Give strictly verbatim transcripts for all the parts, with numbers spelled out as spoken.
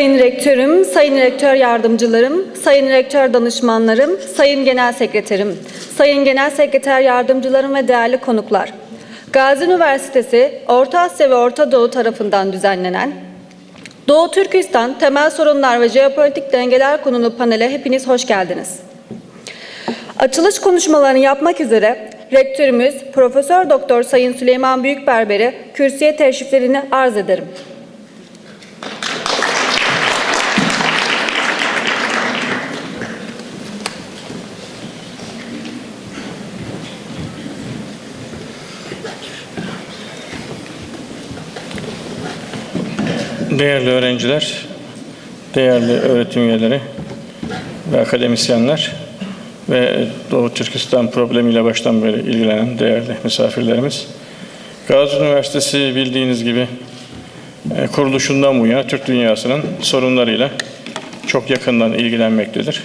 Sayın Rektörüm, Sayın Rektör Yardımcılarım, Sayın Rektör Danışmanlarım, Sayın Genel Sekreterim, Sayın Genel Sekreter Yardımcılarım ve değerli konuklar. Gazi Üniversitesi, Orta Asya ve Orta Doğu tarafından düzenlenen Doğu Türkistan Temel Sorunlar ve Jeopolitik Dengeler konulu panele hepiniz hoş geldiniz. Açılış konuşmalarını yapmak üzere Rektörümüz Profesör Doktor Sayın Süleyman Büyükberber'e kürsüye teşriflerini arz ederim. Değerli öğrenciler, değerli öğretim üyeleri ve akademisyenler ve Doğu Türkistan problemiyle baştan beri ilgilenen değerli misafirlerimiz. Gazi Üniversitesi bildiğiniz gibi e, kuruluşundan bu yana Türk dünyasının sorunlarıyla çok yakından ilgilenmektedir.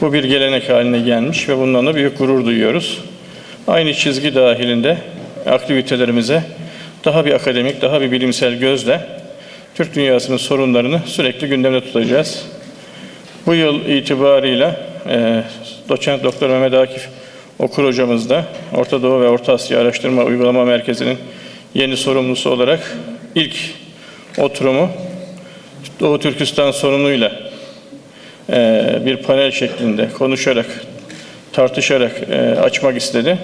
Bu bir gelenek haline gelmiş ve bundan da büyük gurur duyuyoruz. Aynı çizgi dahilinde aktivitelerimize daha bir akademik, daha bir bilimsel gözle Türk dünyasının sorunlarını sürekli gündemde tutacağız. Bu yıl itibarıyla e, Doçent Doktor Mehmet Akif Okur hocamız da Orta Doğu ve Orta Asya Araştırma Uygulama Merkezi'nin yeni sorumlusu olarak ilk oturumu Doğu Türkistan sorunuyla e, bir panel şeklinde konuşarak, tartışarak e, açmak istedi.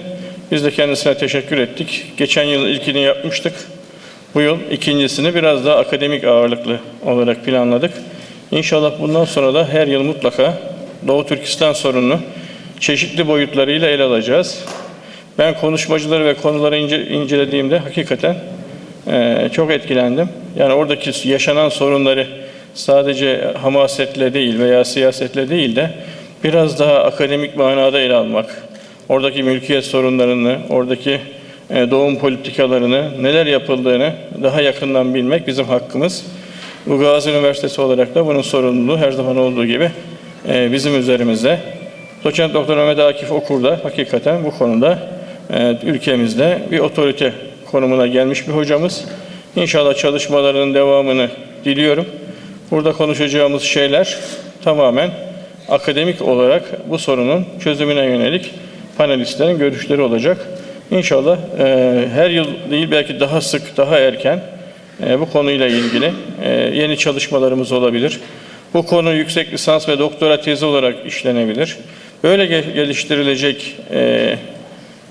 Biz de kendisine teşekkür ettik. Geçen yıl ilkini yapmıştık. Bu yıl ikincisini biraz daha akademik ağırlıklı olarak planladık. İnşallah bundan sonra da her yıl mutlaka Doğu Türkistan sorununu çeşitli boyutlarıyla ele alacağız. Ben konuşmacıları ve konuları ince, incelediğimde hakikaten e, çok etkilendim. Yani oradaki yaşanan sorunları sadece hamasetle değil veya siyasetle değil de biraz daha akademik manada ele almak, oradaki mülkiyet sorunlarını, oradaki e, doğum politikalarını, neler yapıldığını daha yakından bilmek bizim hakkımız. Bu Gazi Üniversitesi olarak da bunun sorumluluğu her zaman olduğu gibi e, bizim üzerimizde. Doçent Doktor Mehmet Akif Okur da hakikaten bu konuda e, ülkemizde bir otorite konumuna gelmiş bir hocamız. İnşallah çalışmalarının devamını diliyorum. Burada konuşacağımız şeyler tamamen akademik olarak bu sorunun çözümüne yönelik panelistlerin görüşleri olacak. İnşallah e, her yıl değil, belki daha sık, daha erken e, bu konuyla ilgili e, yeni çalışmalarımız olabilir. Bu konu yüksek lisans ve doktora tezi olarak işlenebilir. Böyle ge- geliştirilecek e,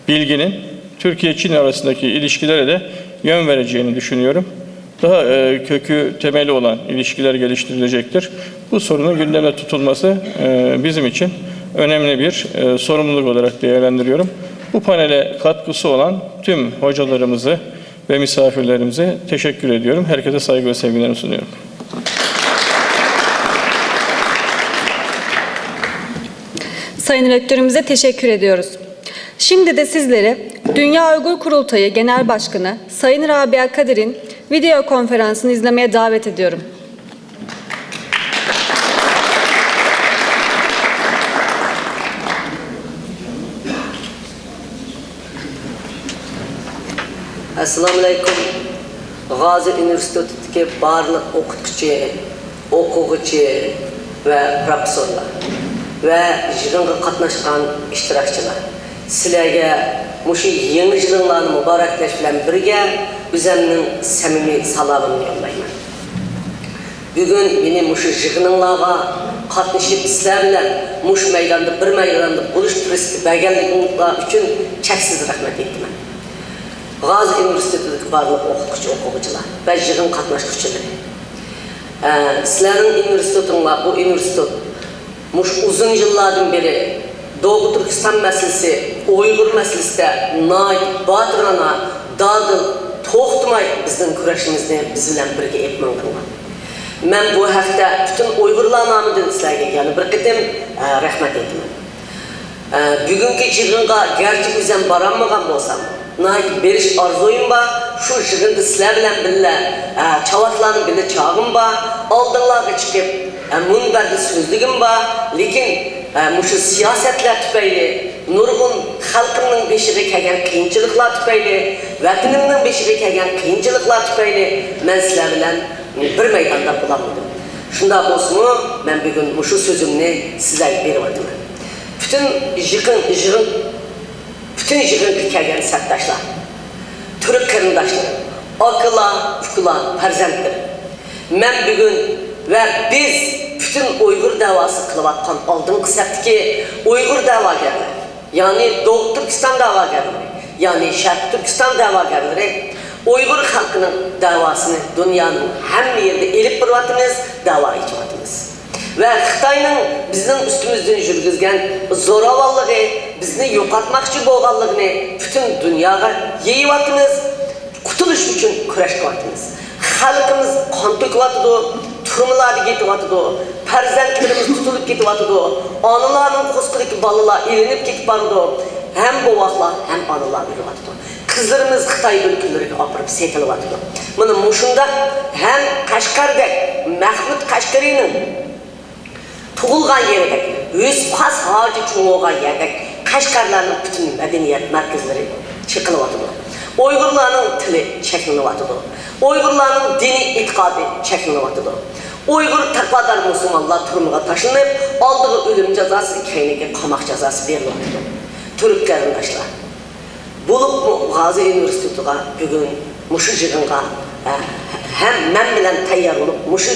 bilginin Türkiye-Çin arasındaki ilişkilere de yön vereceğini düşünüyorum. Daha e, kökü, temeli olan ilişkiler geliştirilecektir. Bu sorunun gündeme tutulması e, bizim için önemli bir e, sorumluluk olarak değerlendiriyorum. Bu panele katkısı olan tüm hocalarımızı ve misafirlerimize teşekkür ediyorum. Herkese saygı ve sevgilerimi sunuyorum. Sayın Rektörümüze teşekkür ediyoruz. Şimdi de sizleri Dünya Uygur Kurultayı Genel Başkanı Sayın Rabia Kadir'in video konferansını izlemeye davet ediyorum. ئەسسالامۇئەلەيكۇم. غازى ئۇنىۋېرسىتېتىدىكى بارلىق ئوقۇتقۇچى، ئوقۇغۇچى ۋە پروفېسسورلار ۋە يىغىنغا قاتناشقان ئىشتىراكچىلار، سىلەرگە مۇشۇ يېڭى يىلىڭلارنى مۇبارەكلەش بىلەن بىرگە ئۆزەمنىڭ سەمىمىي سالامىمنى يوللايمەن. بۈگۈن مېنى مۇشۇ يىغىنىڭلارغا قاتنىشىپ، سىلەر بىلەن مۇشۇ مەيداندا، بىر مەيداندا بولۇش پۇرسىتى بەرگەنلىكىڭلار ئۈچۈن چەكسىز رەھمەت ئېيتىمەن. غازى ئۇنىۋېرسىتېتىدىكى بارلىق ئوقۇتقۇچى، ئوقۇغۇچىلار ۋە يىغىن قاتناشقۇچىلىرى. ئە، سىلەرنىڭ ئۇنىۋېرسىتېتىڭلار، بۇ ئۇنىۋېرسىتېت مۇشۇ ئۇزۇن يىللاردىن بېرى دوغۇ تۈركىستان مەسىلىسى، ئۇيغۇر مەسىلىسىدە ناھايىتى باتۇرانە، دادىل، توختىماي بىزنىڭ كۈرەشىمىزنى بىز بىلەن بىرگە ئېلىپ ماڭدىڭلار. مەن بۇ ھەقتە پۈتۈن ئۇيغۇرلار نامىدىن سىلەرگە يەنە بىر قېتىم، ئە، رەھمەت ئېيتىمەن. ئە، بۈگۈنكى يىغىنغا گەرچە ئۆزۈم بارالمىغان بولسام، ناھايىتى بېرىش ئارزۇيۇم بار. شۇ يىغىندا سىلەر بىلەن بىللە، ئە، چاۋاكلارنى بىللە چاغىم بار. ئالدىڭلارغا چىقىپ، ئە، مۇنبەردە سۆزلىگۈم بار. لېكىن، ئە، مۇشۇ سىياسەتلەر تۈپەيلى نۇرغۇن خەلقىمنىڭ بېشىغا كەلگەن قىيىنچىلىقلار تۈپەيلى، ۋەتىنىمنىڭ بېشىغا كەلگەن قىيىنچىلىقلار تۈپەيلى مەن سىلەر بىلەن بىر مەيداندا بولالمىدىم. شۇنداق بولسىمۇ، مەن بۈگۈن مۇشۇ سۆزۈمنى سىلەرگە بېرىۋاتىمەن. پۈتۈن يىغىن، يىغىن، پۈتۈن يىغىنغا كەلگەن سەپداشلار، تۈرك قېرىنداشلىرىم، ئاكىلار، ئۇكىلار، پەرزەنتلىرىم. مەن بۈگۈن ۋە بىز پۈتۈن ئۇيغۇر دەۋاسى قىلىۋاتقان ئالدىنقى سەپتىكى ئۇيغۇر دەۋاگەرلەر، يەنى دوغۇ تۈركىستان دەۋاگەرلىرى، يەنى شەرقىي تۈركىستان دەۋاگەرلىرى ئۇيغۇر خەلقىنىڭ دەۋاسىنى دۇنيانىڭ ھەممە يېرىدە ئېلىپ بېرىۋاتىمىز، دەۋا ئېچىۋاتىمىز. ۋە خىتاينىڭ بىزنىڭ ئۈستىمىزدىن يۈرگۈزگەن زوراۋانلىقى، بىزنى يوقاتماقچى بولغانلىقىنى پۈتۈن دۇنياغا يېيىۋاتىمىز. قۇتۇلۇش ئۈچۈن كۈرەش قىلىۋاتىمىز. خەلقىمىز قان تۆكۈۋاتىدۇ، تۈرمىلەردە يېتىۋاتىدۇ، پەرزەنتلىرىمىز تۇتۇلۇپ كېتىۋاتىدۇ، ئانىلارنىڭ قورسىقىدىكى بالىلار ئېلىنىپ كېتىپ بارىدۇ. ھەم بوۋاقلار، ھەم ئانىلار ئۆلۈۋاتىدۇ. قىزلىرىمىز خىتاي دۆلىتىگە ئاپىرىپ سېتىلىۋاتىدۇ. مانا مۇشۇنداق ھەم قەشقەردەك مەھمۇد قەشقەرىنىڭ تۇغۇلغان يېرىدەك، يۈسۈپ خاس ھاجى چوڭ بولغان يەردەك قەشقەرلەرنىڭ پۈتۈن مەدەنىيەت مەركەزلىرى چېقىلىۋاتىدۇ. ئۇيغۇرلارنىڭ تىلى چەكلىنىۋاتىدۇ. ئۇيغۇرلارنىڭ دىنىي ئېتىقادى چەكلىنىۋاتىدۇ. ئۇيغۇر تەقۋادار مۇسۇلمانلار تۈرمىگە تاشلىنىپ، ئالدىغا ئۆلۈم جازاسى، كەينىگە قاماق جازاسى بېرىلىۋاتىدۇ. تۈرك قېرىنداشلار، بولۇپمۇ غازى ئۇنىۋېرسىتېتىغا بۈگۈن مۇشۇ يىغىنغا، ھە، ھەم مەن بىلەن تەييار بولۇپ، مۇشۇ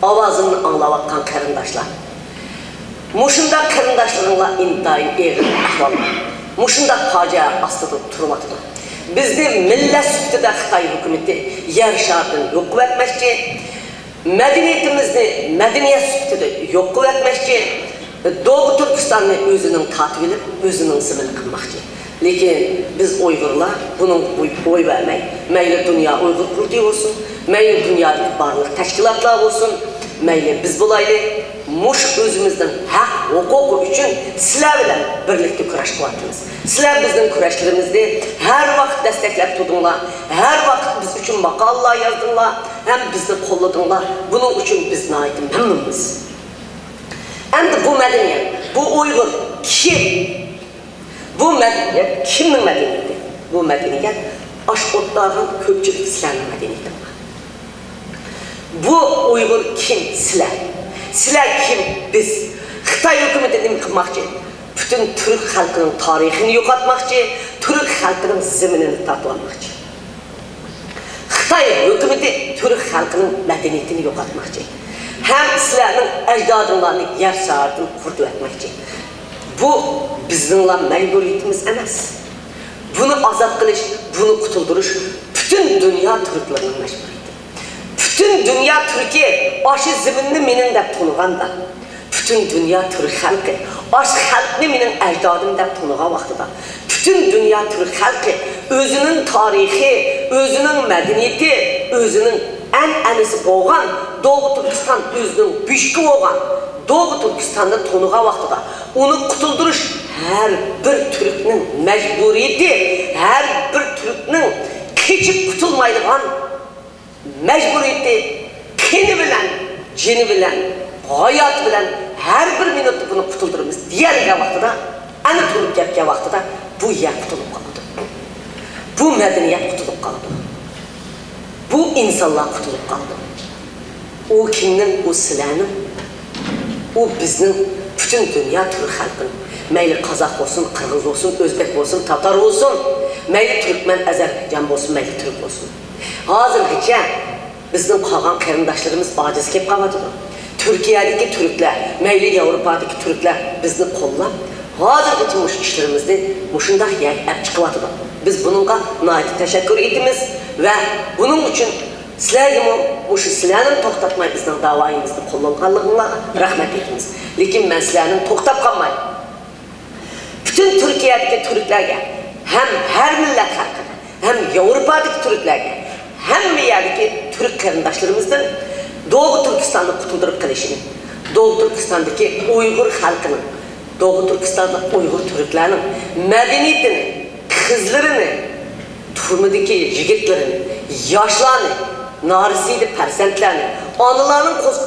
ئاۋازىمنى ئاڭلاۋاتقان قېرىنداشلار، مۇشۇنداق قېرىنداشلىرىڭلار ئىنتايىن ئېغىر ئەھۋالدا، مۇشۇنداق پاجىئە ئاستىدا تۇرۇۋاتىدۇ. بىزنى مىللەت سۈپىتىدە خىتاي ھۆكۈمىتى يەر شارىدىن يوق قىلىۋەتمەكچى. مەدەنىيىتىمىزنى مەدەنىيەت سۈپىتىدە يوق قىلىۋەتمەكچى، دوغۇ تۈركىستاننى ئۆزىنىڭ تارتىۋېلىپ، ئۆزىنىڭ زېمىنى قىلماقچى. لېكىن بىز ئۇيغۇرلار بۇنىڭغا بوي، بوي بەرمەي، مەيلى دۇنيا ئۇيغۇر قۇرۇلتىيى بولسۇن، مەيلى دۇنيادىكى بارلىق تەشكىلاتلار بولسۇن، مەيلى بىز بولايلى، مۇشۇ ئۆزىمىزنىڭ ھەق ھوقۇقى ئۈچۈن سىلەر بىلەن بىرلىكتە كۈرەش قىلىۋاتىمىز. سىلەر بىزنىڭ كۈرەشلىرىمىزنى ھەر ۋاقىت دەستەكلەپ تۇردۇڭلار، ھەر ۋاقىت بىز ئۈچۈن ماقالىلەر يازدىڭلار، ھەم بىزنى قوللىدىڭلار. بۇنىڭ ئۈچۈن بىز ناھايىتى مەمنۇنمىز. ئەمدى بۇ مەدەنىيەت، بۇ ئۇيغۇر كىم؟ بۇ مەدەنىيەت كىمنىڭ مەدەنىيىتى؟ بۇ مەدەنىيەت ئاش ئوتلاغان كۆپچىلىك سىلەرنىڭ مەدەنىيىتىڭلار. بۇ ئۇيغۇر كىم؟ سىلەر. سىلەر كىم؟ بىز. خىتاي ھۆكۈمىتى نېمە قىلماقچى؟ پۈتۈن تۈرك خەلقىنىڭ تارىخىنى يوقاتماقچى، تۈرك خەلقىنىڭ زېمىنىنى تارتىۋالماقچى. خىتاي ھۆكۈمىتى تۈرك خەلقىنىڭ مەدەنىيىتىنى يوقاتماقچى ھەم سىلەرنىڭ ئەجدادىڭلارنى يەر شارىدىن قۇرۇتۇۋەتمەكچى. بۇ بىزنىڭلا مەجبۇرىيىتىمىز ئەمەس. بۇنى ئازاد قىلىش، بۇنى قۇتۇلدۇرۇش پۈتۈن دۇنيا تۈركلىرىنىڭ مەجبۇرىيىتى. پۈتۈن دۇنيا تۈركى ئاشۇ زېمىننى مېنىڭ دەپ تونۇغاندا، پۈتۈن دۇنيا تۈرك خەلقى ئاشۇ خەلقنى مېنىڭ ئەجدادىم دەپ تونۇغان ۋاقتىدا، پۈتۈن دۇنيا تۈرك خەلقى ئۆزىنىڭ تارىخى، ئۆزىنىڭ مەدەنىيىتى، ئۆزىنىڭ ئەنئەنىسى بولغان دوغۇ تۈركىستان، ئۆزىنىڭ بۆشۈكى بولغان دوغۇ تۈركىستاننى تونۇغان ۋاقتىدا، ئۇنى قۇتۇلدۇرۇش ھەر بىر تۈركنىڭ مەجبۇرىيىتى، ھەر بىر تۈركنىڭ قېچىپ قۇتۇلمايدىغان مەجبۇرىيىتى، قېنى بىلەن، جېنى بىلەن، ھاياتى بىلەن ھەر بىر مىنۇتتا بۇنى قۇتۇلدۇرىمىز دېيەلىگەن ۋاقتىدا، ئەنە تۇرۇپ گەپكەن ۋاقتىدا بۇ يەر قۇتۇلۇپ قالىدۇ. بۇ مەدەنىيەت قۇتۇلۇپ قالىدۇ. بۇ ئىنسانلار قۇتۇلۇپ قالىدۇ. ئۇ كىمنىڭ؟ ئۇ سىلەرنىڭ. ئۇ بىزنىڭ، پۈتۈن دۇنيا تۈرك خەلقىنىڭ. مەيلى قازاق بولسۇن، قىرغىز بولسۇن، ئۆزبەك بولسۇن، تاتار بولسۇن، مەيلى تۈركمەن، ئەزەربەيجان بولسۇن، مەيلى تۈرك بولسۇن. ھازىرغىچە بىزنىڭ قالغان قېرىنداشلىرىمىز ئاجىز كېلىپ قالىۋاتىدۇ. تۈركىيەدىكى تۈركلەر، مەيلى ياۋروپادىكى تۈركلەر بىزنى قوللاپ، ھازىرغىچە مۇشۇ ئىشلىرىمىزنى مۇشۇنداق يەرگە ئەپ چىقىۋاتىدۇ. بىز بۇنىڭغا ناھايىتى تەشەككۈر ئېيتىمىز ۋە بۇنىڭ ئۈچۈن سىلەرگىمۇ مۇشۇ سىلەرنىڭ توختاتماي بىزنىڭ داۋايىمىزنى قوللىغانلىقىڭلارغا رەھمەت ئېيتىمىز. لېكىن مەن سىلەرنىڭ توختاپ قالماي، پۈتۈن تۈركىيەدىكى تۈركلەرگە ھەم ھەر مىللەت خەلقىگە، ھەم ياۋروپادىكى تۈركلەرگە، ھەممە يەردىكى تۈرك قېرىنداشلىرىمىزدىن دوغۇ تۈركىستاننى قۇتۇلدۇرۇپ قېلىشىنى، دوغۇ تۈركىستاندىكى ئۇيغۇر خەلقىنىڭ، دوغۇ تۈركىستاندا ئۇيغۇر تۈركلەرنىڭ مەدەنىيىتىنى، قىزلىرىنى، تۈرمىدىكى يىگىتلىرىنى، ياشلارنى، نارەسىدە پەرزەنتلەرنى، ئانىلارنىڭ قوز-،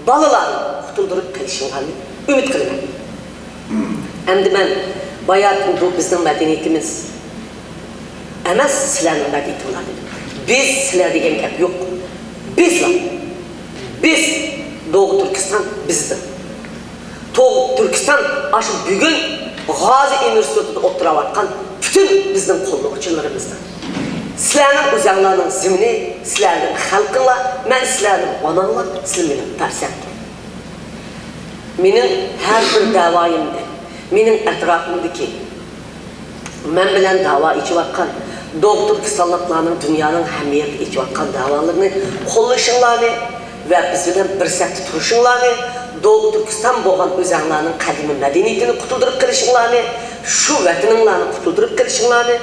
بالىلارنى قۇتۇلدۇرۇپ قېلىشىڭلارنى ئۈمىد قىلىمەن. ئەمدى مەن باياتىن بۇ بىزنىڭ مەدەنىيىتىمىز ئەمەس، سىلەرنىڭ مەدەنىيىتىڭلار دېدىم. بىز سىلەر دېگەن گەپ يوق. بىزلا. بىز دوغۇ تۈركىستان بىزدىن. تو-، تۈركىستان ئاشۇ بۈگۈن غازى ئۇنىۋېرسىتېتىدا ئولتۇراۋاتقان پۈتۈن بىزنىڭ قوللىغۇچىلىرىمىزدىن. سىلەرنىڭ ئۆزەڭلارنىڭ زېمىنى، سىلەرنىڭ خەلقىڭلار، مەن سىلەرنىڭ ئاناڭلار، سىلەر مېنىڭ پەرزەنتىم. مېنىڭ ھەر بىر دەۋايىمدە، مېنىڭ ئەتراپىمدىكى، مەن بىلەن داۋا ئېچىۋاتقان دوغۇ تۈركىستانلىقلارنىڭ دۇنيانىڭ ھەممە يېرىدە ئېچىۋاتقان داۋالىرىنى قوللىشىڭلارنى ۋە بىز بىلەن بىر سەپتە تۇرۇشۇڭلارنى، دوغۇ تۈركىستان بولغان ئۆزەڭلارنىڭ قەدىمىي مەدەنىيىتىنى قۇتۇلدۇرۇپ قېلىشىڭلارنى، شۇ ۋەتىنىڭلارنى قۇتۇلدۇرۇپ قېلىشىڭلارنى،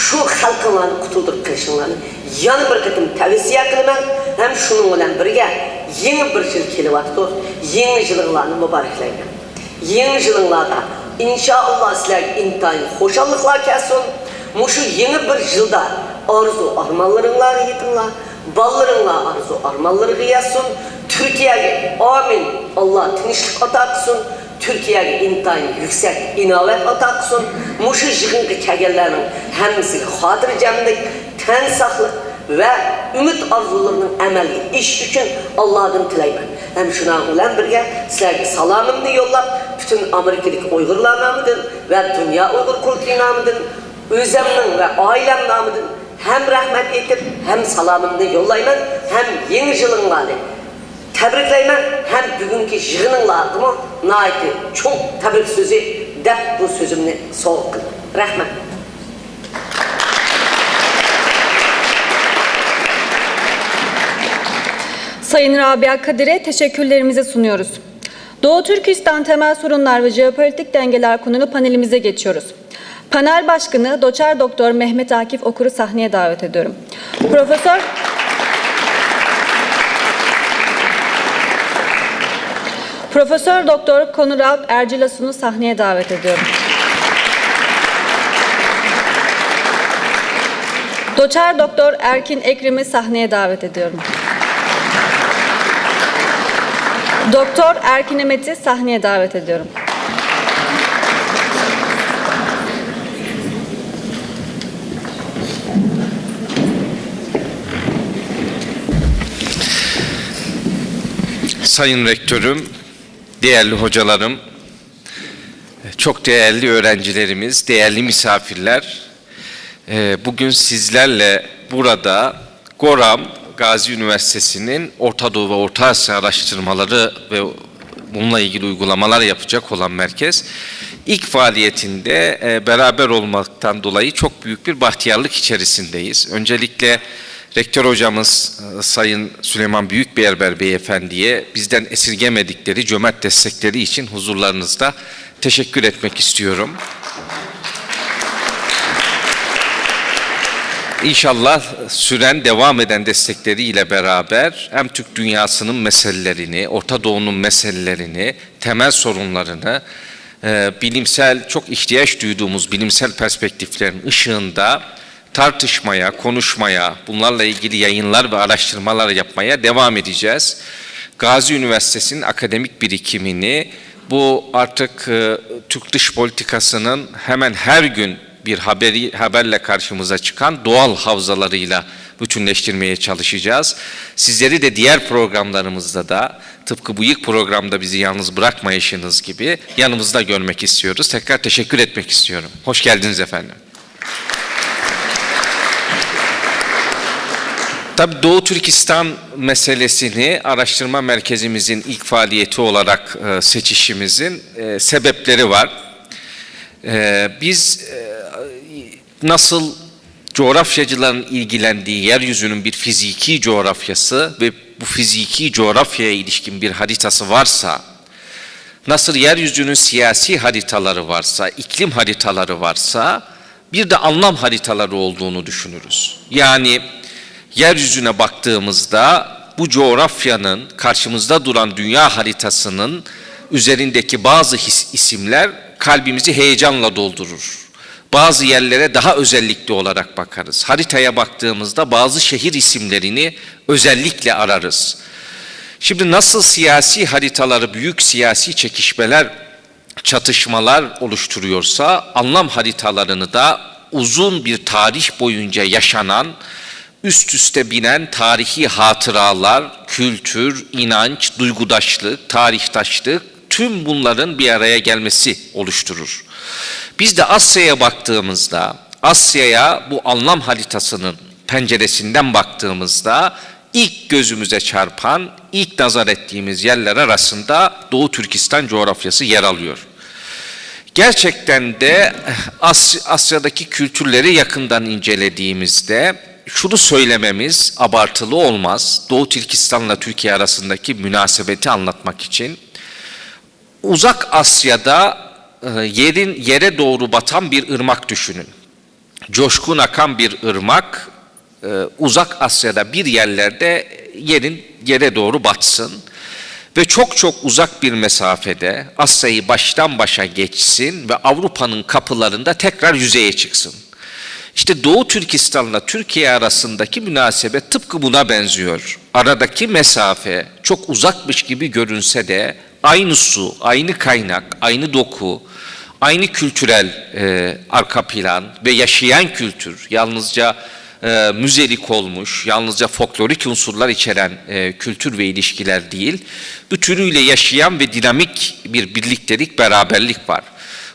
شۇ خەلقىڭلارنى قۇتۇلدۇرۇپ قېلىشىڭلارنى يەنە بىر قېتىم تەۋسىيە قىلىمەن ھەم شۇنىڭ بىلەن بىرگە يېڭى بىر يىل كېلىۋاتىدۇ، يېڭى يىلىڭلارنى مۇبارەكلەيمەن. يېڭى يىلىڭلاردا ئىنشائاللا سىلەرگە ئىنتايىن خۇشاللىقلار كەلسۇن. مۇشۇ يېڭى بىر يىلدا ئارزۇ ئارمانلىرىڭلارغا يېتىڭلار. بالىلىرىڭلار ئارزۇ ئارمانلىرىغا يەتسۇن. تۈركىيەگە ئامىن. ئاللا تىنچلىق ئاتا قىلسۇن. تۈركىيەگە ئىنتايىن يۈكسەك ئىناۋەت ئاتا قىلسۇن. مۇشۇ يىغىنغا كەلگەنلەرنىڭ ھەممىسىگە خاتىرجەملىك، تەن ساقلىق ۋە ئۈمىد ئارزۇلىرىنىڭ ئەمەلگە ئېشىشى ئۈچۈن ئاللادىن تىلەيمەن. ھەم شۇنىڭ بىلەن بىرگە سىلەرگە سالامىمنى يوللاپ، پۈتۈن ئامېرىكىدىكى ئۇيغۇرلار نامىدىن ۋە دۇنيا ئۇيغۇر قۇرۇلتىيى نامىدىن، ئۆزەمنىڭ ۋە ئائىلەم نامىدىن ھەم رەھمەت ئېيتىپ، ھەم سالامىمنى يوللايمەن، ھەم يېڭى يىلىڭلارنى تەبرىكلەيمەن، ھەم بۈگۈنكى يىغىنىڭلارغىمۇ ناھايىتى چوڭ تەبرىك سۆزى دەپ بۇ سۆزۈمنى سوۋغا قىلدىم. رەھمەت. Sayın Rabia Kadir'e teşekkürlerimizi sunuyoruz. Doğu Türkistan temel sorunlar ve jeopolitik dengeler konulu panelimize geçiyoruz. Panel Başkanı Doçer Doktor Mehmet Akif Okur'u sahneye davet ediyorum. Profesör Profesör Doktor Konur Alp Ercilasun'u sahneye davet ediyorum. Doçer Doktor Erkin Ekrem'i sahneye davet ediyorum. Doktor Erkin Emet'i sahneye davet ediyorum. Sayın Rektörüm, değerli hocalarım, çok değerli öğrencilerimiz, değerli misafirler, e, bugün sizlerle burada GORAM, Gazi Üniversitesi'nin Orta Doğu ve Orta Asya araştırmaları ve bununla ilgili uygulamalar yapacak olan merkez ilk faaliyetinde, e, beraber olmaktan dolayı çok büyük bir bahtiyarlık içerisindeyiz. Öncelikle Rektör hocamız, e, Sayın Süleyman Büyükberber Beyefendi'ye bizden esirgemedikleri cömert destekleri için huzurlarınızda teşekkür etmek istiyorum. İnşallah süren, devam eden destekleriyle beraber hem Türk dünyasının meselelerini, Orta Doğu'nun meselelerini, temel sorunlarını, e, bilimsel, çok ihtiyaç duyduğumuz bilimsel perspektiflerin ışığında tartışmaya, konuşmaya, bunlarla ilgili yayınlar ve araştırmalar yapmaya devam edeceğiz. Gazi Üniversitesi'nin akademik birikimini, bu artık, e, Türk dış politikasının hemen her gün bir haberi, haberle karşımıza çıkan doğal havzalarıyla bütünleştirmeye çalışacağız. Sizleri de diğer programlarımızda da tıpkı bu ilk programda bizi yalnız bırakmayışınız gibi yanımızda görmek istiyoruz. Tekrar teşekkür etmek istiyorum. Hoş geldiniz efendim. Tabii Doğu Türkistan meselesini araştırma merkezimizin ilk faaliyeti olarak e, seçişimizin e, sebepleri var. E, biz e, nasıl coğrafyacıların ilgilendiği yeryüzünün bir fiziki coğrafyası ve bu fiziki coğrafyaya ilişkin bir haritası varsa, nasıl yeryüzünün siyasi haritaları varsa, iklim haritaları varsa, bir de anlam haritaları olduğunu düşünürüz. Yani yeryüzüne baktığımızda bu coğrafyanın, karşımızda duran dünya haritasının üzerindeki bazı his- isimler kalbimizi heyecanla doldurur. Bazı yerlere daha özellikli olarak bakarız. Haritaya baktığımızda bazı şehir isimlerini özellikle ararız. Şimdi nasıl siyasi haritaları büyük siyasi çekişmeler, çatışmalar oluşturuyorsa, anlam haritalarını da uzun bir tarih boyunca yaşanan, üst üste binen tarihi hatıralar, kültür, inanç, duygudaşlık, tarihtaşlık, tüm bunların bir araya gelmesi oluşturur. Biz de Asya'ya baktığımızda, Asya'ya bu anlam haritasının penceresinden baktığımızda ilk gözümüze çarpan, ilk nazar ettiğimiz yerler arasında Doğu Türkistan coğrafyası yer alıyor. Gerçekten de As- Asya'daki kültürleri yakından incelediğimizde şunu söylememiz abartılı olmaz. Doğu Türkistan'la Türkiye arasındaki münasebeti anlatmak için. Uzak Asya'da e, yerin yere doğru batan bir ırmak düşünün. Coşkun akan bir ırmak e, Uzak Asya'da bir yerlerde yerin yere doğru batsın ve çok çok uzak bir mesafede Asya'yı baştan başa geçsin ve Avrupa'nın kapılarında tekrar yüzeye çıksın. İşte Doğu Türkistan'la Türkiye arasındaki münasebet tıpkı buna benziyor. Aradaki mesafe çok uzakmış gibi görünse de aynı su, aynı kaynak, aynı doku, aynı kültürel e, arka plan ve yaşayan kültür, yalnızca e, müzelik olmuş, yalnızca folklorik unsurlar içeren e, kültür ve ilişkiler değil, bütünüyle yaşayan ve dinamik bir birliktelik, beraberlik var.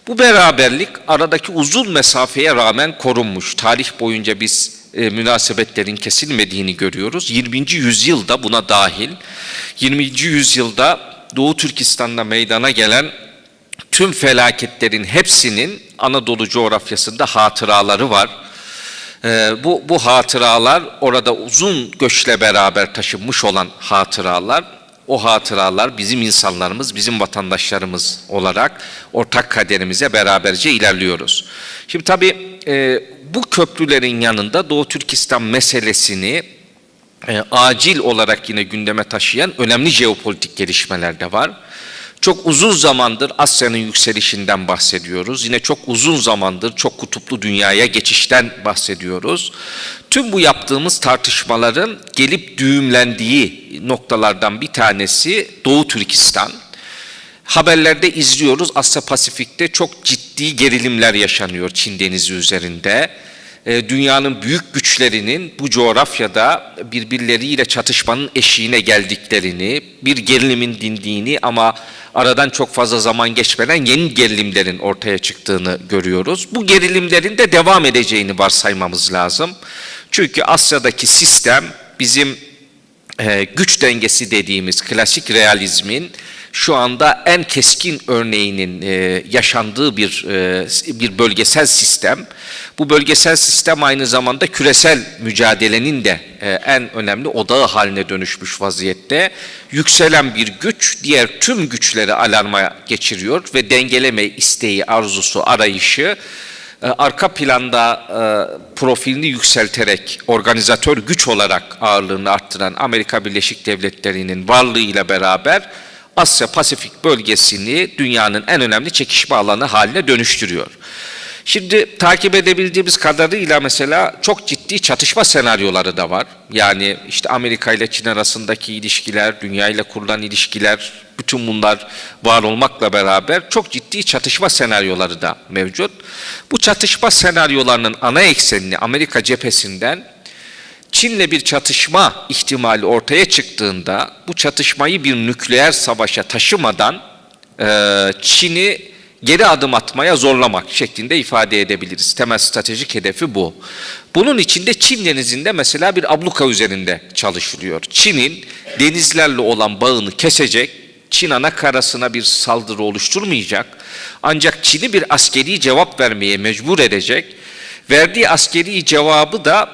Bu beraberlik aradaki uzun mesafeye rağmen korunmuş. Tarih boyunca biz e, münasebetlerin kesilmediğini görüyoruz. yirminci yüzyıl da buna dahil. yirminci yüzyılda Doğu Türkistan'da meydana gelen tüm felaketlerin hepsinin Anadolu coğrafyasında hatıraları var. E, bu, bu hatıralar orada uzun göçle beraber taşınmış olan hatıralar. O hatıralar bizim insanlarımız, bizim vatandaşlarımız olarak ortak kaderimize beraberce ilerliyoruz. Şimdi tabii e, bu köprülerin yanında Doğu Türkistan meselesini e, acil olarak yine gündeme taşıyan önemli jeopolitik gelişmeler de var. Çok uzun zamandır Asya'nın yükselişinden bahsediyoruz. Yine çok uzun zamandır çok kutuplu dünyaya geçişten bahsediyoruz. Tüm bu yaptığımız tartışmaların gelip düğümlendiği noktalardan bir tanesi Doğu Türkistan. Haberlerde izliyoruz. Asya Pasifik'te çok ciddi gerilimler yaşanıyor Çin Denizi üzerinde. E, dünyanın büyük güçlerinin bu coğrafyada birbirleriyle çatışmanın eşiğine geldiklerini, bir gerilimin dindiğini ama aradan çok fazla zaman geçmeden yeni gerilimlerin ortaya çıktığını görüyoruz. Bu gerilimlerin de devam edeceğini varsaymamız lazım. Çünkü Asya'daki sistem bizim e, güç dengesi dediğimiz klasik realizmin şu anda en keskin örneğinin e, yaşandığı bir e, bir bölgesel sistem. Bu bölgesel sistem aynı zamanda küresel mücadelenin de e, en önemli odağı haline dönüşmüş vaziyette. Yükselen bir güç diğer tüm güçleri alarma geçiriyor ve dengeleme isteği, arzusu, arayışı e, arka planda e, profilini yükselterek organizatör güç olarak ağırlığını arttıran Amerika Birleşik Devletleri'nin varlığıyla beraber Asya-Pasifik bölgesini dünyanın en önemli çekişme alanı haline dönüştürüyor. Şimdi takip edebildiğimiz kadarıyla mesela çok ciddi çatışma senaryoları da var. Yani işte Amerika ile Çin arasındaki ilişkiler, dünya ile kurulan ilişkiler, bütün bunlar var olmakla beraber çok ciddi çatışma senaryoları da mevcut. Bu çatışma senaryolarının ana eksenini Amerika cephesinden Çin'le bir çatışma ihtimali ortaya çıktığında bu çatışmayı bir nükleer savaşa taşımadan e, Çin'i geri adım atmaya zorlamak şeklinde ifade edebiliriz. Temel stratejik hedefi bu. Bunun için de Çin denizinde mesela bir abluka üzerinde çalışılıyor. Çin'in denizlerle olan bağını kesecek, Çin anakarasına bir saldırı oluşturmayacak, ancak Çin'i bir askeri cevap vermeye mecbur edecek, verdiği askeri cevabı da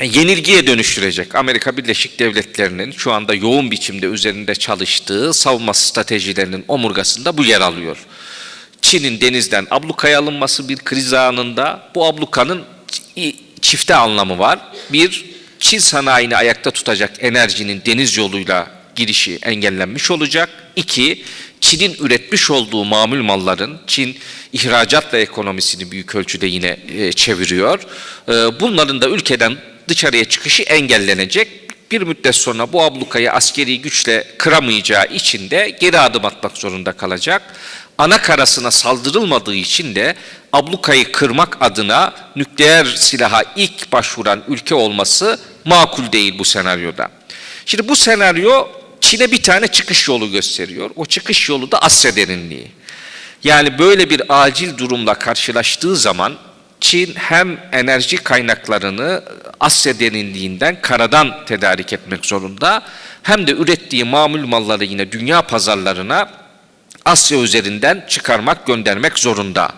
yenilgiye dönüştürecek. Amerika Birleşik Devletleri'nin şu anda yoğun biçimde üzerinde çalıştığı savunma stratejilerinin omurgasında bu yer alıyor. Çin'in denizden ablukaya alınması bir kriz anında, bu ablukanın çifte anlamı var. Bir, Çin sanayini ayakta tutacak enerjinin deniz yoluyla girişi engellenmiş olacak. İki, Çin'in üretmiş olduğu mamul malların, Çin ihracatla ekonomisini büyük ölçüde yine e, çeviriyor. E, bunların da ülkeden dışarıya çıkışı engellenecek. Bir müddet sonra bu ablukayı askeri güçle kıramayacağı için de geri adım atmak zorunda kalacak. Anakarasına saldırılmadığı için de ablukayı kırmak adına nükleer silaha ilk başvuran ülke olması makul değil bu senaryoda. Şimdi bu senaryo Çin'e bir tane çıkış yolu gösteriyor. O çıkış yolu da Asya derinliği. Yani böyle bir acil durumla karşılaştığı zaman Çin hem enerji kaynaklarını Asya derinliğinden karadan tedarik etmek zorunda, hem de ürettiği mamul malları yine dünya pazarlarına Asya üzerinden çıkarmak, göndermek zorunda.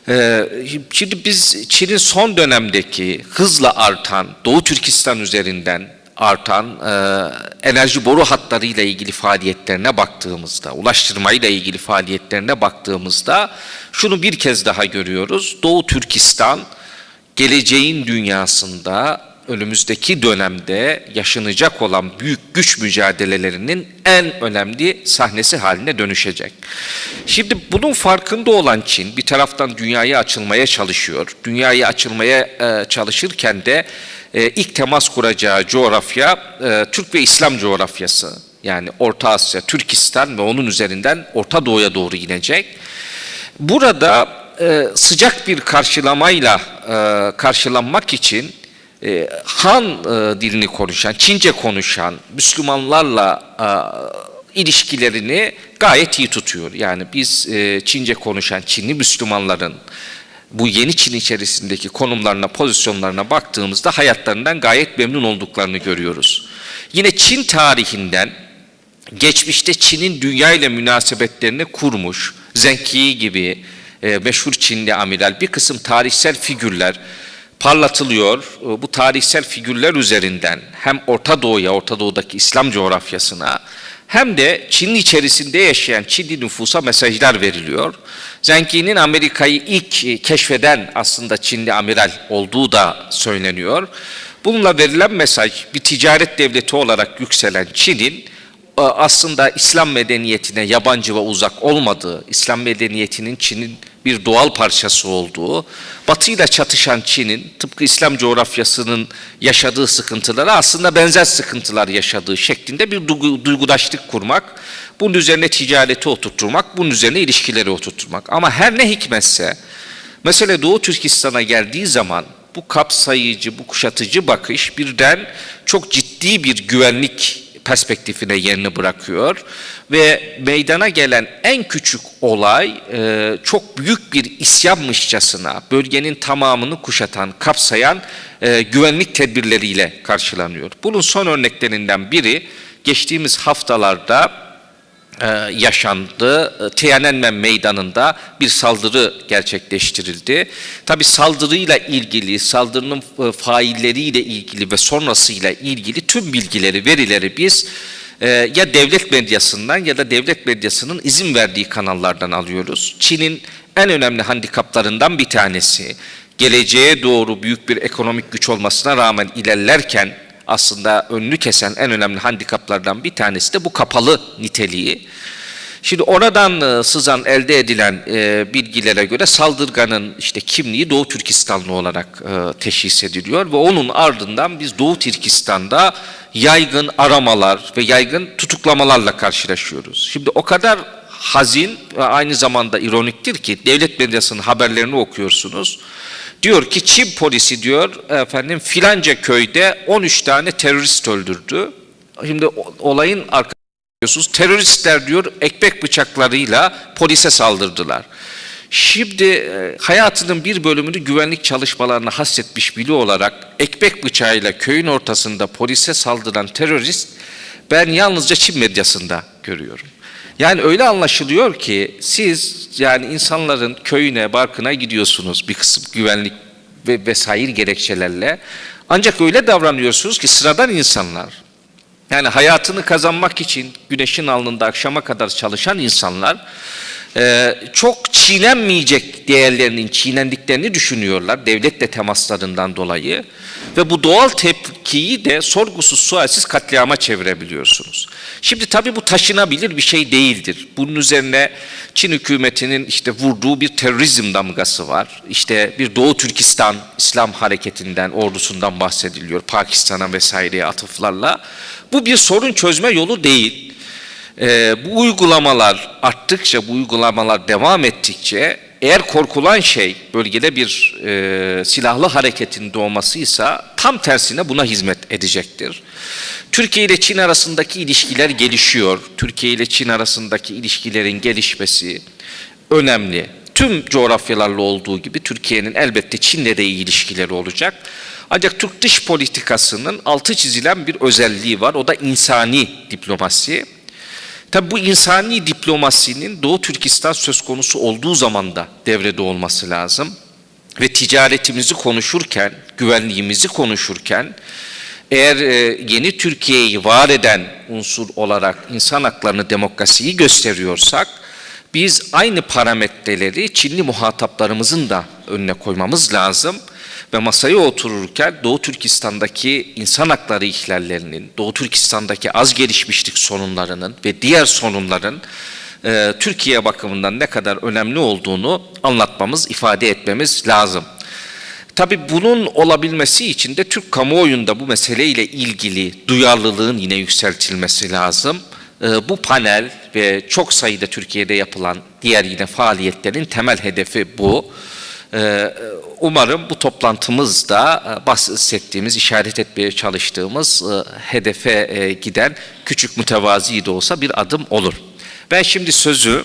Ee, Şimdi biz Çin'in son dönemdeki hızla artan Doğu Türkistan üzerinden artan e, enerji boru hatlarıyla ilgili faaliyetlerine baktığımızda, ulaştırmayla ilgili faaliyetlerine baktığımızda şunu bir kez daha görüyoruz. Doğu Türkistan geleceğin dünyasında önümüzdeki dönemde yaşanacak olan büyük güç mücadelelerinin en önemli sahnesi haline dönüşecek. Şimdi bunun farkında olan Çin bir taraftan dünyaya açılmaya çalışıyor. Dünyaya açılmaya e, çalışırken de e, ilk temas kuracağı coğrafya e, Türk ve İslam coğrafyası. Yani Orta Asya, Türkistan ve onun üzerinden Orta Doğu'ya doğru inecek. Burada e, sıcak bir karşılamayla e, karşılanmak için e, Han e, dilini konuşan, Çince konuşan Müslümanlarla e, ilişkilerini gayet iyi tutuyor. Yani biz e, Çince konuşan Çinli Müslümanların bu yeni Çin içerisindeki konumlarına, pozisyonlarına baktığımızda hayatlarından gayet memnun olduklarını görüyoruz. Yine Çin tarihinden geçmişte Çin'in dünya ile münasebetlerini kurmuş, Zheng Yi gibi e, meşhur Çinli amiral, bir kısım tarihsel figürler parlatılıyor. E, bu tarihsel figürler üzerinden hem Orta Doğu'ya, Orta Doğu'daki İslam coğrafyasına hem de Çin'in içerisinde yaşayan Çinli nüfusa mesajlar veriliyor. Zheng Yi'nin Amerika'yı ilk e, keşfeden aslında Çinli amiral olduğu da söyleniyor. Bununla verilen mesaj, bir ticaret devleti olarak yükselen Çin'in e, aslında İslam medeniyetine yabancı ve uzak olmadığı, İslam medeniyetinin Çin'in bir doğal parçası olduğu, Batı'yla çatışan Çin'in tıpkı İslam coğrafyasının yaşadığı sıkıntılara aslında benzer sıkıntılar yaşadığı şeklinde bir duygu- duygudaşlık kurmak, bunun üzerine ticareti oturtturmak, bunun üzerine ilişkileri oturtturmak. Ama her ne hikmetse, mesele Doğu Türkistan'a geldiği zaman bu kapsayıcı, bu kuşatıcı bakış birden çok ciddi bir güvenlik perspektifine yerini bırakıyor ve meydana gelen en küçük olay e, çok büyük bir isyanmışçasına bölgenin tamamını kuşatan, kapsayan e, güvenlik tedbirleriyle karşılanıyor. Bunun son örneklerinden biri geçtiğimiz haftalarda e, yaşandı. E, Tiananmen Meydanı'nda bir saldırı gerçekleştirildi. Tabi saldırıyla ilgili, saldırının e, failleriyle ilgili ve sonrasıyla ilgili tüm bilgileri, verileri biz e, ya devlet medyasından ya da devlet medyasının izin verdiği kanallardan alıyoruz. Çin'in en önemli handikaplarından bir tanesi, geleceğe doğru büyük bir ekonomik güç olmasına rağmen ilerlerken aslında önünü kesen en önemli handikaplardan bir tanesi de bu kapalı niteliği. Şimdi oradan e, sızan, elde edilen e, bilgilere göre saldırganın işte kimliği Doğu Türkistanlı olarak e, teşhis ediliyor ve onun ardından biz Doğu Türkistan'da yaygın aramalar ve yaygın tutuklamalarla karşılaşıyoruz. Şimdi o kadar hazin ve aynı zamanda ironiktir ki devlet medyasının haberlerini okuyorsunuz. Diyor ki Çin polisi diyor efendim filanca köyde on üç tane terörist öldürdü. Şimdi olayın arka Teröristler diyor, ekmek bıçaklarıyla polise saldırdılar. Şimdi e, hayatının bir bölümünü güvenlik çalışmalarına hasretmiş biri olarak ekmek bıçağıyla köyün ortasında polise saldıran terörist ben yalnızca Çin medyasında görüyorum. Yani öyle anlaşılıyor ki siz yani insanların köyüne, barkına gidiyorsunuz bir kısım güvenlik ve vesaire gerekçelerle. Ancak öyle davranıyorsunuz ki sıradan insanlar, yani hayatını kazanmak için güneşin alnında akşama kadar çalışan insanlar e, çok çiğnenmeyecek değerlerinin çiğnendiklerini düşünüyorlar devletle temaslarından dolayı. Ve bu doğal tepkiyi de sorgusuz sualsiz katliama çevirebiliyorsunuz. Şimdi tabii bu taşınabilir bir şey değildir. Bunun üzerine Çin hükümetinin işte vurduğu bir terörizm damgası var. İşte bir Doğu Türkistan İslam hareketinden, ordusundan bahsediliyor. Pakistan'a vesaireye atıflarla. Bu bir sorun çözme yolu değil. Ee, bu uygulamalar arttıkça, bu uygulamalar devam ettikçe eğer korkulan şey bölgede bir e, silahlı hareketin doğmasıysa tam tersine buna hizmet edecektir. Türkiye ile Çin arasındaki ilişkiler gelişiyor. Türkiye ile Çin arasındaki ilişkilerin gelişmesi önemli. Tüm coğrafyalarla olduğu gibi Türkiye'nin elbette Çin'le de iyi ilişkileri olacak. Ancak Türk dış politikasının altı çizilen bir özelliği var. O da insani diplomasi. Tabi bu insani diplomasinin Doğu Türkistan söz konusu olduğu zaman da devrede olması lazım. Ve ticaretimizi konuşurken, güvenliğimizi konuşurken, eğer e, yeni Türkiye'yi var eden unsur olarak insan haklarını, demokrasiyi gösteriyorsak, biz aynı parametreleri Çinli muhataplarımızın da önüne koymamız lazım. Ve masaya otururken Doğu Türkistan'daki insan hakları ihlallerinin, Doğu Türkistan'daki az gelişmişlik sorunlarının ve diğer sorunların e, Türkiye bakımından ne kadar önemli olduğunu anlatmamız, ifade etmemiz lazım. Tabii bunun olabilmesi için de Türk kamuoyunda bu meseleyle ilgili duyarlılığın yine yükseltilmesi lazım. E, bu panel ve çok sayıda Türkiye'de yapılan diğer yine faaliyetlerin temel hedefi bu. E, umarım bu toplantımız da e, bahsettiğimiz, işaret etmeye çalıştığımız e, hedefe e, giden küçük mütevazi de olsa bir adım olur. Ben şimdi sözü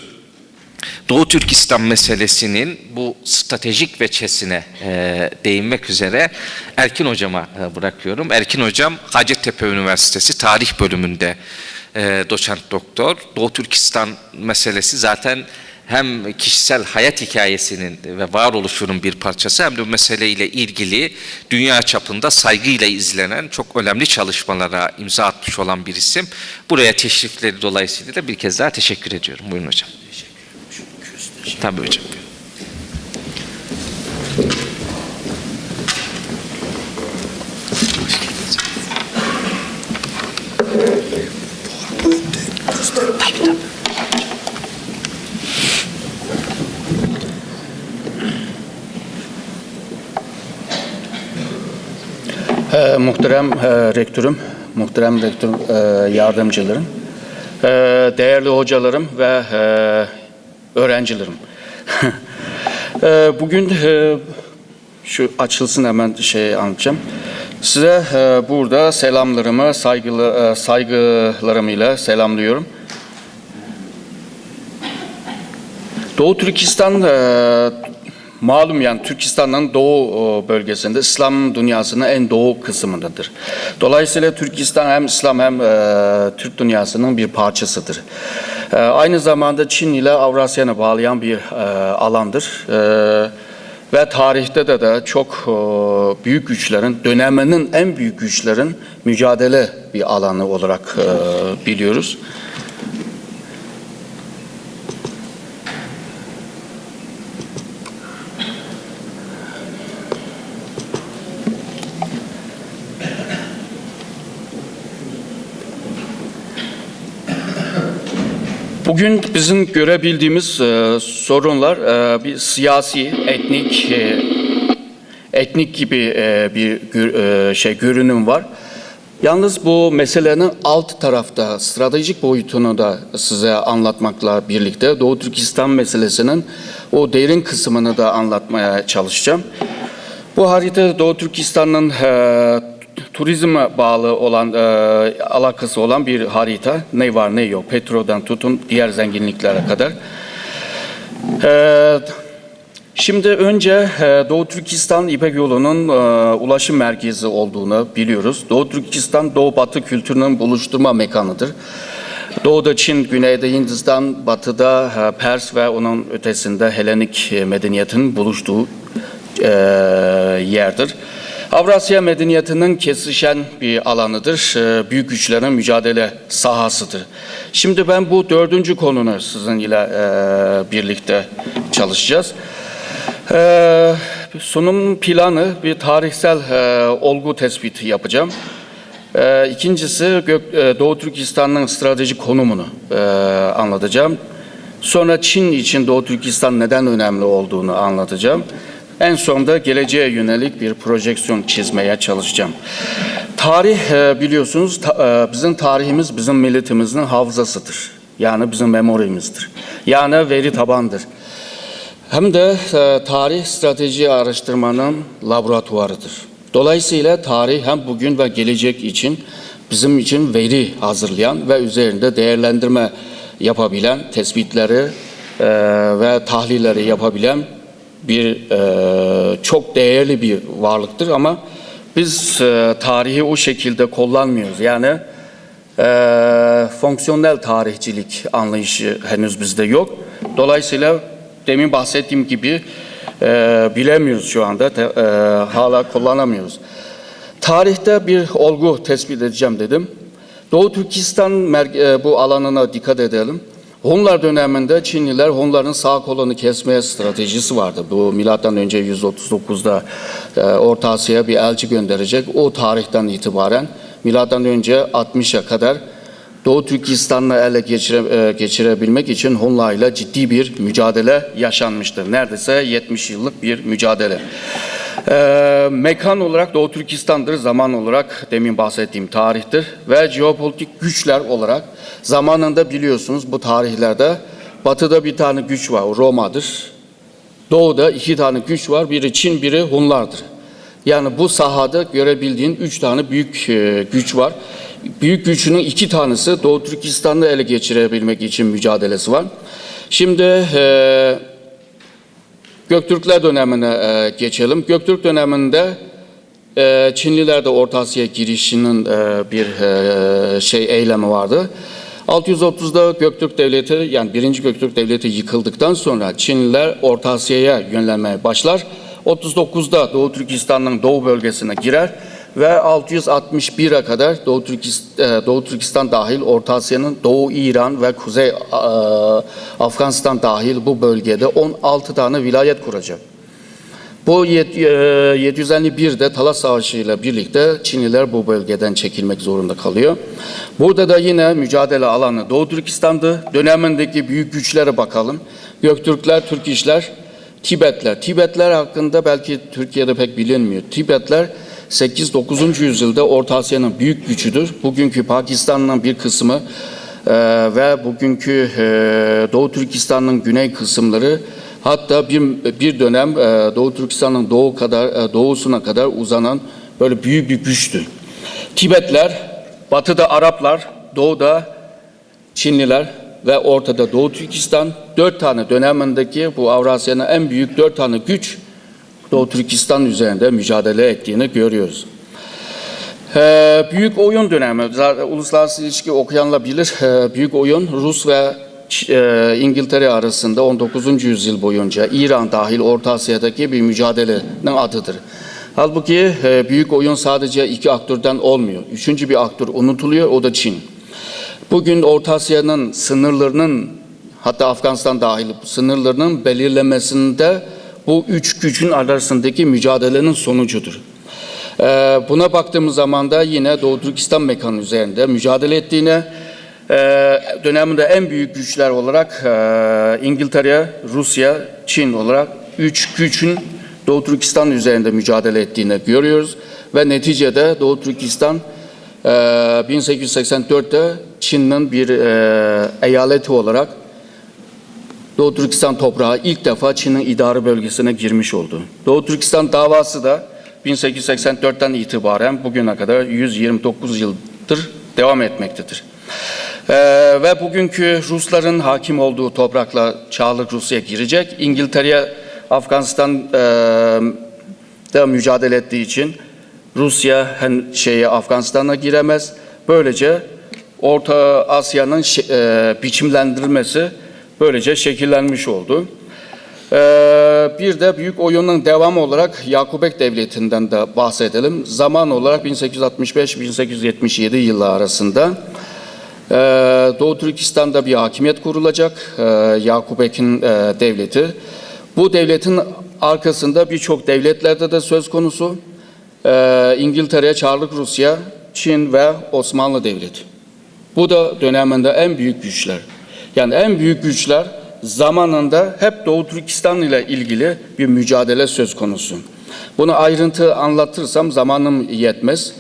Doğu Türkistan meselesinin bu stratejik veçesine e, değinmek üzere Erkin Hocama e, bırakıyorum. Erkin Hocam Hacettepe Üniversitesi Tarih Bölümünde e, doçent doktor. Doğu Türkistan meselesi zaten hem kişisel hayat hikayesinin ve varoluşunun bir parçası hem de bu meseleyle ilgili dünya çapında saygıyla izlenen çok önemli çalışmalara imza atmış olan bir isim. Buraya teşrifleri dolayısıyla da bir kez daha teşekkür ediyorum. Buyurun hocam. Tabii hocam. Ee, muhterem e, rektörüm, muhterem rektör e, yardımcılarım, e, değerli hocalarım ve e, öğrencilerim. E, bugün e, şu açılsın hemen şey anlatacağım. Size e, burada selamlarımı, saygılı e, saygılarımıyla selamlıyorum. Doğu Türkistan e, malum yani Türkistan'ın doğu e, bölgesinde İslam dünyasının en doğu kısmındadır. Dolayısıyla Türkistan hem İslam hem e, Türk dünyasının bir parçasıdır. E, aynı zamanda Çin ile Avrasya'nı bağlayan bir e, alandır. E, ve tarihte de de çok e, büyük güçlerin, döneminin en büyük güçlerin mücadele bir alanı olarak e, biliyoruz. Bugün bizim görebildiğimiz e, sorunlar e, bir siyasi, etnik, e, etnik gibi e, bir gö- e, şey görünüm var. Yalnız bu meselenin alt tarafta stratejik boyutunu da size anlatmakla birlikte Doğu Türkistan meselesinin o derin kısmını da anlatmaya çalışacağım. Bu harita Doğu Türkistan'ın e, turizme bağlı olan, e, alakası olan bir harita. Ne var ne yok, petrolden tutun diğer zenginliklere kadar. E, şimdi önce, e, Doğu Türkistan İpek Yolu'nun, e, ulaşım merkezi olduğunu biliyoruz. Doğu Türkistan Doğu Batı kültürünün buluşturma mekanıdır. Doğuda Çin, güneyde Hindistan, batıda, e, Pers ve onun ötesinde Helenik, e, medeniyetinin buluştuğu e, yerdir. Avrasya medeniyetinin kesişen bir alanıdır. E, büyük güçlerin mücadele sahasıdır. Şimdi ben bu dördüncü konunu sizin ile, e, birlikte çalışacağız. E, sunum planı bir tarihsel, e, olgu tespiti yapacağım. E, ikincisi Gök-, e, Doğu Türkistan'ın stratejik konumunu, e, anlatacağım. Sonra Çin için Doğu Türkistan neden önemli olduğunu anlatacağım. En sonunda geleceğe yönelik bir projeksiyon çizmeye çalışacağım. Tarih, e, biliyorsunuz, ta-, e, bizim tarihimiz bizim milletimizin hafızasıdır. Yani bizim memorimizdir. Yani veri tabandır. Hem de, e, tarih strateji araştırmanın laboratuvarıdır. Dolayısıyla tarih hem bugün ve gelecek için bizim için veri hazırlayan ve üzerinde değerlendirme yapabilen, tespitleri, e, ve tahlilleri yapabilen bir, e, çok değerli bir varlıktır. Ama biz, e, tarihi o şekilde kullanmıyoruz. Yani, e, fonksiyonel tarihçilik anlayışı henüz bizde yok. Dolayısıyla demin bahsettiğim gibi, e, bilemiyoruz şu anda, te-, e, hala kullanamıyoruz. Tarihte bir olgu tespit edeceğim dedim. Doğu Türkistan mer-, e, bu alanına dikkat edelim. Hunlar döneminde Çinliler Hunların sağ kolunu kesmeye stratejisi vardı. Bu milattan önce yüz otuz dokuzda, e, Orta Asya'ya bir elçi gönderecek. O tarihten itibaren milattan önce altmışa kadar Doğu Türkistan'ı ele geçire-, e, geçirebilmek için Hunlarla ciddi bir mücadele yaşanmıştır. Neredeyse yetmiş yıllık bir mücadele. E, mekan olarak Doğu Türkistan'dır, zaman olarak demin bahsettiğim tarihtir ve jeopolitik güçler olarak zamanında biliyorsunuz bu tarihlerde batıda bir tane güç var, o Roma'dır. Doğuda iki tane güç var, biri Çin, biri Hunlardır. Yani bu sahada görebildiğin üç tane büyük, e, güç var. Büyük gücünün iki tanesi Doğu Türkistan'ı ele geçirebilmek için mücadelesi var. Şimdi, e, Göktürkler dönemine, e, geçelim. Göktürk döneminde, e, Çinliler de Orta Asya'ya girişinin, e, bir, e, şey eylemi vardı. Altı yüz otuzda Göktürk Devleti, yani birinci Göktürk Devleti yıkıldıktan sonra Çinliler Orta Asya'ya yönlenmeye başlar. Otuz dokuzda Doğu Türkistan'ın doğu bölgesine girer ve altı yüz altmış bire kadar Doğu Türkis-, e, Doğu Türkistan dahil Orta Asya'nın Doğu İran ve Kuzey, e, Afganistan dahil bu bölgede on altı tane vilayet kuracak. Bu yet-, e, yedi yüz elli birde Talas Savaşı ile birlikte Çinliler bu bölgeden çekilmek zorunda kalıyor. Burada da yine mücadele alanı Doğu Türkistan'dı. Dönemindeki büyük güçlere bakalım. Göktürkler, Türk işler, Tibetler. Tibetler hakkında belki Türkiye'de pek bilinmiyor. Tibetler sekiz dokuzuncu yüzyılda Orta Asya'nın büyük gücüdür. Bugünkü Pakistan'ın bir kısmı, e, ve bugünkü, e, Doğu Türkistan'ın güney kısımları, hatta bir, bir dönem, e, Doğu Türkistan'ın doğu kadar, e, doğusuna kadar uzanan böyle büyük bir güçtü. Tibetler, batıda Araplar, doğuda Çinliler ve ortada Doğu Türkistan, dört tane dönemindeki bu Avrasya'nın en büyük dört tane güç Doğu Türkistan üzerinde mücadele ettiğini görüyoruz. Ee, Büyük Oyun dönemi, zaten uluslararası ilişki okuyanlar bilir. Ee, Büyük Oyun, Rus ve Ç-, e, İngiltere arasında on dokuzuncu yüzyıl boyunca İran dahil Orta Asya'daki bir mücadelenin adıdır. Halbuki, e, Büyük Oyun sadece iki aktörden olmuyor. Üçüncü bir aktör unutuluyor, o da Çin. Bugün Orta Asya'nın sınırlarının, hatta Afganistan dahil sınırlarının belirlemesinde bu üç gücün arasındaki mücadelenin sonucudur. Ee, buna baktığımız zaman da yine Doğu Türkistan mekanı üzerinde mücadele ettiğine, e, döneminde en büyük güçler olarak, e, İngiltere, Rusya, Çin olarak üç gücün Doğu Türkistan üzerinde mücadele ettiğini görüyoruz. Ve neticede Doğu Türkistan, e, bin sekiz yüz seksen dörtte Çin'in bir, e, eyaleti olarak Doğu Türkistan toprağı ilk defa Çin'in idari bölgesine girmiş oldu. Doğu Türkistan davası da bin sekiz yüz seksen dörtten itibaren bugüne kadar yüz yirmi dokuz yıldır devam etmektedir. Ee, ve bugünkü Rusların hakim olduğu topraklar Çarlık Rusya'ya girecek. İngiltere Afganistan'da mücadele ettiği için Rusya hem şeye Afganistan'a giremez. Böylece Orta Asya'nın şe- e, biçimlendirmesi böylece şekillenmiş oldu. Ee, bir de büyük oyunun devamı olarak Yakubek Devleti'nden de bahsedelim. Zaman olarak bin sekiz yüz altmış beş bin sekiz yüz yetmiş yedi yılı arasında e, Doğu Türkistan'da bir hakimiyet kurulacak. E, Yakubek'in e, devleti. Bu devletin arkasında birçok devletlerde de söz konusu. Ee, İngiltere, Çarlık Rusya, Çin ve Osmanlı Devleti. Bu da döneminde en büyük güçler. Yani en büyük güçler zamanında hep Doğu Türkistan ile ilgili bir mücadele söz konusu. Bunu ayrıntı anlatırsam zamanım yetmez.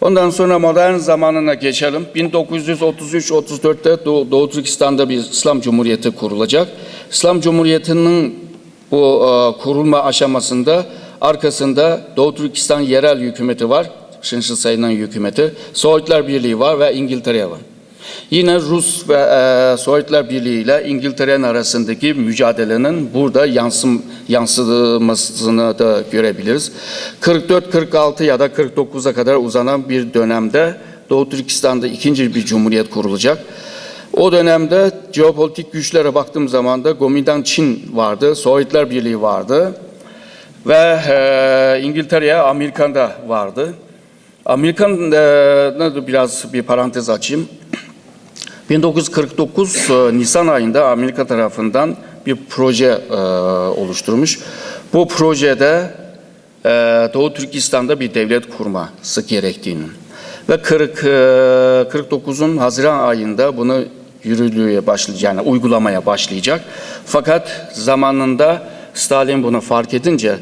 Ondan sonra modern zamanına geçelim. bin dokuz yüz otuz üç otuz dörtte Doğu, Doğu Türkistan'da bir İslam Cumhuriyeti kurulacak. İslam Cumhuriyeti'nin bu e, kurulma aşamasında arkasında Doğu Türkistan yerel hükümeti var. Şinşi Sayın'ın hükümeti. Sovyetler Birliği var ve İngiltere var. Yine Rus ve e, Sovyetler Birliği ile İngiltere'nin arasındaki mücadelenin burada yansım, yansımasını da görebiliriz. kırk dört kırk altı ya da kırk dokuza kadar uzanan bir dönemde Doğu Türkistan'da ikinci bir cumhuriyet kurulacak. O dönemde jeopolitik güçlere baktığım zaman da Gomindan Çin vardı, Sovyetler Birliği vardı ve e, İngiltere, Amerikan da vardı. Amerikan e, biraz bir parantez açayım. bin dokuz yüz kırk dokuz e, Nisan ayında Amerika tarafından bir proje e, oluşturmuş. Bu projede e, Doğu Türkistan'da bir devlet kurması gerektiğini ve kırk, e, kırk dokuzun Haziran ayında bunu yürürlüğe başlayacak, yani uygulamaya başlayacak. Fakat zamanında Stalin bunu fark edince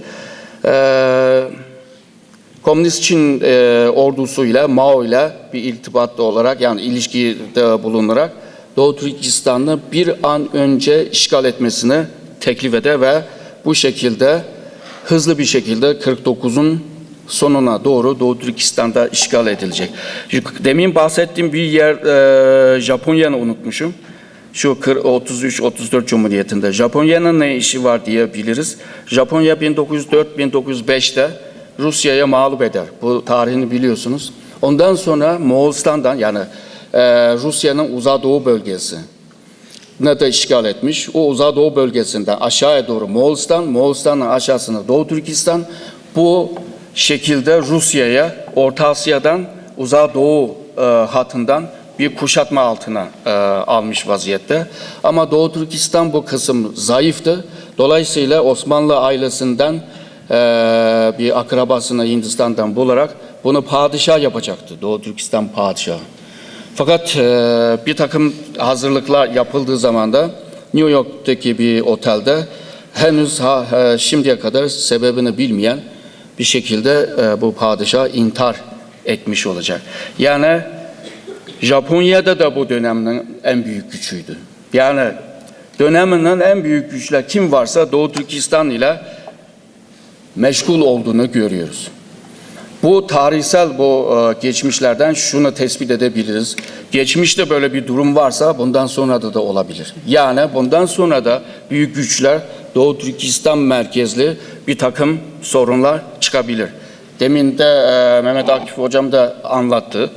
e, Komünist Çin e, ordusuyla, Mao ile bir irtibatta olarak, yani ilişkide bulunarak Doğu Türkistan'ı bir an önce işgal etmesini teklif eder ve bu şekilde hızlı bir şekilde kırk dokuzun sonuna doğru Doğu Türkistan'da işgal edilecek. Yuk- Demin bahsettiğim bir yer e, Japonya'nı unutmuşum. Şu kır- otuz üç otuz dört Cumhuriyeti'nde Japonya'nın ne işi var diyebiliriz. Japonya bin dokuz yüz dört bin dokuz yüz beşte Rusya'ya mağlup eder. Bu tarihini biliyorsunuz. Ondan sonra Moğolistan'dan, yani e, Rusya'nın Uzak Doğu bölgesi ne de işgal etmiş. O Uzak Doğu bölgesinden aşağıya doğru Moğolistan, Moğolistan'ın aşağısında Doğu Türkistan. Bu şekilde Rusya'ya Orta Asya'dan Uzak Doğu e, hatından bir kuşatma altına e, almış vaziyette. Ama Doğu Türkistan bu kısım zayıftı. Dolayısıyla Osmanlı ailesinden e, bir akrabasını Hindistan'dan bularak bunu padişah yapacaktı. Doğu Türkistan padişahı. Fakat e, bir takım hazırlıklar yapıldığı zaman da New York'taki bir otelde henüz ha, e, şimdiye kadar sebebini bilmeyen bir şekilde e, bu padişah intihar etmiş olacak. Yani Japonya'da da bu dönemin en büyük gücüydü. Yani döneminin en büyük güçler kim varsa Doğu Türkistan ile meşgul olduğunu görüyoruz. Bu tarihsel bu e, geçmişlerden şunu tespit edebiliriz. Geçmişte böyle bir durum varsa bundan sonra da, da olabilir. Yani bundan sonra da büyük güçler Doğu Türkistan merkezli bir takım sorunlar çıkabilir. Demin de e, Mehmet Akif hocam da anlattı.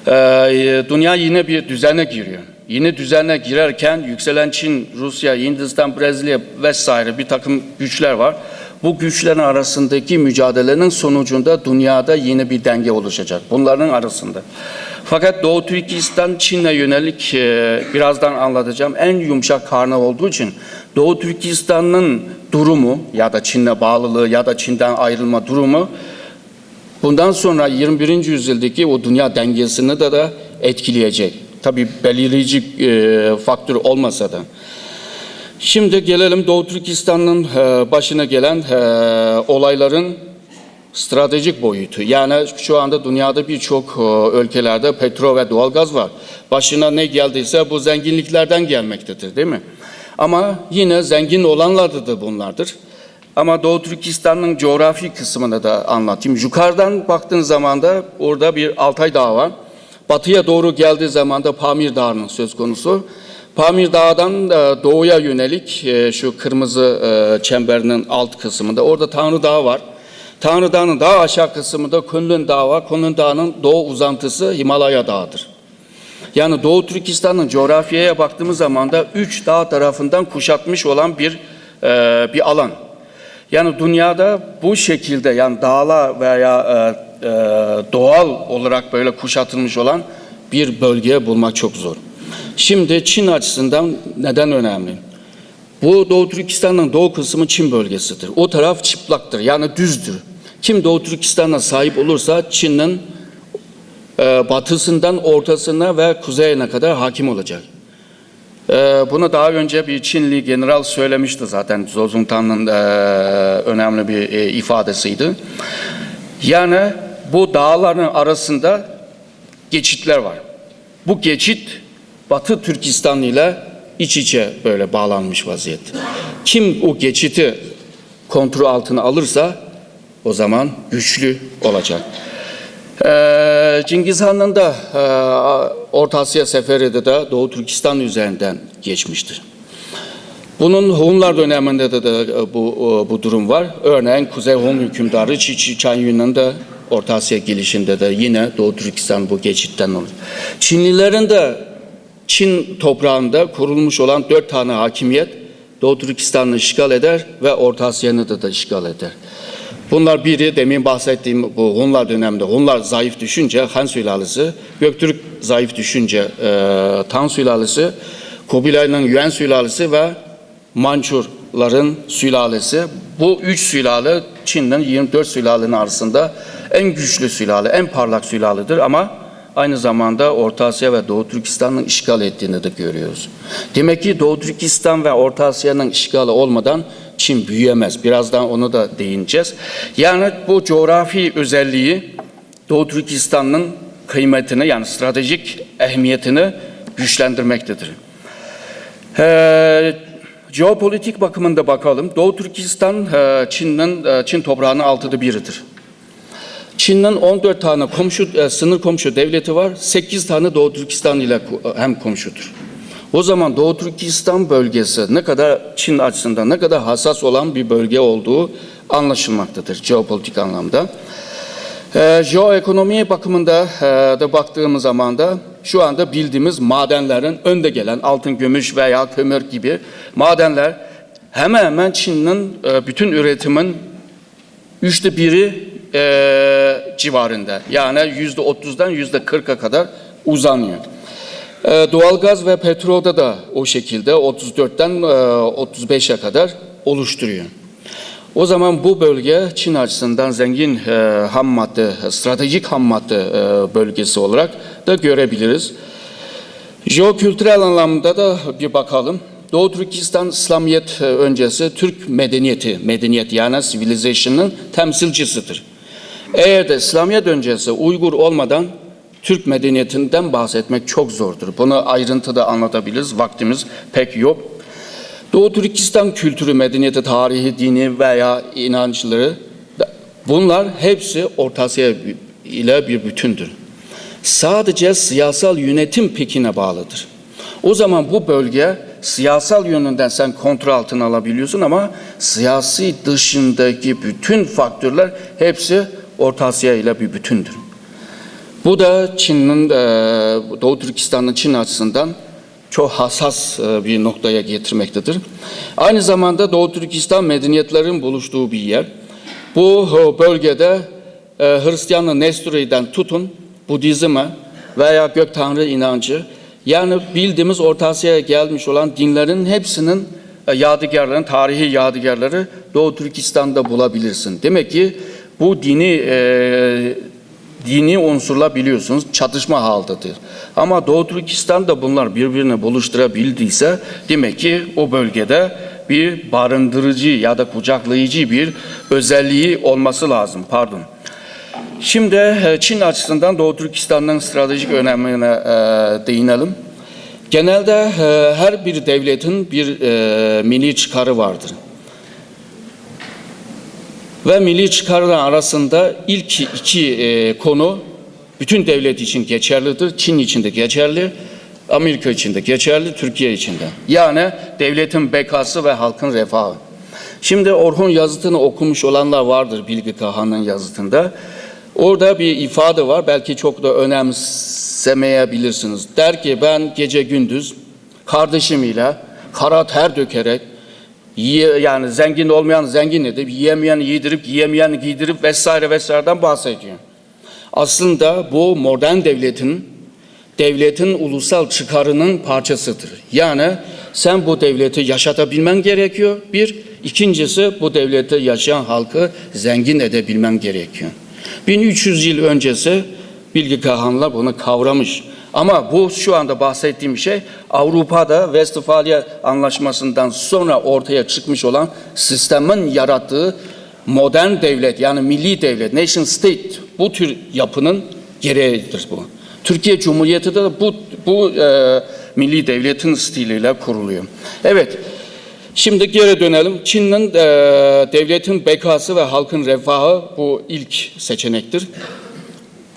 E, dünya yine bir düzene giriyor. Yeni düzene girerken yükselen Çin, Rusya, Hindistan, Brezilya vesaire bir takım güçler var. Bu güçlerin arasındaki mücadelenin sonucunda dünyada yeni bir denge oluşacak. Bunların arasında. Fakat Doğu Türkistan Çin'e yönelik e, birazdan anlatacağım. En yumuşak karnı olduğu için Doğu Türkistan'ın durumu ya da Çin'le bağlılığı ya da Çin'den ayrılma durumu bundan sonra yirmi birinci yüzyıldaki o dünya dengesini de, de etkileyecek. Tabii belirleyici e, faktör olmasa da. Şimdi gelelim Doğu Türkistan'ın e, başına gelen e, olayların stratejik boyutu. Yani şu anda dünyada birçok e, ülkelerde petrol ve doğalgaz var. Başına ne geldiyse bu zenginliklerden gelmektedir, değil mi? Ama yine zengin olanlar da, da bunlardır. Ama Doğu Türkistan'ın coğrafi kısmını da anlatayım. Yukarıdan baktığın zaman da orada bir Altay Dağı var. Batıya doğru geldiği zaman da Pamir Dağı'nın söz konusu. Pamir Dağı'dan e, doğuya yönelik e, şu kırmızı e, çemberinin alt kısmında orada Tanrı Dağı var. Tanrı Dağı'nın daha aşağı kısmında Kunlun Dağı var. Kunlun Dağı'nın doğu uzantısı Himalaya Dağı'dır. Yani Doğu Türkistan'ın coğrafyaya baktığımız zaman da üç dağ tarafından kuşatmış olan bir e, bir alan. Yani dünyada bu şekilde, yani dağlar veya e, e, doğal olarak böyle kuşatılmış olan bir bölge bulmak çok zor. Şimdi Çin açısından neden önemli? Bu Doğu Türkistan'ın doğu kısmı Çin bölgesidir. O taraf çıplaktır, yani düzdür. Kim Doğu Türkistan'a sahip olursa Çin'in e, batısından ortasına ve kuzeyine kadar hakim olacak. E, bunu daha önce bir Çinli general söylemişti zaten. Zhou Zongtang'ın e, önemli bir e, ifadesiydi. Yani bu dağların arasında geçitler var. Bu geçit Batı Türkistan ile iç içe böyle bağlanmış vaziyette. Kim o geçiti kontrol altına alırsa o zaman güçlü olacak. Ee, Cengiz Han'ın da e, Orta Asya seferi de, de Doğu Türkistan üzerinden geçmiştir. Bunun Hunlar döneminde de, de e, bu e, bu durum var. Örneğin Kuzey Hun hükümdarı Çi Çi Çan Yun'un da Orta Asya gelişinde de yine Doğu Türkistan bu geçitten olur. Çinlilerin de Çin toprağında kurulmuş olan dört tane hakimiyet Doğu Türkistan'ı işgal eder ve Orta Asya'nı da, da işgal eder. Bunlar biri, demin bahsettiğim bu Hunlar döneminde Hunlar zayıf düşünce Han sülalesi, Göktürk zayıf düşünce e, Tang sülalesi, Kubilay'ın Yuan sülalesi ve Mançurların sülalesi. Bu üç sülale Çin'in yirmi dört sülalenin arasında en güçlü sülale, en parlak sülaledir ama aynı zamanda Orta Asya ve Doğu Türkistan'ın işgal ettiğini de görüyoruz. Demek ki Doğu Türkistan ve Orta Asya'nın işgali olmadan Çin büyüyemez. Birazdan onu da değineceğiz. Yani bu coğrafi özelliği Doğu Türkistan'ın kıymetini, yani stratejik ehemmiyetini güçlendirmektedir. Ee, jeopolitik bakımında bakalım. Doğu Türkistan e, Çin'in e, Çin toprağının altıda biridir. Çin'in on dört tane komşu e, sınır komşu devleti var. Sekiz tane Doğu Türkistan ile hem komşudur. O zaman Doğu Türkistan bölgesi ne kadar Çin açısından ne kadar hassas olan bir bölge olduğu anlaşılmaktadır jeopolitik anlamda. E, jeoekonomi bakımında e, da baktığımız zaman da şu anda bildiğimiz madenlerin önde gelen altın, gümüş veya kömür gibi madenler hemen hemen Çin'in e, bütün üretimin üçte biri e, civarında. Yani yüzde otuzdan yüzde kırka kadar uzanıyor. E, doğalgaz ve petrolde de o şekilde otuz dörtten e, otuz beşe kadar oluşturuyor. O zaman bu bölge Çin açısından zengin e, ham madde, stratejik ham madde e, bölgesi olarak da görebiliriz. Jeokültürel anlamda da bir bakalım. Doğu Türkistan İslamiyet e, öncesi Türk medeniyeti, medeniyet yani civilization'ın temsilcisidir. Eğer de İslamiyet öncesi Uygur olmadan Türk medeniyetinden bahsetmek çok zordur. Bunu ayrıntıda anlatabiliriz. Vaktimiz pek yok. Doğu Türkistan kültürü, medeniyeti, tarihi, dini veya inançları, bunlar hepsi Orta Asya ile bir bütündür. Sadece siyasal yönetim pekine bağlıdır. O zaman bu bölge siyasal yönünden sen kontrol altına alabiliyorsun ama siyasi dışındaki bütün faktörler hepsi Orta Asya ile bir bütündür. Bu da Çin'in, e, Doğu Türkistan'ın Çin açısından çok hassas e, bir noktaya getirmektedir. Aynı zamanda Doğu Türkistan medeniyetlerin buluştuğu bir yer. Bu e, bölgede e, Hristiyanlı Nestori'den tutun Budizm'e veya gök tanrı inancı, yani bildiğimiz Orta Asya'ya gelmiş olan dinlerin hepsinin e, yadigarların, tarihi yadigarları Doğu Türkistan'da bulabilirsin. Demek ki bu dini e, dini unsurlar biliyorsunuz çatışma haldedir. Ama Doğu Türkistan'da bunlar birbirini buluşturabildiyse demek ki o bölgede bir barındırıcı ya da kucaklayıcı bir özelliği olması lazım. Pardon. Şimdi e, Çin açısından Doğu Türkistan'ın stratejik önemine e, değinelim. Genelde e, her bir devletin bir e, milli çıkarı vardır. Ve milli çıkarlar arasında ilk iki e, konu bütün devlet için geçerlidir. Çin için de geçerli, Amerika için de geçerli, Türkiye için de. Yani devletin bekası ve halkın refahı. Şimdi Orhun yazıtını okumuş olanlar vardır Bilge Kağan'ın yazıtında. Orada bir ifade var, belki çok da önemsemeyebilirsiniz. Der ki, ben gece gündüz kardeşim ile kara ter dökerek, yiye- yani zengin olmayan zengin edip, yiyemeyen yedirip, giyemeyen giydirip vesaire vesaireden bahsediyor. Aslında bu modern devletin, devletin ulusal çıkarının parçasıdır. Yani sen bu devleti yaşatabilmen gerekiyor. Bir, ikincisi bu devlette yaşayan halkı zengin edebilmen gerekiyor. Bin üç yüz yıl öncesi Bilge Kağanlar bunu kavramış. Ama bu şu anda bahsettiğim şey Avrupa'da Westfalia Anlaşması'ndan sonra ortaya çıkmış olan sistemin yarattığı modern devlet, yani milli devlet, nation state, bu tür yapının gereğidir bu. Türkiye Cumhuriyeti de bu, bu e, milli devletin stiliyle kuruluyor. Evet, şimdi geri dönelim. Çin'in e, devletin bekası ve halkın refahı bu ilk seçenektir.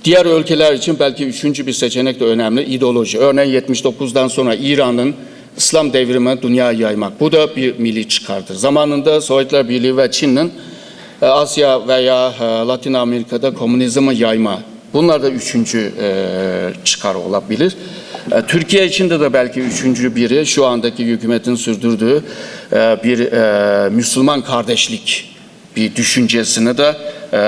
Diğer ülkeler için belki üçüncü bir seçenek de önemli, ideoloji. Örneğin yetmiş dokuzdan sonra İran'ın İslam devrimi dünyaya yaymak. Bu da bir milli çıkardır. Zamanında Sovyetler Birliği ve Çin'in e, Asya veya e, Latin Amerika'da komünizmi yayma. Bunlar da üçüncü e, çıkar olabilir. E, Türkiye içinde de belki üçüncü biri şu andaki hükümetin sürdürdüğü e, bir e, Müslüman kardeşlik bir düşüncesini de e, e,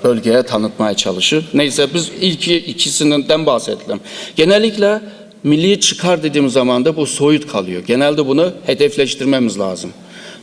bölgeye tanıtmaya çalışır. Neyse biz ilk ikisinden bahsedelim. Genellikle milli çıkar dediğimiz zaman da bu soyut kalıyor. Genelde bunu hedefleştirmemiz lazım.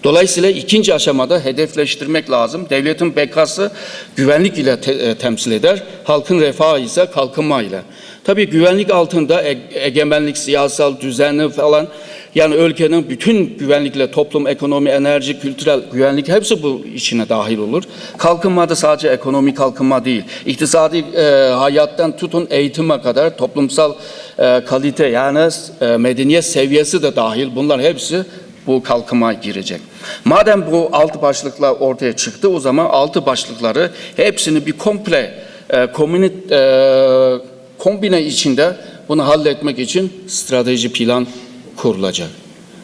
Dolayısıyla ikinci aşamada hedefleştirmek lazım. Devletin bekası güvenlik ile te- e, temsil eder. Halkın refahı ise kalkınma ile. Tabii güvenlik altında e- egemenlik, siyasal düzeni falan, yani ülkenin bütün güvenlikle toplum, ekonomi, enerji, kültürel güvenlik hepsi bu içine dahil olur. Kalkınma da sadece ekonomik kalkınma değil. İktisadi e, hayattan tutun eğitime kadar toplumsal e, kalite yani e, medeniyet seviyesi de dahil. Bunlar hepsi bu kalkınma girecek. Madem bu alt başlıklar ortaya çıktı, o zaman altı başlıkları hepsini bir komple e, komünit e, kombine içinde bunu halletmek için strateji plan kurulacak.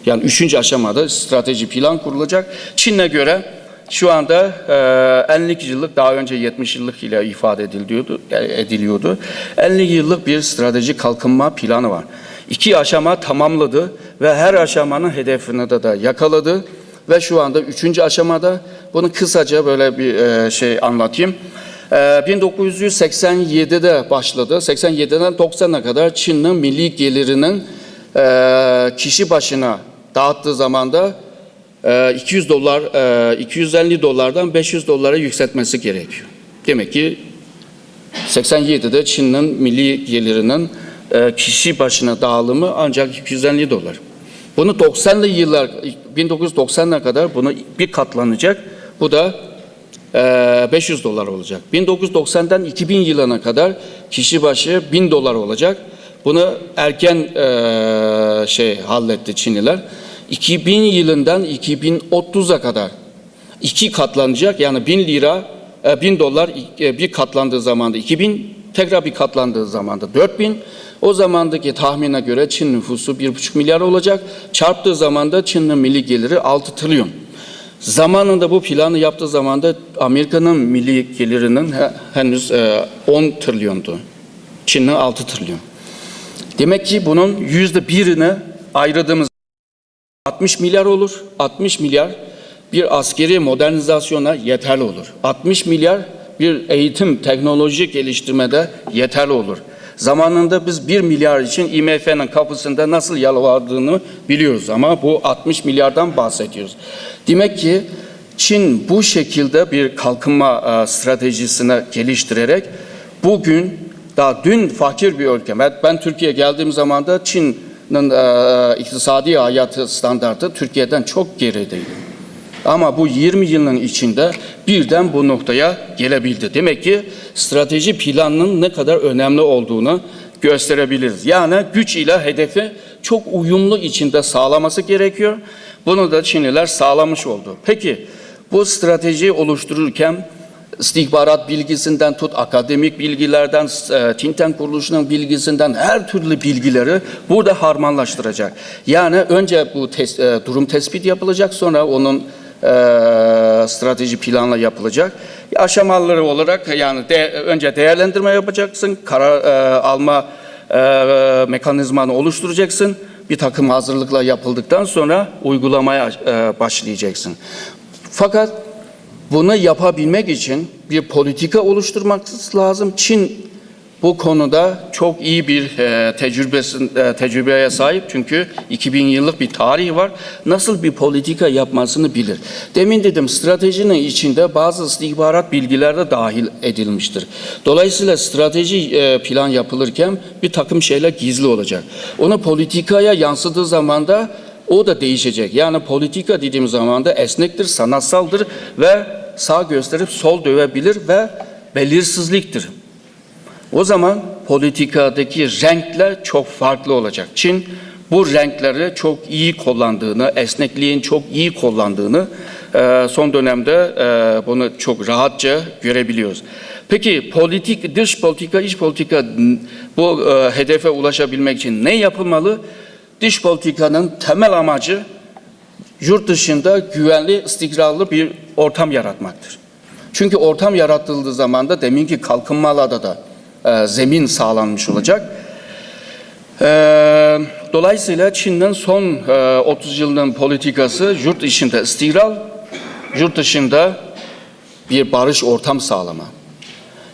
Yani üçüncü aşamada strateji plan kurulacak. Çin'e göre şu anda e, elli yıllık, daha önce yetmiş yıllık ile ifade ediliyordu, e, ediliyordu. Elli yıllık bir strateji kalkınma planı var. İki aşama tamamladı ve her aşamanın hedefini de, de yakaladı. Ve şu anda üçüncü aşamada, bunu kısaca böyle bir e, şey anlatayım. E, bin dokuz yüz seksen yedide başladı. Seksen yediden doksana kadar Çin'in milli gelirinin e, kişi başına dağıttığı zamanda e, iki yüz dolar, e, iki yüz elli dolardan beş yüz dolara yükseltmesi gerekiyor. Demek ki seksen yedide Çin'in milli gelirinin e, kişi başına dağılımı ancak iki yüz elli dolar. Bunu doksanlı yıllar, bin dokuz yüz doksanına kadar bunu bir katlanacak. Bu da e, beş yüz dolar olacak. Bin dokuz yüz doksandan iki bin yılına kadar kişi başı bin dolar olacak. Bunu erken e, şey halletti Çinliler. iki bin yılından iki bin otuza kadar iki katlanacak. Yani bin lira, e, bin dolar e, bir katlandığı zaman da iki bin, tekrar bir katlandığı zaman da dört bin. O zamandaki tahmine göre Çin nüfusu bir buçuk milyar olacak. Çarptığı zaman da Çin'in milli geliri altı trilyon. Zamanında bu planı yaptığı zaman da Amerika'nın milli gelirinin he- henüz e, on trilyondu. Çin'in altı trilyon. Demek ki bunun yüzde birini ayırdığımız altmış milyar olur. Altmış milyar bir askeri modernizasyona yeterli olur. Altmış milyar bir eğitim, teknoloji geliştirmede yeterli olur. Zamanında biz bir milyar için I M F'nin kapısında nasıl yalvardığını biliyoruz ama bu altmış milyardan bahsediyoruz. Demek ki Çin bu şekilde bir kalkınma e, stratejisini geliştirerek bugün, daha dün fakir bir ülke. Ben, ben Türkiye'ye geldiğim zaman da Çin'in e, iktisadi hayatı standartı Türkiye'den çok gerideydi. Ama bu yirmi yılın içinde birden bu noktaya gelebildi. Demek ki strateji planının ne kadar önemli olduğunu gösterebiliriz. Yani güç ile hedefi çok uyumlu içinde sağlaması gerekiyor. Bunu da Çinliler sağlamış oldu. Peki Bu strateji oluştururken istihbarat bilgisinden tut, akademik bilgilerden, e, think tank kuruluşunun bilgisinden her türlü bilgileri burada harmanlaştıracak. Yani önce bu tes-, e, durum tespit yapılacak, sonra onun e, strateji planla yapılacak. Aşamaları olarak yani de, önce değerlendirme yapacaksın, karar e, alma e, mekanizmanı oluşturacaksın. Bir takım hazırlıklar yapıldıktan sonra uygulamaya e, başlayacaksın. Fakat bunu yapabilmek için bir politika oluşturmak lazım. Çin bu konuda çok iyi bir e, tecrübesin, e, tecrübeye sahip, çünkü iki bin yıllık bir tarihi var. Nasıl bir politika yapmasını bilir. Demin dedim, stratejinin içinde bazı istihbarat bilgiler de dahil edilmiştir. Dolayısıyla strateji e, plan yapılırken bir takım şeyler gizli olacak. Onu politikaya yansıdığı zaman da o da değişecek. Yani politika dediğim zaman da esnektir, sanatsaldır ve sağ gösterip sol dövebilir ve belirsizliktir. O zaman politikadaki renkler çok farklı olacak. Çin bu renkleri çok iyi kullandığını, esnekliğin çok iyi kullandığını e, son dönemde e, bunu çok rahatça görebiliyoruz. Peki politik, dış politika, iç politika bu e, hedefe ulaşabilmek için ne yapılmalı? Dış politikanın temel amacı yurt dışında güvenli, istikrarlı bir ortam yaratmaktır. Çünkü ortam yaratıldığı zaman da deminki kalkınmalarda da e, zemin sağlanmış olacak. E, Dolayısıyla Çin'in son e, otuz yılın politikası yurt içinde istikrar, yurt dışında bir barış ortam sağlama.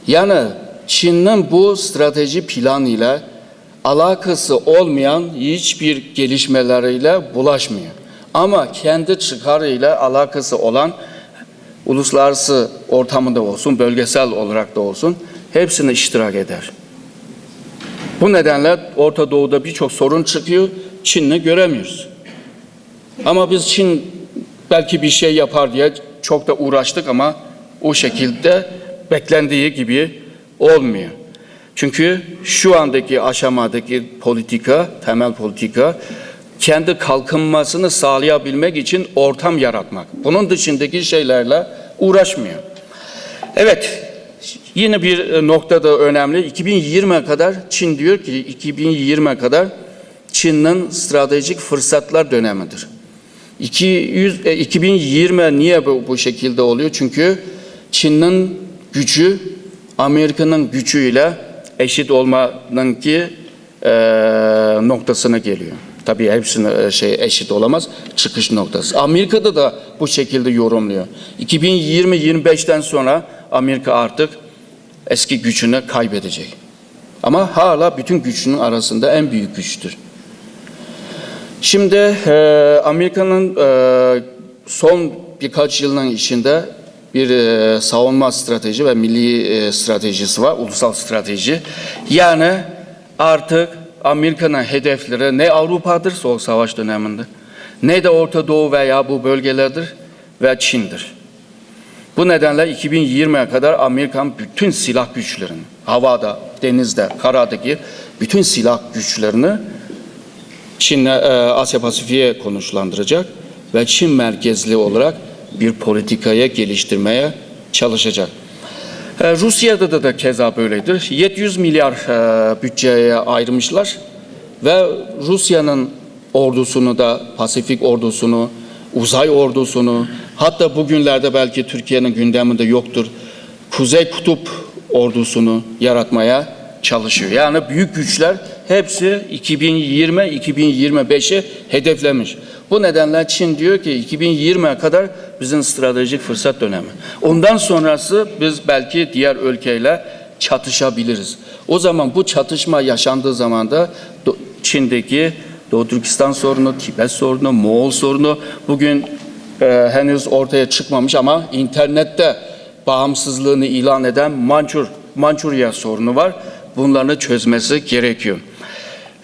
Yani Çin'in bu strateji planıyla alakası olmayan hiçbir gelişmeleriyle bulaşmıyor. Ama kendi çıkarıyla alakası olan uluslararası ortamında olsun, bölgesel olarak da olsun hepsine iştirak eder. Bu nedenle Orta Doğu'da birçok sorun çıkıyor, Çin'i göremiyoruz. Ama biz Çin belki bir şey yapar diye çok da uğraştık ama o şekilde beklendiği gibi olmuyor. Çünkü şu andaki aşamadaki politika, temel politika kendi kalkınmasını sağlayabilmek için ortam yaratmak. Bunun dışındaki şeylerle uğraşmıyor. Evet, yine bir e, nokta da önemli. iki bin yirmiye kadar Çin diyor ki iki bin yirmiye kadar Çin'in stratejik fırsatlar dönemidir. iki yüz, e, iki bin yirmi niye bu, bu şekilde oluyor? Çünkü Çin'in gücü Amerika'nın gücüyle eşit olmanın ki e, noktasına geliyor. Tabii hepsine e, şey eşit olamaz. Çıkış noktası. Amerika'da da bu şekilde yorumluyor. iki bin yirmi yirmi beşten sonra Amerika artık eski gücünü kaybedecek. Ama hala bütün gücünün arasında en büyük güçtür. Şimdi e, Amerika'nın e, son birkaç yılın içinde bir e, savunma strateji ve milli e, stratejisi var, ulusal strateji. Yani artık Amerika'nın hedefleri ne Avrupa'dır Soğuk Savaş döneminde, ne de Orta Doğu veya bu bölgelerdir ve Çin'dir. Bu nedenle iki bin yirmiye kadar Amerikan bütün silah güçlerini, havada, denizde, karadaki bütün silah güçlerini Çin'e, e, Asya Pasifik'e konuşlandıracak ve Çin merkezli olarak bir politikaya geliştirmeye çalışacak. E, Rusya'da da, da keza böyledir. Yedi yüz milyar e, bütçeye ayırmışlar ve Rusya'nın ordusunu da, Pasifik ordusunu, uzay ordusunu, hatta bugünlerde belki Türkiye'nin gündeminde yoktur, Kuzey Kutup ordusunu yaratmaya çalışıyor. Yani büyük güçler hepsi iki bin yirmi, iki bin yirmi beşi hedeflemiş. Bu nedenle Çin diyor ki iki bin yirmiye kadar bizim stratejik fırsat dönemi. Ondan sonrası biz belki diğer ülkeyle çatışabiliriz. O zaman bu çatışma yaşandığı zaman da Do- Çin'deki Doğu Türkistan sorunu, Tibet sorunu, Moğol sorunu bugün e, henüz ortaya çıkmamış ama internette bağımsızlığını ilan eden Mançur, Mançurya sorunu var. Bunların çözmesi gerekiyor.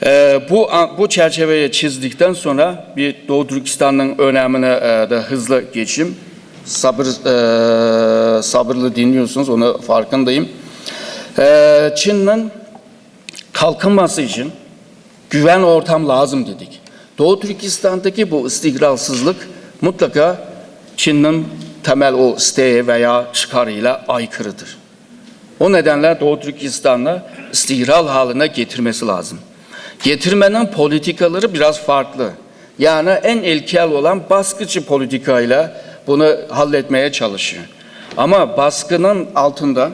E, bu bu çerçeveye çizdikten sonra bir Doğu Türkistan'ın önemine e, de hızlı geçeyim. Sabır e, sabırlı dinliyorsunuz, onu farkındayım. E, Çin'in kalkınması için güven ortam lazım dedik. Doğu Türkistan'daki bu istikrarsızlık mutlaka Çin'in temel o isteği veya çıkarıyla aykırıdır. O nedenle Doğu Türkistan'ı istiqlal haline getirmesi lazım. Getirmenin politikaları biraz farklı. Yani en ilkel olan baskıcı politikayla bunu halletmeye çalışıyor. Ama baskının altında,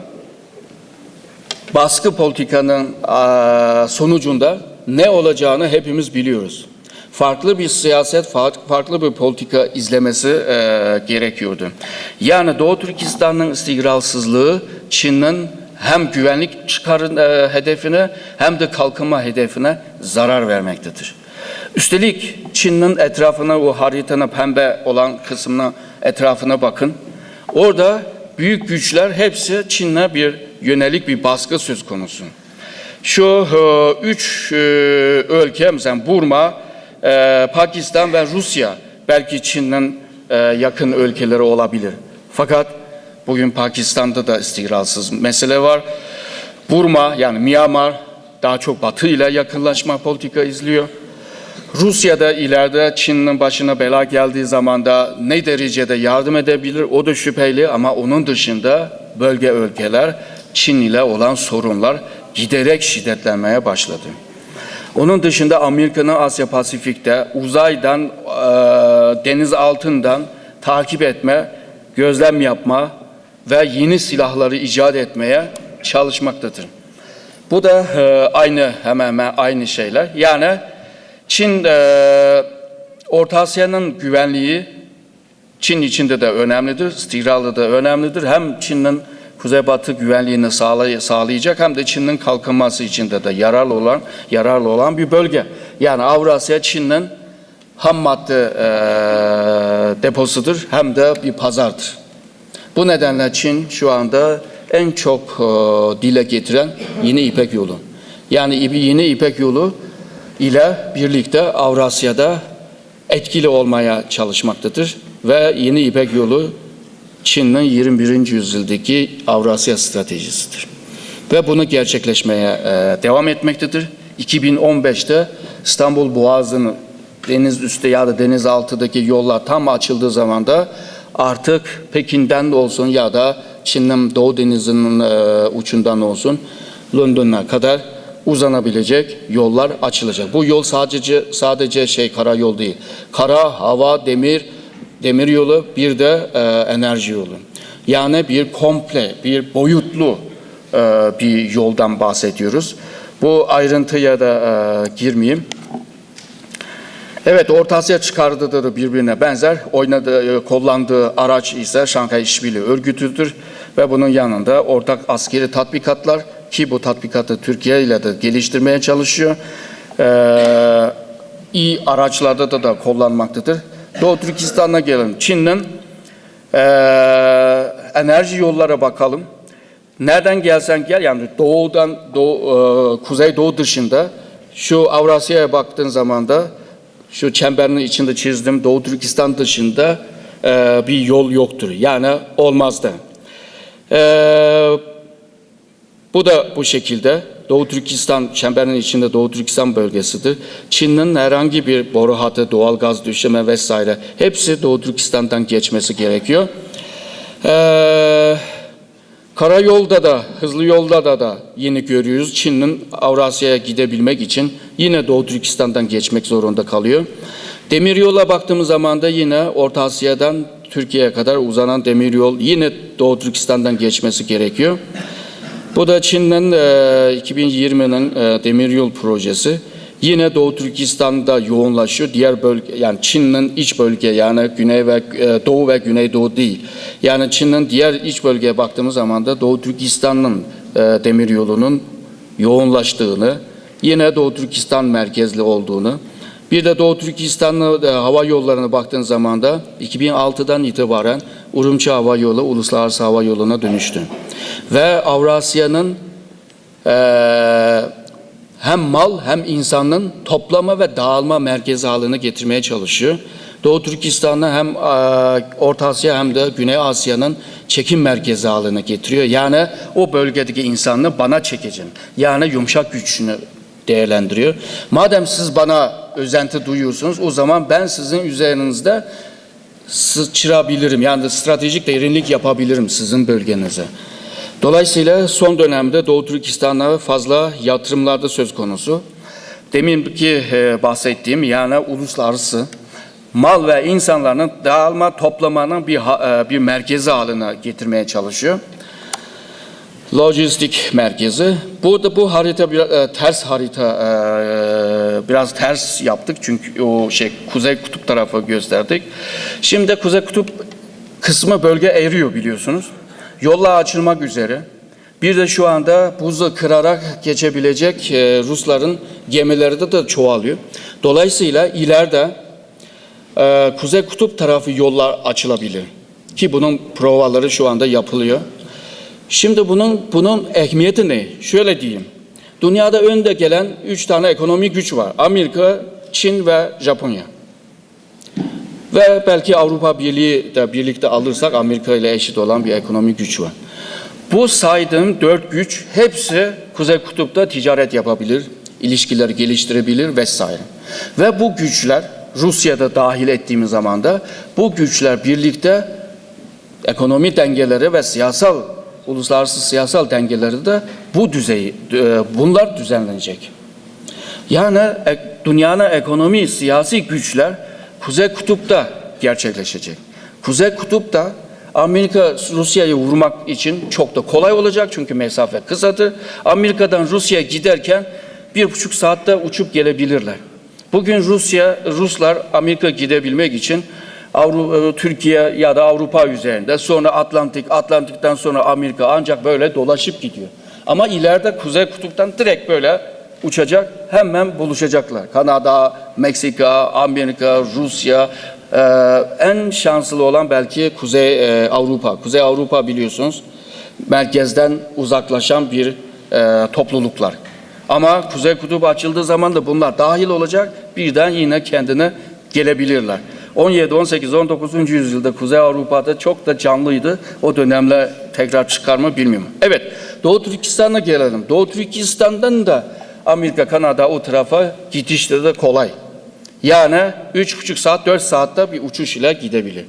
baskı politikanın a, sonucunda ne olacağını hepimiz biliyoruz. Farklı bir siyaset, farklı bir politika izlemesi e, gerekiyordu. Yani Doğu Türkistan'ın istikralsızlığı Çin'in hem güvenlik çıkarın e, hedefine hem de kalkınma hedefine zarar vermektedir. Üstelik Çin'in etrafına, o haritanın pembe olan kısmına, etrafına bakın. Orada büyük güçler hepsi Çin'e bir yönelik bir baskı söz konusu. Şu e, üç e, ülke, mesela Burma, e, Pakistan ve Rusya belki Çin'in e, yakın ülkeleri olabilir. Fakat bugün Pakistan'da da istikrarsız mesele var. Burma, yani Myanmar, daha çok Batı ile yakınlaşma politika izliyor. Rusya da ileride Çin'in başına bela geldiği zaman da ne derecede yardım edebilir, o da şüpheli, ama onun dışında bölge ülkeler Çin ile olan sorunlar giderek şiddetlenmeye başladı. Onun dışında Amerika'nın Asya Pasifik'te uzaydan, e, deniz altından takip etme, gözlem yapma ve yeni silahları icat etmeye çalışmaktadır. Bu da e, aynı, hemen hemen aynı şeyler. Yani Çin, e, Orta Asya'nın güvenliği Çin içinde de önemlidir, istikrarı da önemlidir. Hem Çin'in kuzeybatı güvenliğini sağlay- sağlayacak, hem de Çin'in kalkınması içinde de yararlı olan yararlı olan bir bölge. Yani Avrasya Çin'in ham madde e, deposudur, hem de bir pazardır. Bu nedenle Çin şu anda en çok e, dile getiren Yeni İpek Yolu. Yani İp- Yeni İpek Yolu ile birlikte Avrasya'da etkili olmaya çalışmaktadır ve Yeni İpek Yolu Çin'in yirmi birinci yüzyıldaki Avrasya stratejisidir. Ve bunu gerçekleşmeye e, devam etmektedir. iki bin on beşte İstanbul Boğazı'nın deniz üstü ya da deniz altındaki yollar tam açıldığı zaman da artık Pekin'den olsun ya da Çin'in Doğu Denizi'nin e, ucundan olsun London'a kadar uzanabilecek yollar açılacak. Bu yol sadece sadece şey karayol değil. Kara, hava, demir, demir yolu, bir de e, enerji yolu. Yani bir komple, bir boyutlu e, bir yoldan bahsediyoruz. Bu ayrıntıya da e, girmeyeyim. Evet, Orta Asya çıkarları da birbirine benzer. Oynadığı, e, kullandığı araç ise Şanghay İşbirliği Örgütü'dür ve bunun yanında ortak askeri tatbikatlar, ki bu tatbikatı Türkiye ile de geliştirmeye çalışıyor. Ee, iyi araçlarda da, da kullanmaktadır. Doğu Türkistan'a gelelim. Çin'in e, enerji yollara bakalım. Nereden gelsen gel, yani doğudan, doğu, e, kuzeydoğu dışında şu Avrasya'ya baktığın zaman da şu çemberin içinde çizdim, Doğu Türkistan dışında e, bir yol yoktur. Yani olmazdı. E, bu da bu şekilde. Doğu Türkistan, çemberin içinde Doğu Türkistan bölgesidir. Çin'in herhangi bir boru hattı, doğal gaz döşeme vesaire hepsi Doğu Türkistan'dan geçmesi gerekiyor. E, Karayolda da, hızlı yolda da, da yine görüyoruz. Çin'in Avrasya'ya gidebilmek için yine Doğu Türkistan'dan geçmek zorunda kalıyor. Demir yola baktığımız zaman da yine Orta Asya'dan Türkiye'ye kadar uzanan demir yol yine Doğu Türkistan'dan geçmesi gerekiyor. Bu da Çin'in e, iki bin yirminin e, demir yol projesi. Yine Doğu Türkistan'da yoğunlaşıyor. Diğer bölge, yani Çin'in iç bölge, yani güney ve e, doğu ve güneydoğu değil. Yani Çin'in diğer iç bölgeye baktığımız zaman da Doğu Türkistan'ın e, demir yolunun yoğunlaştığını, yine Doğu Türkistan merkezli olduğunu, bir de Doğu Türkistan'ın e, hava yollarına baktığın zaman da iki bin altıdan itibaren Urumçi Hava Yolu uluslararası hava yoluna dönüştü. Ve Avrasya'nın e, hem mal hem insanın toplama ve dağılma merkezi haline getirmeye çalışıyor. Doğu Türkistan'ı hem e, Orta Asya hem de Güney Asya'nın çekim merkezi haline getiriyor. Yani o bölgedeki insanı bana çekeceğim. Yani yumuşak gücünü değerlendiriyor. Madem siz bana özenti duyuyorsunuz, o zaman ben sizin üzerinizde sıçrabilirim, yani stratejik derinlik yapabilirim sizin bölgenize. Dolayısıyla son dönemde Doğu Türkistan'a fazla yatırımlarda söz konusu. Demin ki e, bahsettiğim, yani uluslararası mal ve insanların dağılma toplamanın bir ha- e, bir merkezi haline getirmeye çalışıyor. Lojistik merkezi. Burada bu harita biraz e, ters harita, e, biraz ters yaptık çünkü o şey Kuzey Kutup tarafı gösterdik. Şimdi Kuzey Kutup kısmı bölge eriyor biliyorsunuz. Yollar açılmak üzere. Bir de şu anda buzu kırarak geçebilecek e, Rusların gemileri de, de çoğalıyor. Dolayısıyla ileride e, Kuzey Kutup tarafı yollar açılabilir. Ki bunun provaları şu anda yapılıyor. Şimdi bunun bunun ehemmiyeti ne? Şöyle diyeyim. Dünyada önde gelen üç tane ekonomik güç var. Amerika, Çin ve Japonya. Ve belki Avrupa Birliği de birlikte alırsak Amerika ile eşit olan bir ekonomik güç var. Bu saydığım dört güç hepsi Kuzey Kutup'ta ticaret yapabilir, ilişkileri geliştirebilir vesaire. Ve bu güçler Rusya'da dahil ettiğimiz zaman da bu güçler birlikte ekonomi dengeleri ve siyasal, uluslararası siyasal dengeleri de bu düzey, e, bunlar düzenlenecek. Yani e, dünyanın ekonomi, siyasi güçler Kuzey Kutup'ta gerçekleşecek. Kuzey Kutup'ta Amerika Rusya'yı vurmak için çok da kolay olacak çünkü mesafe kısadır. Amerika'dan Rusya'ya giderken bir buçuk saatte uçup gelebilirler. Bugün Rusya, Ruslar Amerika gidebilmek için Avru Türkiye ya da Avrupa üzerinde, sonra Atlantik, Atlantik'ten sonra Amerika ancak böyle dolaşıp gidiyor. Ama ileride Kuzey Kutup'tan direkt böyle uçacak, hemen buluşacaklar. Kanada, Meksika, Amerika, Rusya, e, en şanslı olan belki Kuzey e, Avrupa. Kuzey Avrupa biliyorsunuz merkezden uzaklaşan bir e, topluluklar. Ama Kuzey Kutup açıldığı zaman da bunlar dahil olacak, birden yine kendine gelebilirler. on yedi, on sekiz, on dokuzuncu yüzyılda Kuzey Avrupa'da çok da canlıydı. O dönemle tekrar çıkar mı bilmiyorum. Evet, Doğu Türkistan'a gelelim. Doğu Türkistan'dan da Amerika, Kanada o tarafa gidişte de kolay. Yani üç buçuk saat, dört saatte bir uçuş ile gidebilir.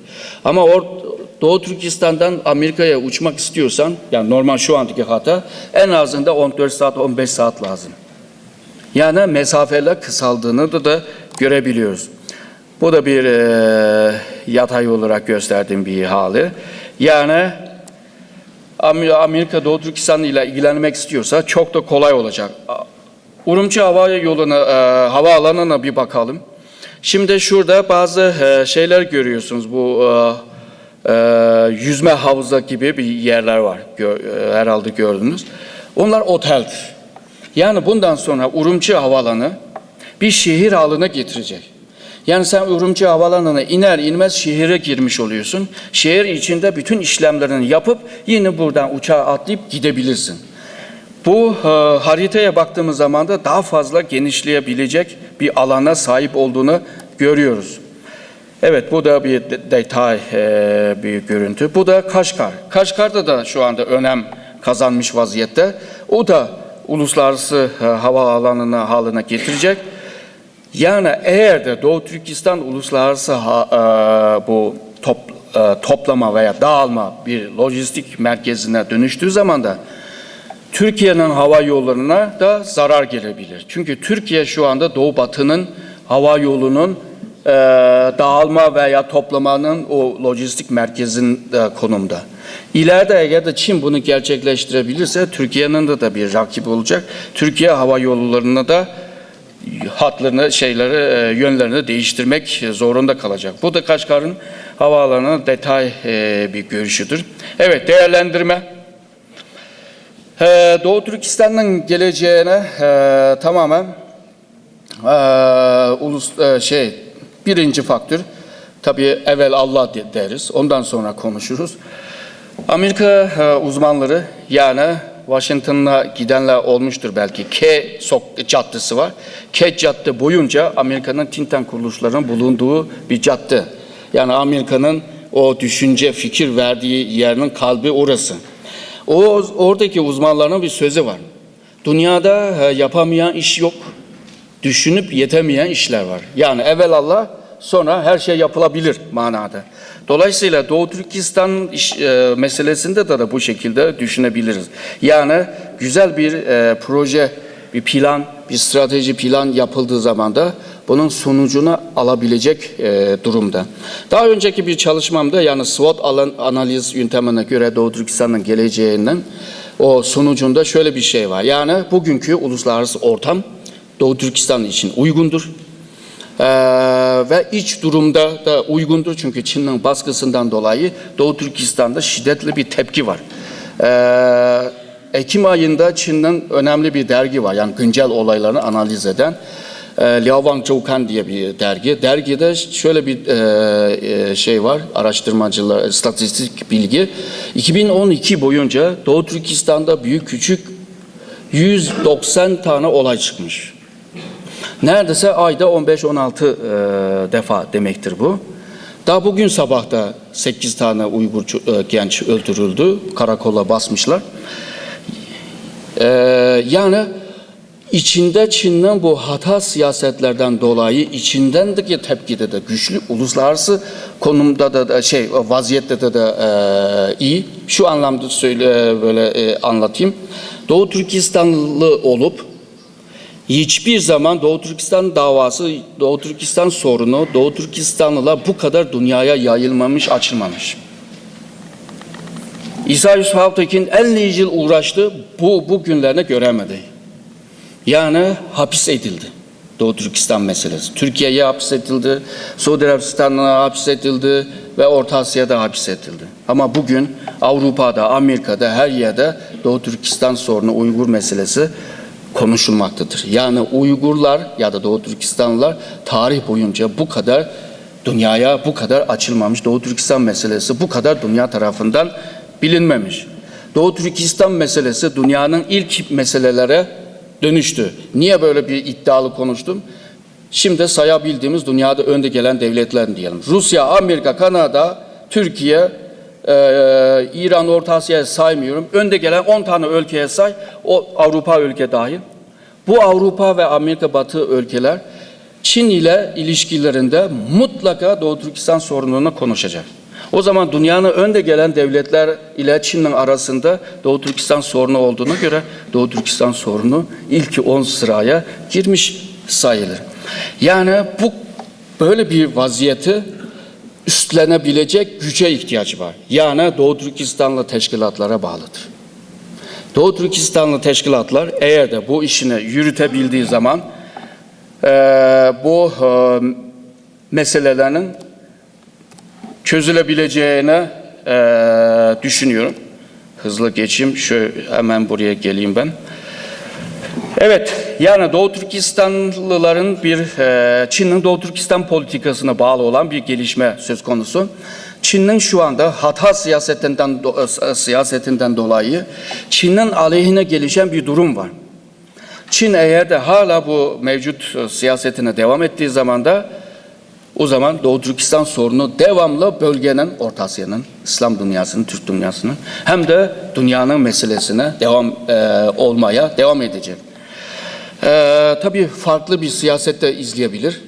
Ama or Doğu Türkistan'dan Amerika'ya uçmak istiyorsan, yani normal şu andaki hata, en azında on dört saat, on beş saat lazım. Yani mesafeler kısaldığını da, da görebiliyoruz. Bu da bir e, yatay olarak gösterdiğim bir hali. Yani Amer- Amerika Doğu Türkistan ile ilgilenmek istiyorsa çok da kolay olacak. Urumçi hava yoluna, e, havaalanına bir bakalım. Şimdi şurada bazı e, şeyler görüyorsunuz. Bu e, e, yüzme havuzu gibi bir yerler var. Gö- e, herhalde gördünüz. Onlar oteldir. Yani bundan sonra Urumçi havalanı bir şehir haline getirecek. Yani sen Urumçi havalanına iner inmez şehire girmiş oluyorsun. Şehir içinde bütün işlemlerini yapıp yine buradan uçağa atlayıp gidebilirsin. Bu e, haritaya baktığımız zaman da daha fazla genişleyebilecek bir alana sahip olduğunu görüyoruz. Evet, bu da bir de- detay, e, bir görüntü. Bu da Kaşgar. Kaşgar'da da şu anda önem kazanmış vaziyette. O da uluslararası e, havaalanına haline getirecek. Yani eğer de Doğu Türkistan uluslararası ha- e, bu top- e, toplama veya dağılma bir lojistik merkezine dönüştüğü zaman da Türkiye'nin hava yollarına da zarar gelebilir. Çünkü Türkiye şu anda Doğu Batı'nın hava yolunun e, dağılma veya toplamanın o lojistik merkezin e, konumda. İleride eğer de Çin bunu gerçekleştirebilirse Türkiye'nin de, de bir rakibi olacak. Türkiye hava yollarına da hatlarını, şeyleri, e, yönlerini değiştirmek zorunda kalacak. Bu da Kaşgar'ın havaalanının detay e, bir görüşüdür. Evet, değerlendirme. E, Doğu Türkistan'ın geleceğine e, tamamen e, ulus e, şey birinci faktör tabii evvel Allah de- deriz. Ondan sonra konuşuruz. Amerika e, uzmanları yani Washington'a gidenler olmuştur belki. K sok caddesi var. K cadde boyunca Amerika'nın Tintan kuruluşlarının bulunduğu bir cadde. Yani Amerika'nın o düşünce, fikir verdiği yerinin kalbi orası. O oradaki uzmanların bir sözü var. Dünyada e, yapamayan iş yok. Düşünüp yetemeyen işler var. Yani evvel Allah Sonra her şey yapılabilir manada. Dolayısıyla Doğu Türkistan iş, e, meselesinde de, de bu şekilde düşünebiliriz. Yani güzel bir, e, proje, bir plan, bir strateji plan yapıldığı zaman da bunun sonucunu alabilecek, e, durumda. Daha önceki bir çalışmamda, yani SWOT alan, analiz yöntemine göre Doğu Türkistan'ın geleceğinden o sonucunda şöyle bir şey var. Yani bugünkü uluslararası ortam Doğu Türkistan için uygundur. Ee, ve iç durumda da uygundur. Çünkü Çin'in baskısından dolayı Doğu Türkistan'da şiddetli bir tepki var. Ee, Ekim ayında Çin'in önemli bir dergi var. Yani güncel olaylarını analiz eden e, Liaowang Zhoukan diye bir dergi. Dergide şöyle bir e, e, şey var. Araştırmacılar, statistik bilgi. iki bin on iki boyunca Doğu Türkistan'da büyük küçük yüz doksan tane olay çıkmış. Neredeyse ayda on beş on altı, e, defa demektir bu. Daha bugün sabah da sekiz tane Uygur ço-, e, genç öldürüldü, karakola basmışlar. E, yani içinde Çin'in bu hata siyasetlerden dolayı içindendeki tepkide de güçlü, uluslararası konumda da, da şey, vaziyette de, de e, iyi. Şu anlamda söyle böyle e, anlatayım. Doğu Türkistanlı olup hiçbir zaman Doğu Türkistan davası, Doğu Türkistan sorunu, Doğu Türkistanlılar bu kadar dünyaya yayılmamış, açılmamış. İsa Yusuf Altekin elli yıl uğraştı, bu bugünlerini göremedi. Yani hapis edildi. Doğu Türkistan meselesi. Türkiye'ye hapis edildi, Suudi Arabistan'a hapis edildi ve Orta Asya'da hapis edildi. Ama bugün Avrupa'da, Amerika'da, her yerde Doğu Türkistan sorunu, Uygur meselesi konuşulmaktadır. Yani Uygurlar ya da Doğu Türkistanlılar tarih boyunca bu kadar dünyaya bu kadar açılmamış, Doğu Türkistan meselesi bu kadar dünya tarafından bilinmemiş. Doğu Türkistan meselesi dünyanın ilk meselelere dönüştü. Niye böyle bir iddialı konuştum? Şimdi sayabildiğimiz dünyada önde gelen devletlerin diyelim. Rusya, Amerika, Kanada, Türkiye, e, İran, Orta Asya'yı saymıyorum. Önde gelen on tane ülkeye say, o Avrupa ülke dahil. Bu Avrupa ve Amerika Batı ülkeler Çin ile ilişkilerinde mutlaka Doğu Türkistan sorununu konuşacak. O zaman dünyanın önde gelen devletler ile Çin'in arasında Doğu Türkistan sorunu olduğuna göre Doğu Türkistan sorunu ilk on sıraya girmiş sayılır. Yani bu böyle bir vaziyeti üstlenebilecek güce ihtiyacı var. Yani Doğu Türkistanlı teşkilatlara bağlıdır. Doğu Türkistanlı teşkilatlar eğer de bu işini yürütebildiği zaman e, bu e, meselelerin çözülebileceğine e, düşünüyorum. Hızlı geçeyim, şöyle hemen buraya geleyim ben. Evet, yani Doğu Türkistanlıların bir, e, Çin'in Doğu Türkistan politikasına bağlı olan bir gelişme söz konusu. Çin'in şu anda hata siyasetinden do- e, siyasetinden dolayı Çin'in aleyhine gelişen bir durum var. Çin eğer de hala bu mevcut e, siyasetine devam ettiği zaman da o zaman Doğu Türkistan sorunu devamlı bölgenin, Orta Asya'nın, İslam dünyasının, Türk dünyasının hem de dünyanın meselesine devam e, olmaya devam edecek. E, tabii farklı bir siyaset de izleyebilir.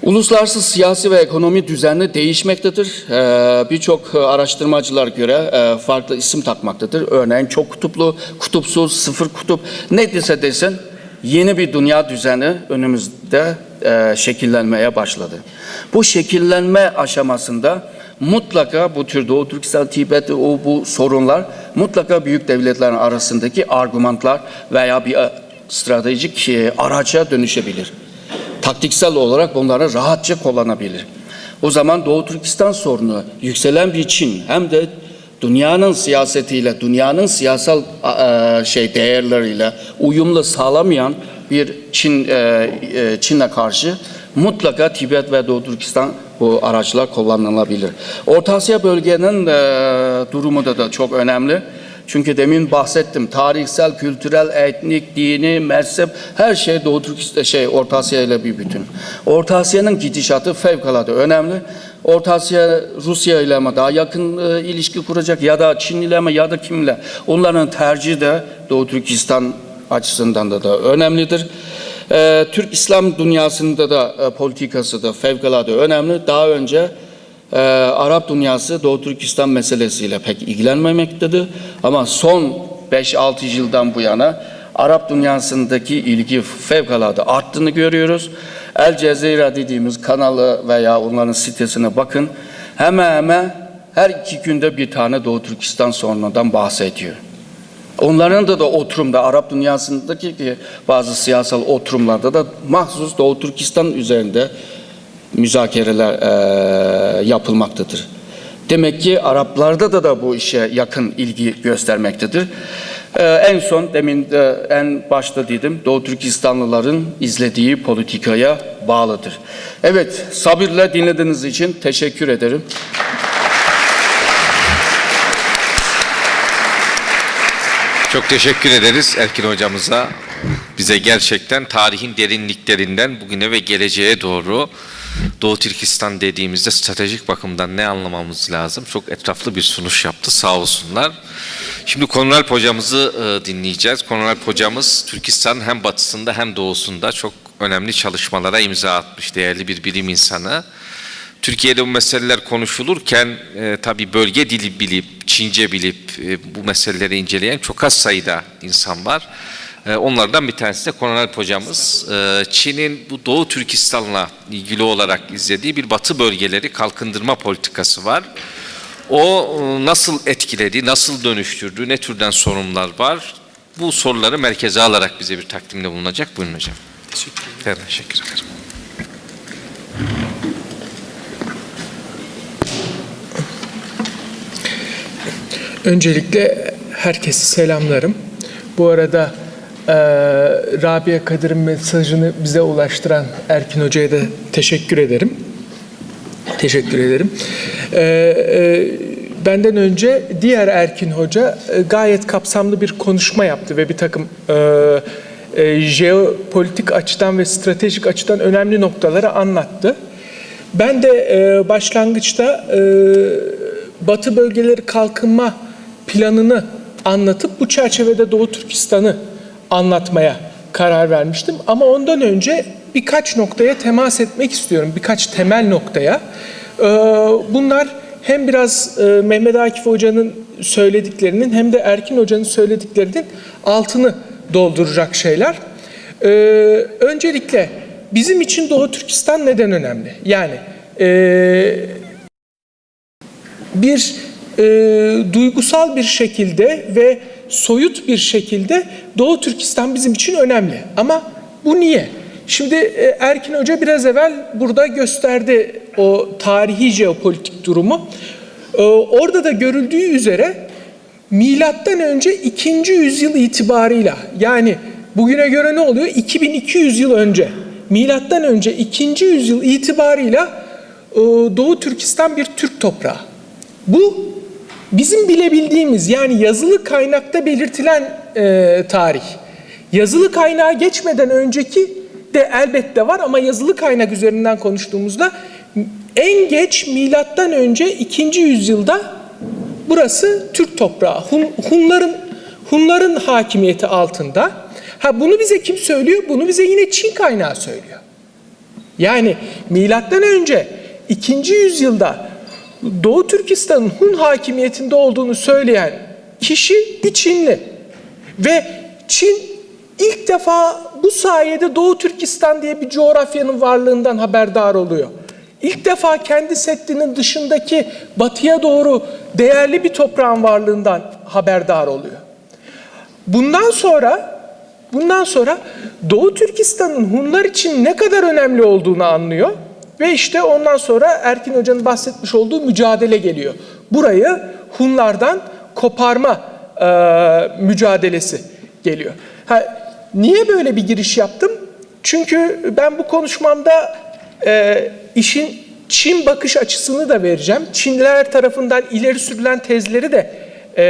Uluslararası siyasi ve ekonomi düzeni değişmektedir. E, birçok e, araştırmacılar göre e, farklı isim takmaktadır. Örneğin çok kutuplu, kutupsuz, sıfır kutup, ne dese desin, yeni bir dünya düzeni önümüzde e, şekillenmeye başladı. Bu şekillenme aşamasında mutlaka bu tür Doğu Türkistan, Tibet, o bu sorunlar mutlaka büyük devletlerin arasındaki argümanlar veya bir e, stratejik e, araca dönüşebilir. Taktiksel olarak bunları rahatça kullanabilir. O zaman Doğu Türkistan sorunu yükselen bir Çin hem de dünyanın siyasetiyle, dünyanın siyasal a- e, şey değerleriyle uyumlu sağlamayan bir Çin e, e, Çin'e karşı mutlaka Tibet ve Doğu Türkistan bu araçlar kullanılabilir. Orta Asya bölgenin e, durumu da, da çok önemli. Çünkü demin bahsettim. Tarihsel, kültürel, etnik, dini, mezhep her şey Doğu Türkistan, şey Orta Asya ile bir bütün. Orta Asya'nın gidişatı fevkalade önemli. Orta Asya Rusya ile mi daha yakın e, ilişki kuracak ya da Çin ile mi ya da kimle? Onların tercihi de Doğu Türkistan açısından da, da önemlidir. Ee, Türk İslam dünyasında da e, politikası da fevkalade önemli. Daha önce e, Arap dünyası Doğu Türkistan meselesiyle pek ilgilenmemektedir. Ama son beş-altı yıldan bu yana Arap dünyasındaki ilgi fevkalade arttığını görüyoruz. El Cezira dediğimiz kanalı veya onların sitesine bakın. Hemen hemen her iki günde bir tane Doğu Türkistan sorunundan bahsediyor. Onların da, da oturumda, Arap dünyasındaki ki bazı siyasal oturumlarda da mahsus Doğu Türkistan üzerinde müzakereler e, yapılmaktadır. Demek ki Araplarda da, da bu işe yakın ilgi göstermektedir. E, en son, demin de en başta dedim, Doğu Türkistanlıların izlediği politikaya bağlıdır. Evet, sabırla dinlediğiniz için teşekkür ederim. Çok teşekkür ederiz Erkin hocamıza. Bize gerçekten tarihin derinliklerinden bugüne ve geleceğe doğru Doğu Türkistan dediğimizde stratejik bakımdan ne anlamamız lazım? Çok etraflı bir sunuş yaptı. Sağ olsunlar. Şimdi Konur Alp hocamızı e, dinleyeceğiz. Konur Alp hocamız Türkistan'ın hem batısında hem doğusunda çok önemli çalışmalara imza atmış değerli bir bilim insanı. Türkiye'de bu meseleler konuşulurken e, tabii bölge dili bilip, Çince bilip e, bu meseleleri inceleyen çok az sayıda insan var. E, onlardan bir tanesi de Konur Alp hocamız. E, Çin'in bu Doğu Türkistan'la ilgili olarak izlediği bir Batı bölgeleri kalkındırma politikası var. O e, nasıl etkiledi, nasıl dönüştürdü, ne türden sorunlar var? Bu soruları merkeze alarak bize bir takdimde bulunacak. Buyurun hocam. Teşekkür ederim. Teşekkür ederim. Öncelikle herkesi selamlarım. Bu arada e, Rabia Kadir'in mesajını bize ulaştıran Erkin Hoca'ya da teşekkür ederim. Teşekkür ederim. Ee, e, benden önce diğer Erkin Hoca e, gayet kapsamlı bir konuşma yaptı ve bir takım e, e, jeopolitik açıdan ve stratejik açıdan önemli noktaları anlattı. Ben de e, başlangıçta e, Batı bölgeleri kalkınma planını anlatıp bu çerçevede Doğu Türkistan'ı anlatmaya karar vermiştim. Ama ondan önce birkaç noktaya temas etmek istiyorum. Birkaç temel noktaya. Ee, bunlar hem biraz e, Mehmet Akif Hoca'nın söylediklerinin hem de Erkin Hoca'nın söylediklerinin altını dolduracak şeyler. Ee, öncelikle bizim için Doğu Türkistan neden önemli? Yani e, bir e, duygusal bir şekilde ve soyut bir şekilde Doğu Türkistan bizim için önemli. Ama bu niye? Şimdi e, Erkin Hoca biraz evvel burada gösterdi o tarihi jeopolitik durumu. E, orada da görüldüğü üzere milattan önce ikinci yüzyıl itibarıyla, yani bugüne göre ne oluyor? iki bin iki yüz yıl önce, milattan önce ikinci yüzyıl itibarıyla e, Doğu Türkistan bir Türk toprağı. Bu bizim bilebildiğimiz, yani yazılı kaynakta belirtilen e, tarih. Yazılı kaynağa geçmeden önceki de elbette var ama yazılı kaynak üzerinden konuştuğumuzda en geç milattan önce ikinci yüzyılda burası Türk toprağı. Hun, Hunların Hunların hakimiyeti altında. Ha, bunu bize kim söylüyor? Bunu bize yine Çin kaynağı söylüyor. Yani milattan önce ikinci yüzyılda Doğu Türkistan'ın Hun hakimiyetinde olduğunu söyleyen kişi bir Çinli. Ve Çin ilk defa bu sayede Doğu Türkistan diye bir coğrafyanın varlığından haberdar oluyor. İlk defa kendi seddinin dışındaki batıya doğru değerli bir toprağın varlığından haberdar oluyor. Bundan sonra bundan sonra Doğu Türkistan'ın Hunlar için ne kadar önemli olduğunu anlıyor ve işte ondan sonra Erkin Hoca'nın bahsetmiş olduğu mücadele geliyor. Burayı Hunlardan koparma e, mücadelesi geliyor. Ha, niye böyle bir giriş yaptım? Çünkü ben bu konuşmamda e, işin Çin bakış açısını da vereceğim. Çinliler tarafından ileri sürülen tezleri de e,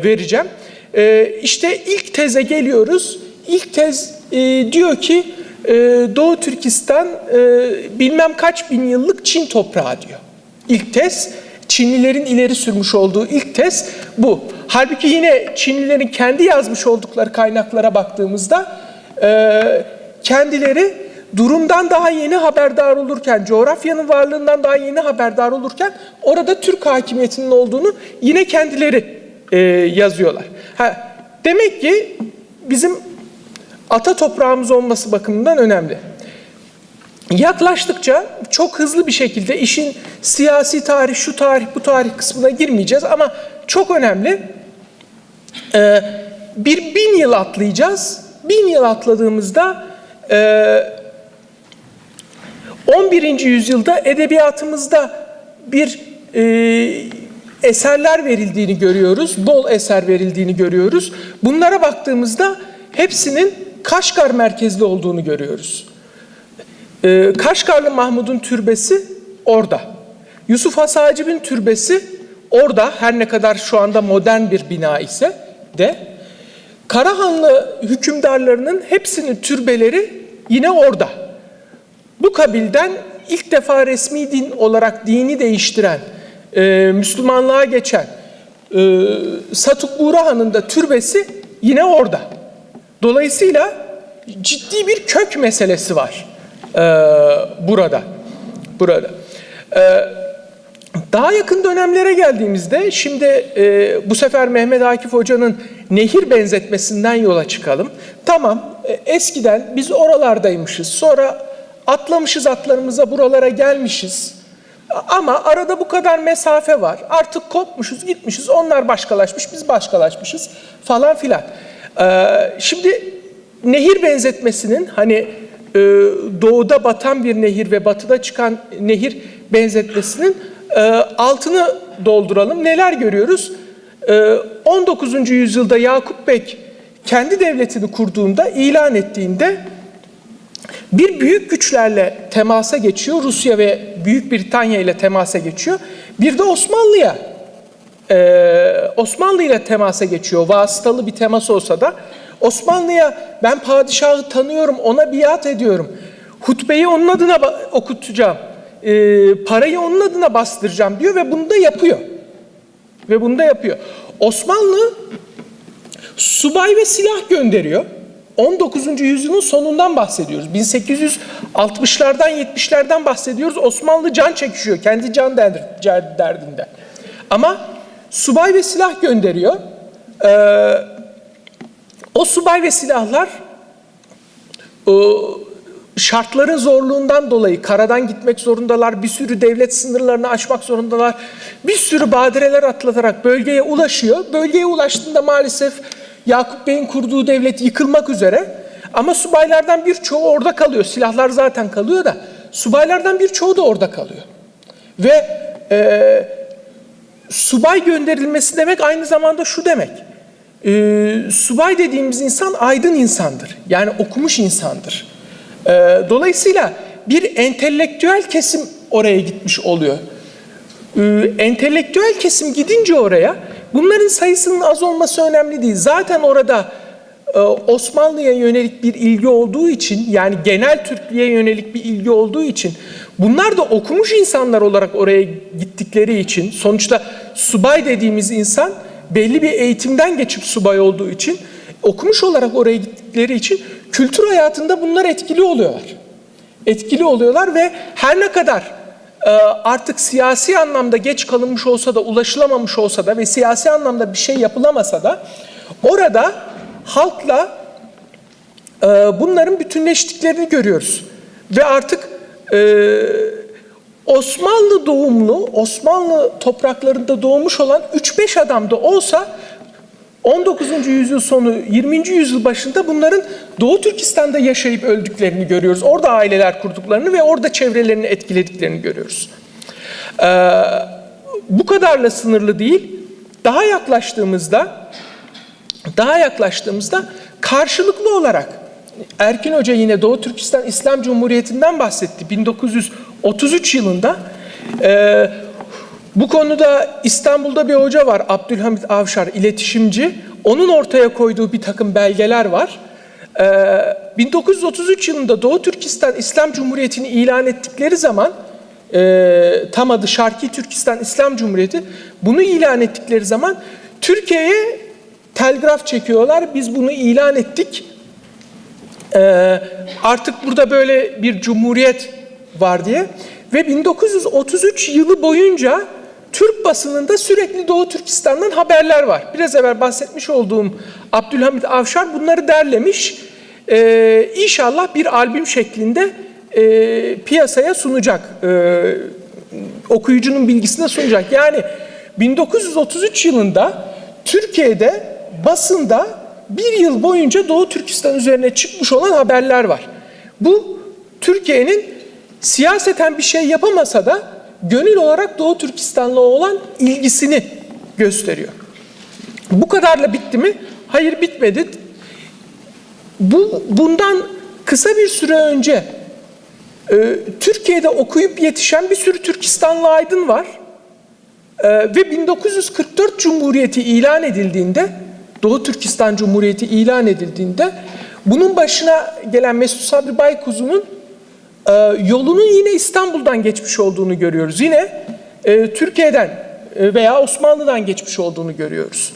vereceğim. E, işte ilk teze geliyoruz. İlk tez e, diyor ki e, Doğu Türkistan e, bilmem kaç bin yıllık Çin toprağı diyor. İlk tez, Çinlilerin ileri sürmüş olduğu ilk tez bu. Halbuki yine Çinlilerin kendi yazmış oldukları kaynaklara baktığımızda e, kendileri durumdan daha yeni haberdar olurken, coğrafyanın varlığından daha yeni haberdar olurken orada Türk hakimiyetinin olduğunu yine kendileri e, yazıyorlar. Ha, demek ki bizim ata toprağımız olması bakımından önemli. Yaklaştıkça çok hızlı bir şekilde işin siyasi tarih, şu tarih, bu tarih kısmına girmeyeceğiz ama çok önemli. Ee, bir bin yıl atlayacağız. Bin yıl atladığımızda e, on birinci yüzyılda edebiyatımızda bir e, eserler verildiğini görüyoruz. Bol eser verildiğini görüyoruz. Bunlara baktığımızda hepsinin Kaşgar merkezli olduğunu görüyoruz. Ee, Kaşgarlı Mahmud'un türbesi orada. Yusuf Has Hacib'in türbesi orada, her ne kadar şu anda modern bir bina ise de. Karahanlı hükümdarlarının hepsinin türbeleri yine orada. Bu kabilden ilk defa resmi din olarak dini değiştiren, e, Müslümanlığa geçen e, Satuk Buğra Han'ın da türbesi yine orada. Dolayısıyla ciddi bir kök meselesi var e, burada. Burada. E, daha yakın dönemlere geldiğimizde şimdi e, bu sefer Mehmet Akif Hoca'nın nehir benzetmesinden yola çıkalım. Tamam, e, eskiden biz oralardaymışız, sonra atlamışız atlarımıza, buralara gelmişiz. Ama arada bu kadar mesafe var. Artık kopmuşuz, gitmişiz. Onlar başkalaşmış, biz başkalaşmışız falan filan. Ee, şimdi nehir benzetmesinin hani e, doğuda batan bir nehir ve batıda çıkan nehir benzetmesinin e, altını dolduralım. Neler görüyoruz? Ee, on dokuzuncu yüzyılda Yakup Bek kendi devletini kurduğunda, ilan ettiğinde bir büyük güçlerle temasa geçiyor. Rusya ve Büyük Britanya ile temasa geçiyor. Bir de Osmanlı'ya e, Osmanlı ile temasa geçiyor. Vasıtalı bir temas olsa da Osmanlı'ya ben padişahı tanıyorum, ona biat ediyorum. Hutbeyi onun adına okutacağım. E, parayı onun adına bastıracağım diyor ve bunu da yapıyor. Ve bunu da yapıyor. Osmanlı subay ve silah gönderiyor. on dokuzuncu yüzyılın sonundan bahsediyoruz. bin sekiz yüz altmışlardan, yetmişlerden bahsediyoruz. Osmanlı can çekişiyor kendi can derdinde. Ama subay ve silah gönderiyor. Ee, o subay ve silahlar o şartların zorluğundan dolayı karadan gitmek zorundalar, bir sürü devlet sınırlarını aşmak zorundalar, bir sürü badireler atlatarak bölgeye ulaşıyor. Bölgeye ulaştığında maalesef Yakup Bey'in kurduğu devlet yıkılmak üzere. Ama subaylardan birçoğu orada kalıyor. Silahlar zaten kalıyor da subaylardan birçoğu da orada kalıyor. Ve e, subay gönderilmesi demek aynı zamanda şu demek. E, subay dediğimiz insan aydın insandır. Yani okumuş insandır. E, dolayısıyla bir entelektüel kesim oraya gitmiş oluyor. E, entelektüel kesim gidince oraya bunların sayısının az olması önemli değil. Zaten orada e, Osmanlı'ya yönelik bir ilgi olduğu için, yani genel Türklüğe yönelik bir ilgi olduğu için, bunlar da okumuş insanlar olarak oraya gittikleri için, sonuçta subay dediğimiz insan belli bir eğitimden geçip subay olduğu için, okumuş olarak oraya gittikleri için kültür hayatında bunlar etkili oluyorlar. Etkili oluyorlar ve her ne kadar e, artık siyasi anlamda geç kalınmış olsa da, ulaşılamamış olsa da ve siyasi anlamda bir şey yapılamasa da orada halkla e, bunların bütünleştiklerini görüyoruz. Ve artık e, Osmanlı doğumlu, Osmanlı topraklarında doğmuş olan üç beş adam da olsa on dokuzuncu yüzyıl sonu, yirminci yüzyıl başında bunların Doğu Türkistan'da yaşayıp öldüklerini görüyoruz. Orada aileler kurduklarını ve orada çevrelerini etkilediklerini görüyoruz. Ee, bu kadarla sınırlı değil. Daha yaklaştığımızda, daha yaklaştığımızda karşılıklı olarak Erkin Hoca yine Doğu Türkistan İslam Cumhuriyeti'nden bahsetti. bin dokuz yüz otuz üç yılında e, bu konuda İstanbul'da bir hoca var, Abdülhamit Avşar, iletişimci. Onun ortaya koyduğu bir takım belgeler var. E, bin dokuz yüz otuz üç yılında Doğu Türkistan İslam Cumhuriyeti'ni ilan ettikleri zaman, e, tam adı Şarki Türkistan İslam Cumhuriyeti, bunu ilan ettikleri zaman Türkiye'ye telgraf çekiyorlar. Biz bunu ilan ettik. Ee, artık burada böyle bir cumhuriyet var diye. Ve bin dokuz yüz otuz üç yılı boyunca Türk basınında sürekli Doğu Türkistan'dan haberler var. Biraz evvel bahsetmiş olduğum Abdülhamit Avşar bunları derlemiş. Ee, inşallah bir albüm şeklinde e, piyasaya sunacak. Ee, okuyucunun bilgisine sunacak. Yani bin dokuz yüz otuz üç yılında Türkiye'de basında bir yıl boyunca Doğu Türkistan üzerine çıkmış olan haberler var. Bu Türkiye'nin siyaseten bir şey yapamasa da gönül olarak Doğu Türkistan'la olan ilgisini gösteriyor. Bu kadarla bitti mi? Hayır, bitmedi. Bu bundan kısa bir süre önce e, Türkiye'de okuyup yetişen bir sürü Türkistanlı aydın var. E, ve bin dokuz yüz kırk dört Cumhuriyeti ilan edildiğinde, Doğu Türkistan Cumhuriyeti ilan edildiğinde bunun başına gelen Mesut Sabri Baykuzu'nun e, yolunun yine İstanbul'dan geçmiş olduğunu görüyoruz. Yine e, Türkiye'den e, veya Osmanlı'dan geçmiş olduğunu görüyoruz.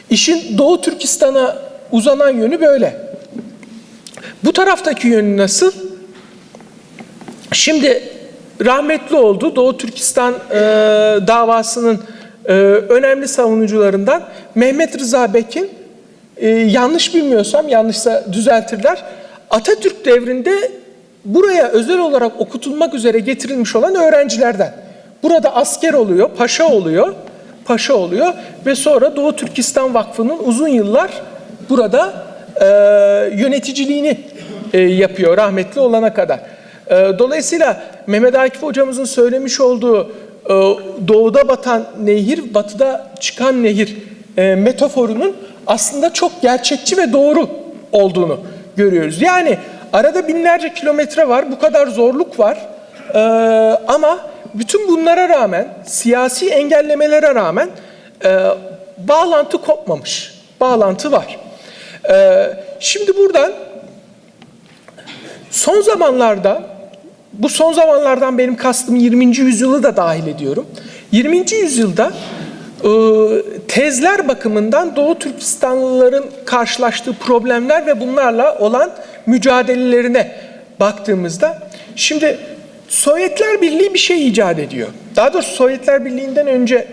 İşin Doğu Türkistan'a uzanan yönü böyle. Bu taraftaki yönü nasıl? Şimdi rahmetli oldu. Doğu Türkistan e, davasının e, önemli savunucularından Mehmet Rıza Bekin, e, yanlış bilmiyorsam, yanlışsa düzeltirler, Atatürk devrinde buraya özel olarak okutulmak üzere getirilmiş olan öğrencilerden. Burada asker oluyor, paşa oluyor, paşa oluyor ve sonra Doğu Türkistan Vakfı'nın uzun yıllar burada e, yöneticiliğini e, yapıyor rahmetli olana kadar. E, dolayısıyla Mehmet Akif hocamızın söylemiş olduğu e, doğuda batan nehir, batıda çıkan nehir e, metaforunun aslında çok gerçekçi ve doğru olduğunu görüyoruz. Yani arada binlerce kilometre var, bu kadar zorluk var. E, ama bütün bunlara rağmen, siyasi engellemelere rağmen e, bağlantı kopmamış. Bağlantı var. E, şimdi buradan son zamanlarda, bu son zamanlardan benim kastım yirminci yüzyılı da dahil ediyorum. yirminci yüzyılda e, tezler bakımından Doğu Türkistanlıların karşılaştığı problemler ve bunlarla olan mücadelelerine baktığımızda, şimdi Sovyetler Birliği bir şey icat ediyor. Daha doğrusu Sovyetler Birliği'nden önce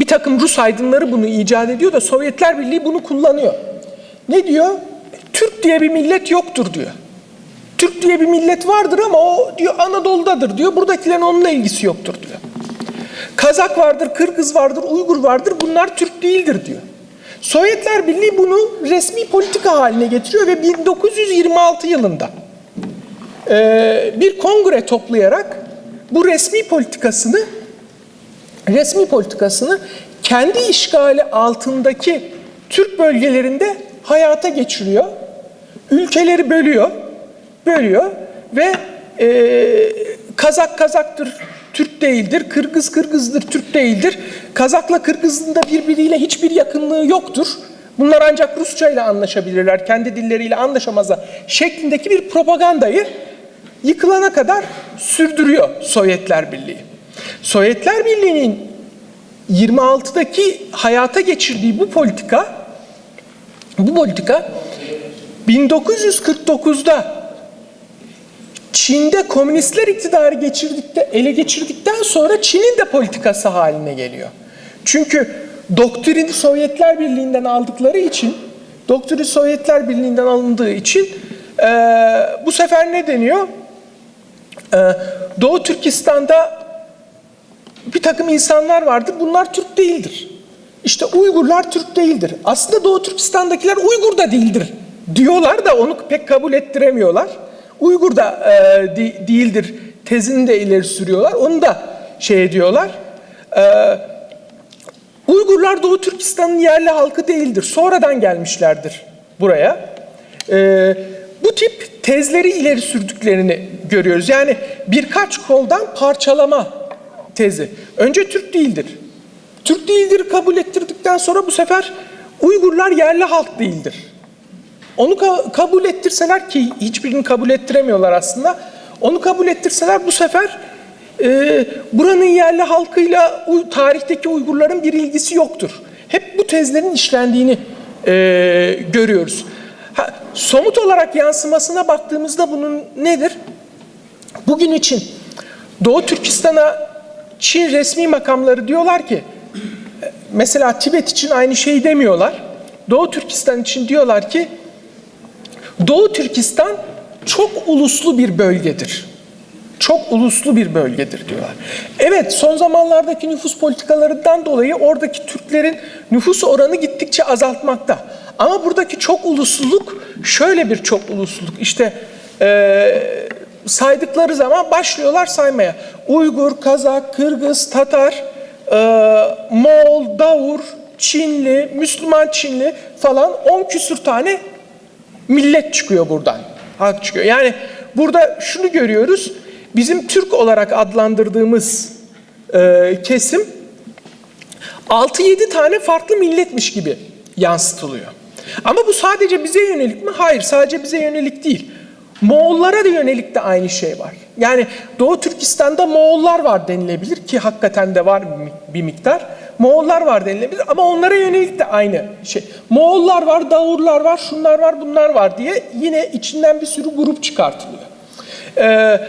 bir takım Rus aydınları bunu icat ediyor da Sovyetler Birliği bunu kullanıyor. Ne diyor? Türk diye bir millet yoktur diyor. Türk diye bir millet vardır ama o diyor Anadolu'dadır diyor. Buradakilerin onunla ilgisi yoktur diyor. Kazak vardır, Kırgız vardır, Uygur vardır. Bunlar Türk değildir diyor. Sovyetler Birliği bunu resmi politika haline getiriyor ve bin dokuz yüz yirmi altı yılında e, bir kongre toplayarak bu resmi politikasını resmi politikasını kendi işgali altındaki Türk bölgelerinde hayata geçiriyor. Ülkeleri bölüyor, bölüyor ve e, Kazak Kazaktır, Türk değildir, Kırgız Kırgızdır, Türk değildir. Kazakla Kırgız'ın da birbiriyle hiçbir yakınlığı yoktur. Bunlar ancak Rusça ile anlaşabilirler, kendi dilleriyle anlaşamazlar şeklindeki bir propagandayı yıkılana kadar sürdürüyor Sovyetler Birliği. Sovyetler Birliği'nin yirmi altıdaki hayata geçirdiği bu politika, bu politika bin dokuz yüz kırk dokuzda Çin'de komünistler iktidarı geçirdikte, ele geçirdikten sonra Çin'in de politikası haline geliyor. Çünkü doktrini Sovyetler Birliği'nden aldıkları için, doktrini Sovyetler Birliği'nden alındığı için e, bu sefer ne deniyor? E, Doğu Türkistan'da bir takım insanlar vardır, bunlar Türk değildir. İşte Uygurlar Türk değildir. Aslında Doğu Türkistan'dakiler Uygur da değildir diyorlar da onu pek kabul ettiremiyorlar. Uygur da e, de- değildir tezini de ileri sürüyorlar. Onu da şey ediyorlar. E, Uygurlar Doğu Türkistan'ın yerli halkı değildir. Sonradan gelmişlerdir buraya. E, bu tip tezleri ileri sürdüklerini görüyoruz. Yani birkaç koldan parçalama tezi. Önce Türk değildir. Türk değildir kabul ettirdikten sonra bu sefer Uygurlar yerli halk değildir. Onu ka- kabul ettirseler, ki hiçbirini kabul ettiremiyorlar aslında. Onu kabul ettirseler bu sefer e, buranın yerli halkıyla u- tarihteki Uygurların bir ilgisi yoktur. Hep bu tezlerin işlendiğini e, görüyoruz. Ha, Somut olarak yansımasına baktığımızda bunun nedir? Bugün için Doğu Türkistan'a Çin resmi makamları diyorlar ki, mesela Tibet için aynı şeyi demiyorlar. Doğu Türkistan için diyorlar ki, Doğu Türkistan çok uluslu bir bölgedir. Çok uluslu bir bölgedir diyorlar. Evet, son zamanlardaki nüfus politikalarından dolayı oradaki Türklerin nüfus oranı gittikçe azaltmakta. Ama buradaki çok ulusluluk şöyle bir çok ulusluluk. İşte e, saydıkları zaman başlıyorlar saymaya. Uygur, Kazak, Kırgız, Tatar, e, Moğol, Daur, Çinli, Müslüman Çinli falan on küsür tane millet çıkıyor buradan. Halk çıkıyor. Yani burada şunu görüyoruz. Bizim Türk olarak adlandırdığımız e, kesim altı yedi tane farklı milletmiş gibi yansıtılıyor. Ama bu sadece bize yönelik mi? Hayır, sadece bize yönelik değil. Moğollara da yönelik de aynı şey var. Yani Doğu Türkistan'da Moğollar var denilebilir ki hakikaten de var bir mi- bir miktar. Moğollar var denilebilir ama onlara yönelik de aynı şey. Moğollar var, Daurlar var, şunlar var, bunlar var diye yine içinden bir sürü grup çıkartılıyor. Ee,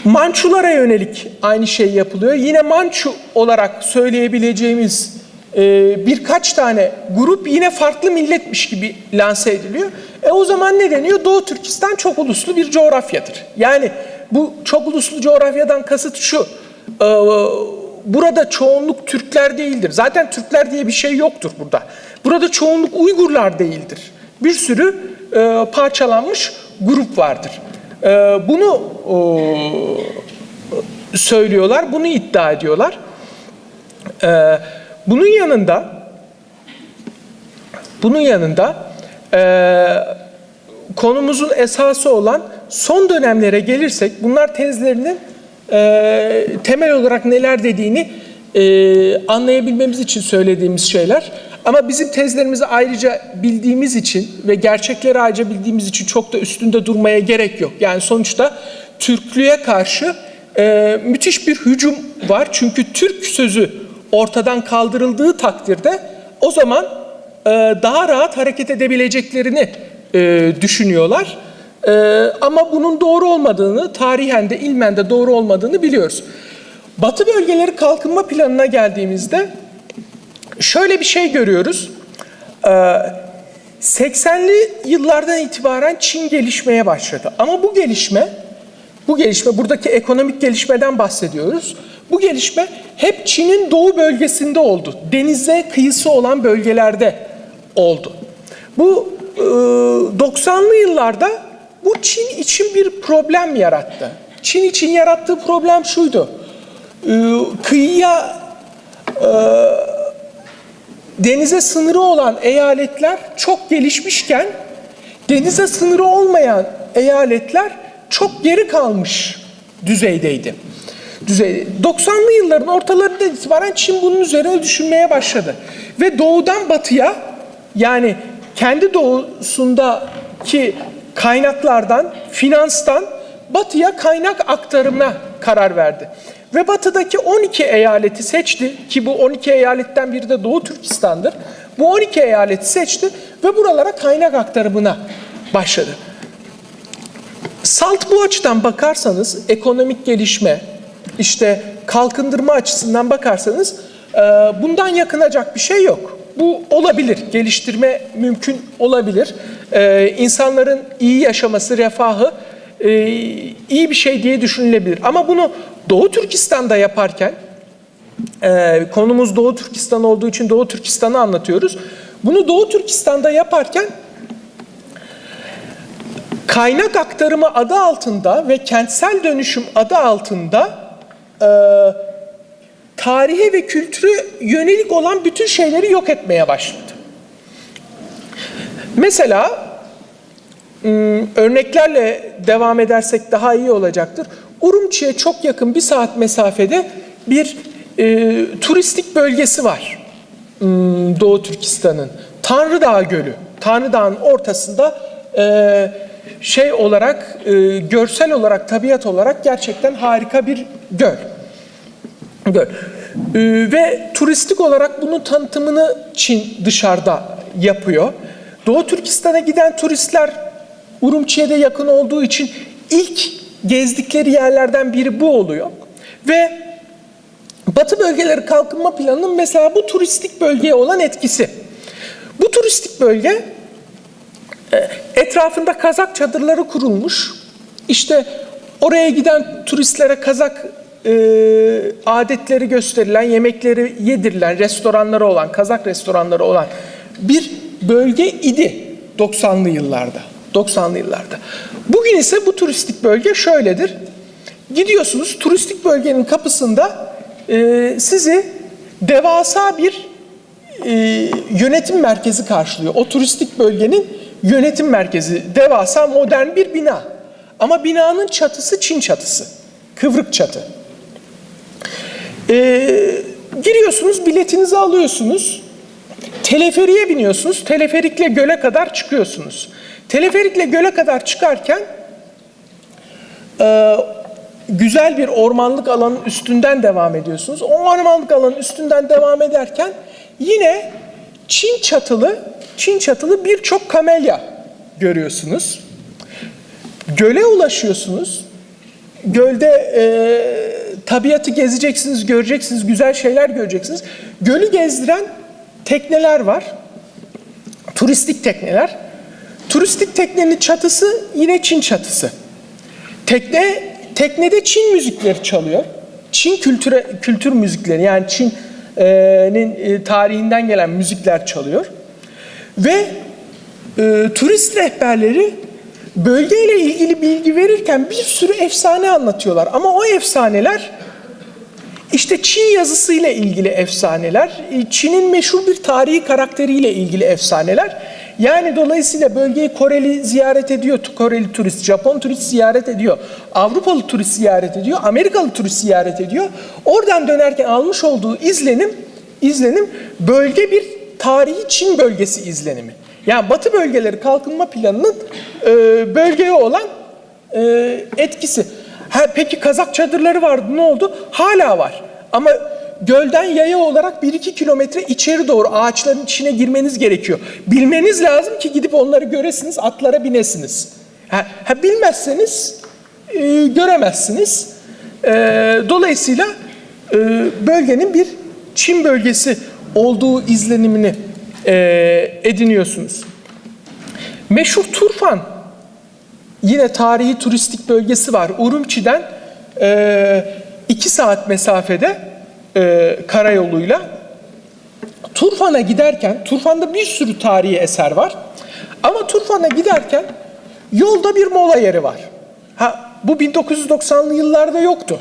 Mançulara yönelik aynı şey yapılıyor. Yine Mançu olarak söyleyebileceğimiz e, birkaç tane grup yine farklı milletmiş gibi lanse ediliyor. E o zaman ne deniyor? Doğu Türkistan çok uluslu bir coğrafyadır. Yani bu çok uluslu coğrafyadan kasıt şu. E, burada çoğunluk Türkler değildir. Zaten Türkler diye bir şey yoktur burada. Burada çoğunluk Uygurlar değildir. Bir sürü e, parçalanmış grup vardır. E, bunu e, söylüyorlar, bunu iddia ediyorlar. E, bunun yanında, bunun yanında e, konumuzun esası olan son dönemlere gelirsek, bunlar tezlerinin e, temel olarak neler dediğini e, anlayabilmemiz için söylediğimiz şeyler. Ama bizim tezlerimizi ayrıca bildiğimiz için ve gerçekleri ayrıca bildiğimiz için çok da üstünde durmaya gerek yok. Yani sonuçta Türklüğe karşı e, müthiş bir hücum var. Çünkü Türk sözü ortadan kaldırıldığı takdirde o zaman e, daha rahat hareket edebileceklerini e, düşünüyorlar. E, ama bunun doğru olmadığını, tarihen de ilmen de doğru olmadığını biliyoruz. Batı bölgeleri kalkınma planına geldiğimizde şöyle bir şey görüyoruz. E, seksenli yıllardan itibaren Çin gelişmeye başladı. Ama bu gelişme, bu gelişme, buradaki ekonomik gelişmeden bahsediyoruz. Bu gelişme hep Çin'in doğu bölgesinde oldu. Denize kıyısı olan bölgelerde oldu. Bu e, doksanlı yıllarda bu Çin için bir problem yarattı. Çin için yarattığı problem şuydu. E, kıyıya e, denize sınırı olan eyaletler çok gelişmişken denize sınırı olmayan eyaletler çok geri kalmış düzeydeydi. Düzey, doksanlı yılların ortalarından itibaren Çin bunun üzerine düşünmeye başladı. Ve doğudan batıya, yani kendi doğusundaki kaynaklardan, finanstan batıya kaynak aktarımına karar verdi. Ve batıdaki on iki eyaleti seçti ki bu on iki eyaletten biri de Doğu Türkistan'dır. Bu on iki eyaleti seçti ve buralara kaynak aktarımına başladı. Salt bu açıdan bakarsanız, ekonomik gelişme, işte kalkındırma açısından bakarsanız e, bundan yakınacak bir şey yok. Bu olabilir, geliştirme mümkün olabilir. E, insanların iyi yaşaması, refahı e, iyi bir şey diye düşünülebilir. Ama bunu Doğu Türkistan'da yaparken, e, konumuz Doğu Türkistan olduğu için Doğu Türkistan'ı anlatıyoruz. Bunu Doğu Türkistan'da yaparken kaynak aktarımı adı altında ve kentsel dönüşüm adı altında e, tarihe ve kültüre yönelik olan bütün şeyleri yok etmeye başladı. Mesela m, örneklerle devam edersek daha iyi olacaktır. Urumçi'ye çok yakın bir saat mesafede bir e, turistik bölgesi var. Hmm, Doğu Türkistan'ın Tanrı Dağı Gölü. Tanrı Dağı'nın ortasında e, şey olarak, e, görsel olarak, tabiat olarak gerçekten harika bir göl. Göl. E, ve turistik olarak bunun tanıtımını Çin dışarıda yapıyor. Doğu Türkistan'a giden turistler Urumçi'ye de yakın olduğu için ilk gezdikleri yerlerden biri bu oluyor. Ve Batı Bölgeleri Kalkınma Planı'nın mesela bu turistik bölgeye olan etkisi. Bu turistik bölge e, etrafında kazak çadırları kurulmuş. İşte oraya giden turistlere kazak e, adetleri gösterilen, yemekleri yedirilen restoranları olan, kazak restoranları olan bir bölge idi doksanlı yıllarda. doksanlı yıllarda. Bugün ise bu turistik bölge şöyledir. Gidiyorsunuz, turistik bölgenin kapısında e, sizi devasa bir e, yönetim merkezi karşılıyor. O turistik bölgenin yönetim merkezi, devasa modern bir bina. Ama binanın çatısı Çin çatısı, kıvrık çatı. E, giriyorsunuz, biletinizi alıyorsunuz, teleferiğe biniyorsunuz, teleferikle göle kadar çıkıyorsunuz. Teleferikle göle kadar çıkarken e, güzel bir ormanlık alanın üstünden devam ediyorsunuz. O ormanlık alanın üstünden devam ederken yine Çin çatılı, Çin çatılı birçok kamelya görüyorsunuz. Göle ulaşıyorsunuz. Gölde e, tabiatı gezeceksiniz, göreceksiniz, güzel şeyler göreceksiniz. Gölü gezdiren tekneler var. Turistik tekneler. Turistik teknenin çatısı yine Çin çatısı. Tekne teknede Çin müzikleri çalıyor. Çin kültüre, kültür müzikleri, yani Çin'in e, tarihinden gelen müzikler çalıyor. Ve e, turist rehberleri bölgeyle ilgili bilgi verirken bir sürü efsane anlatıyorlar. Ama o efsaneler işte Çin yazısıyla ilgili efsaneler, e, Çin'in meşhur bir tarihi karakteriyle ilgili efsaneler. Yani dolayısıyla bölgeyi Koreli ziyaret ediyor, Koreli turist, Japon turist ziyaret ediyor, Avrupalı turist ziyaret ediyor, Amerikalı turist ziyaret ediyor. Oradan dönerken almış olduğu izlenim, izlenim bölge bir tarihi Çin bölgesi izlenimi. Yani Batı Bölgeleri Kalkınma Planı'nın e, bölgeye olan e, etkisi. Ha, peki kazak çadırları vardı, ne oldu? Hala var. Ama gölden yaya olarak bir iki kilometre içeri doğru ağaçların içine girmeniz gerekiyor. Bilmeniz lazım ki gidip onları göresiniz, atlara binesiniz. Ha, ha, bilmezseniz e, göremezsiniz. E, dolayısıyla e, bölgenin bir Çin bölgesi olduğu izlenimini e, ediniyorsunuz. Meşhur Turfan yine tarihi turistik bölgesi var. Urumçi'den e, iki saat mesafede e, karayoluyla. Turfan'a giderken, Turfan'da bir sürü tarihi eser var. Ama Turfan'a giderken yolda bir mola yeri var. Ha, bu bin dokuz yüz doksanlı yıllarda yoktu.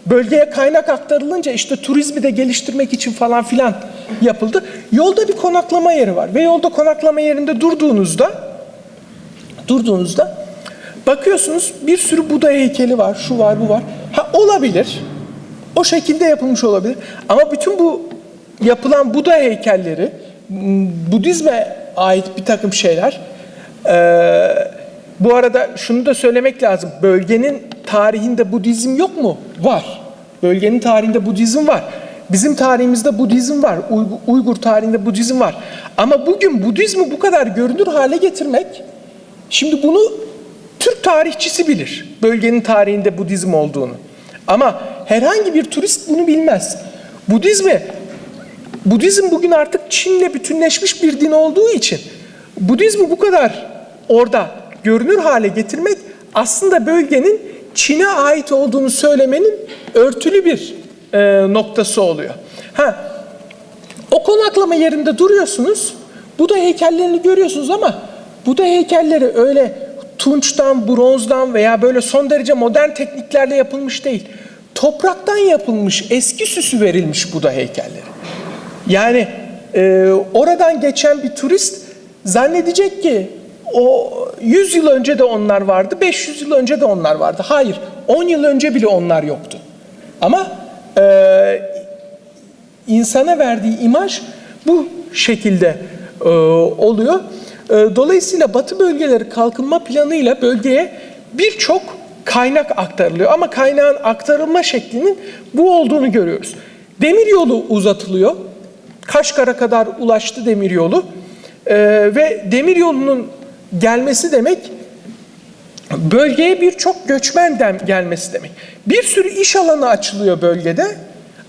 Bölgeye kaynak aktarılınca işte turizmi de geliştirmek için falan filan yapıldı. Yolda bir konaklama yeri var ve yolda konaklama yerinde durduğunuzda durduğunuzda bakıyorsunuz bir sürü Buda heykeli var, şu var, bu var. Ha, olabilir. O şekilde yapılmış olabilir. Ama bütün bu yapılan Buda heykelleri, m, Budizme ait bir takım şeyler. Ee, bu arada şunu da söylemek lazım. Bölgenin tarihinde Budizm yok mu? Var. Bölgenin tarihinde Budizm var. Bizim tarihimizde Budizm var. Uygu- Uygur tarihinde Budizm var. Ama bugün Budizmi bu kadar görünür hale getirmek, şimdi bunu Türk tarihçisi bilir. Bölgenin tarihinde Budizm olduğunu. Ama herhangi bir turist bunu bilmez. Budizmi, Budizm bugün artık Çin'le bütünleşmiş bir din olduğu için Budizmi bu kadar orada görünür hale getirmek aslında bölgenin Çin'e ait olduğunu söylemenin örtülü bir e, noktası oluyor. Ha, o konaklama yerinde duruyorsunuz, Buda heykellerini görüyorsunuz ama Buda heykelleri öyle tunçtan, bronzdan veya böyle son derece modern tekniklerle yapılmış değil. Topraktan yapılmış, eski süsü verilmiş Buda heykelleri. Yani e, oradan geçen bir turist zannedecek ki o yüz yıl önce de onlar vardı, beş yüz yıl önce de onlar vardı. Hayır, on yıl önce bile onlar yoktu. Ama e, insana verdiği imaj bu şekilde e, oluyor. E, dolayısıyla Batı Bölgeleri Kalkınma Planı'yla bölgeye birçok kaynak aktarılıyor. Ama kaynağın aktarılma şeklinin bu olduğunu görüyoruz. Demir yolu uzatılıyor. Kaşgar'a kadar ulaştı demir yolu. Ee, ve demir yolunun gelmesi demek bölgeye birçok göçmen dem- gelmesi demek. Bir sürü iş alanı açılıyor bölgede.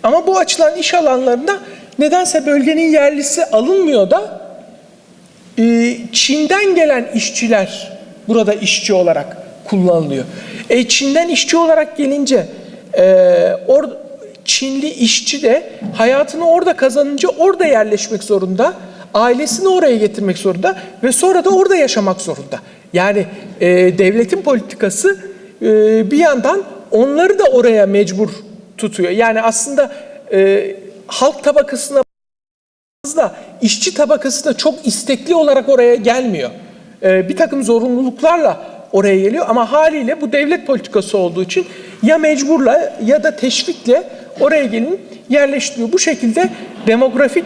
Ama bu açılan iş alanlarında nedense bölgenin yerlisi alınmıyor da e, Çin'den gelen işçiler burada işçi olarak kullanılıyor. E, Çin'den işçi olarak gelince e, or Çinli işçi de hayatını orada kazanınca orada yerleşmek zorunda, ailesini oraya getirmek zorunda ve sonra da orada yaşamak zorunda. Yani e, devletin politikası e, bir yandan onları da oraya mecbur tutuyor. Yani aslında e, halk tabakasına da, işçi tabakası da çok istekli olarak oraya gelmiyor. E, bir takım zorunluluklarla oraya geliyor ama haliyle bu devlet politikası olduğu için ya mecburla ya da teşvikle oraya gelin yerleştiriyor. Bu şekilde demografik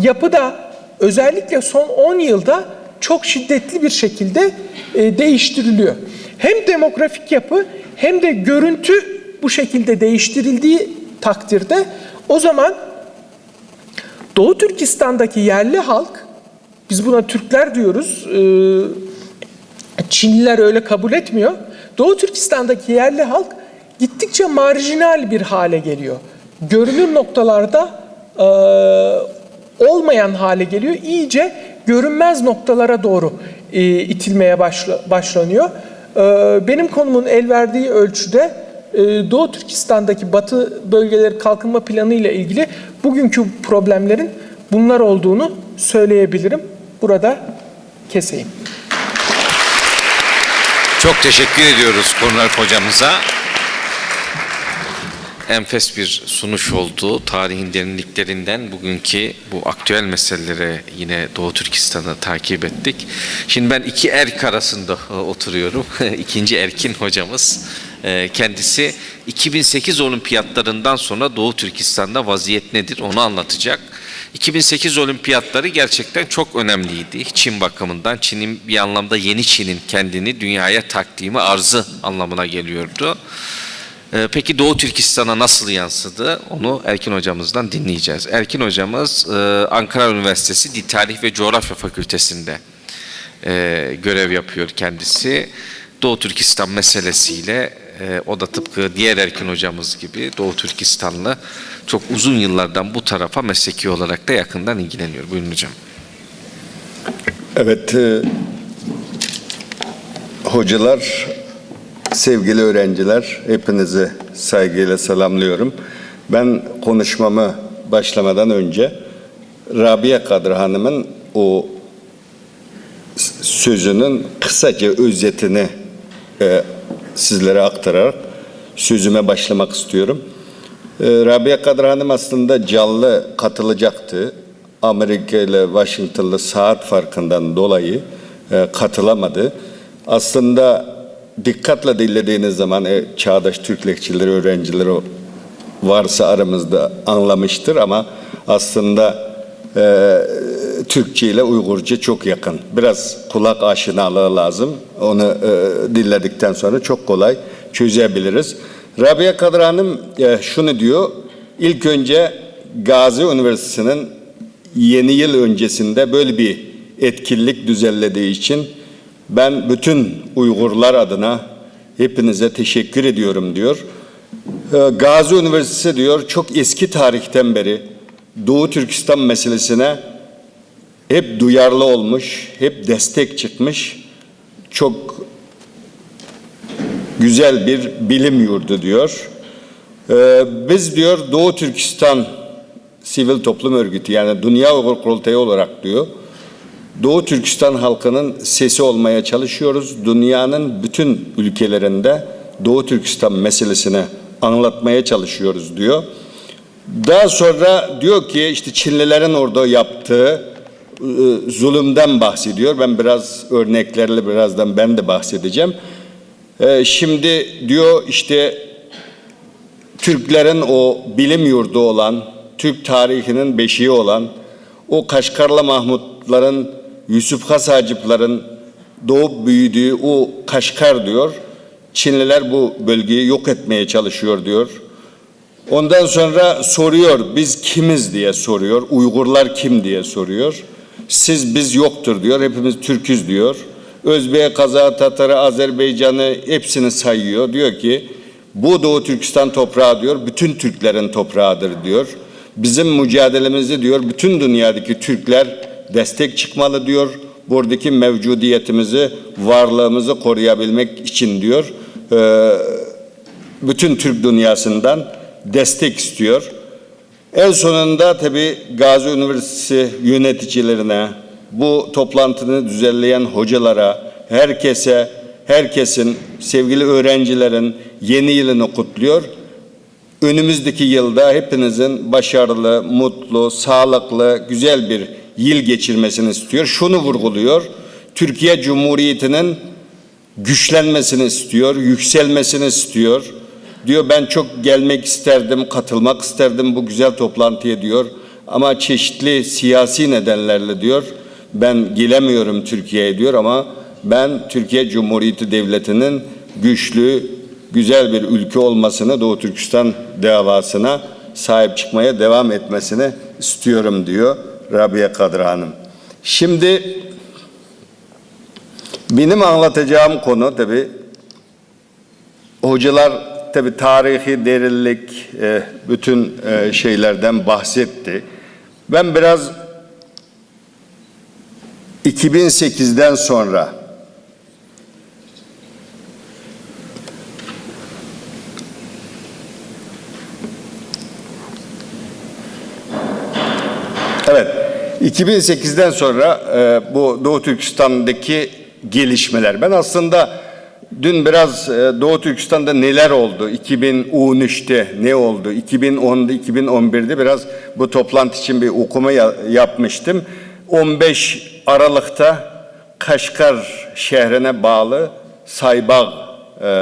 yapı da özellikle son on yılda çok şiddetli bir şekilde e, değiştiriliyor. Hem demografik yapı hem de görüntü bu şekilde değiştirildiği takdirde o zaman Doğu Türkistan'daki yerli halk, biz buna Türkler diyoruz, e, Çinliler öyle kabul etmiyor. Doğu Türkistan'daki yerli halk gittikçe marjinal bir hale geliyor. Görünür noktalarda e, olmayan hale geliyor. İyice görünmez noktalara doğru e, itilmeye başla- başlanıyor. E, benim konumun el verdiği ölçüde e, Doğu Türkistan'daki Batı bölgeleri kalkınma planı ile ilgili bugünkü problemlerin bunlar olduğunu söyleyebilirim. Burada keseyim. Çok teşekkür ediyoruz Konrad hocamıza. Enfes bir sunuş oldu. Tarihin derinliklerinden bugünkü bu aktüel meselelere, yine Doğu Türkistan'ı takip ettik. Şimdi ben iki erk arasında e, oturuyorum. İkinci Erkin hocamız, e, kendisi iki bin sekiz olimpiyatlarından sonra Doğu Türkistan'da vaziyet nedir, onu anlatacak. iki bin sekiz olimpiyatları gerçekten çok önemliydi Çin bakımından. Çin'in bir anlamda, yeni Çin'in kendini dünyaya takdimi arzı anlamına geliyordu. E, peki Doğu Türkistan'a nasıl yansıdı? Onu Erkin hocamızdan dinleyeceğiz. Erkin hocamız e, Ankara Üniversitesi Dil Tarih ve Coğrafya Fakültesi'nde e, görev yapıyor kendisi. Doğu Türkistan meselesiyle e, o da tıpkı diğer Erkin hocamız gibi Doğu Türkistanlı, çok uzun yıllardan bu tarafa mesleki olarak da yakından ilgileniyor. Buyurun hocam. Evet, e, hocalar, sevgili öğrenciler, hepinizi saygıyla selamlıyorum. Ben konuşmamı başlamadan önce Rabia Kadri Hanım'ın o sözünün kısaca özetini e, sizlere aktararak sözüme başlamak istiyorum. E, Rabia Kadri Hanım aslında canlı katılacaktı. Amerika ile Washington'lı saat farkından dolayı e, katılamadı. Aslında dikkatle dinlediğiniz zaman e, çağdaş Türk lehçeleri öğrencileri varsa aramızda anlamıştır ama aslında e, Türkçe ile Uygurca çok yakın. Biraz kulak aşinalığı lazım. Onu e, dinledikten sonra çok kolay çözebiliriz. Rabia Kadri Hanım e, şunu diyor. İlk önce Gazi Üniversitesi'nin yeni yıl öncesinde böyle bir etkinlik düzenlediği için ben bütün Uygurlar adına hepinize teşekkür ediyorum diyor. E, Gazi Üniversitesi diyor çok eski tarihten beri Doğu Türkistan meselesine hep duyarlı olmuş, hep destek çıkmış çok güzel bir bilim yurdu diyor. E, biz diyor Doğu Türkistan Sivil Toplum Örgütü yani Dünya Uygur Kurultayı olarak diyor Doğu Türkistan halkının sesi olmaya çalışıyoruz. Dünyanın bütün ülkelerinde Doğu Türkistan meselesini anlatmaya çalışıyoruz diyor. Daha sonra diyor ki işte Çinlilerin orada yaptığı e, zulümden bahsediyor. Ben biraz örneklerle birazdan ben de bahsedeceğim. E, şimdi diyor işte Türklerin o bilim yurdu olan, Türk tarihinin beşiği olan o Kaşgarlı Mahmutların, Yusuf Has Haciplerin doğup büyüdüğü o Kaşgar diyor. Çinliler bu bölgeyi yok etmeye çalışıyor diyor. Ondan sonra soruyor, biz kimiz diye soruyor, Uygurlar kim diye soruyor. Siz biz yoktur diyor, hepimiz Türküz diyor. Özbek, Kazak, Tatarı, Azerbaycan'ı hepsini sayıyor. Diyor ki bu Doğu Türkistan toprağı diyor, bütün Türklerin toprağıdır diyor. Bizim mücadelemizi diyor, bütün dünyadaki Türkler destek çıkmalı diyor. Buradaki mevcudiyetimizi, varlığımızı koruyabilmek için diyor, e, bütün Türk dünyasından destek istiyor. En sonunda tabii Gazi Üniversitesi yöneticilerine, bu toplantını düzenleyen hocalara, herkese, herkesin, sevgili öğrencilerin yeni yılını kutluyor. Önümüzdeki yılda hepinizin başarılı, mutlu, sağlıklı, güzel bir yıl geçirmesini istiyor. Şunu vurguluyor, Türkiye Cumhuriyeti'nin güçlenmesini istiyor, yükselmesini istiyor. Diyor, ben çok gelmek isterdim, katılmak isterdim bu güzel toplantıya diyor. Ama çeşitli siyasi nedenlerle diyor, ben gelemiyorum Türkiye'ye diyor ama ben Türkiye Cumhuriyeti Devleti'nin güçlü, güzel bir ülke olmasını, Doğu Türkistan davasına sahip çıkmaya devam etmesini istiyorum diyor Rabia Kadri Hanım. Şimdi benim anlatacağım konu tabii, hocalar tabii tarihi derinlik, e, bütün, e, şeylerden bahsetti. Ben biraz iki bin sekizden sonra, evet, iki bin sekizden sonra, e, bu Doğu Türkistan'daki gelişmeler. Ben aslında dün biraz, e, Doğu Türkistan'da neler oldu, iki bin on üçte ne oldu, iki bin onda, iki bin on birde biraz bu toplantı için bir okuma ya- yapmıştım. On beş Aralık'ta Kaşgar şehrine bağlı Saybağ, e,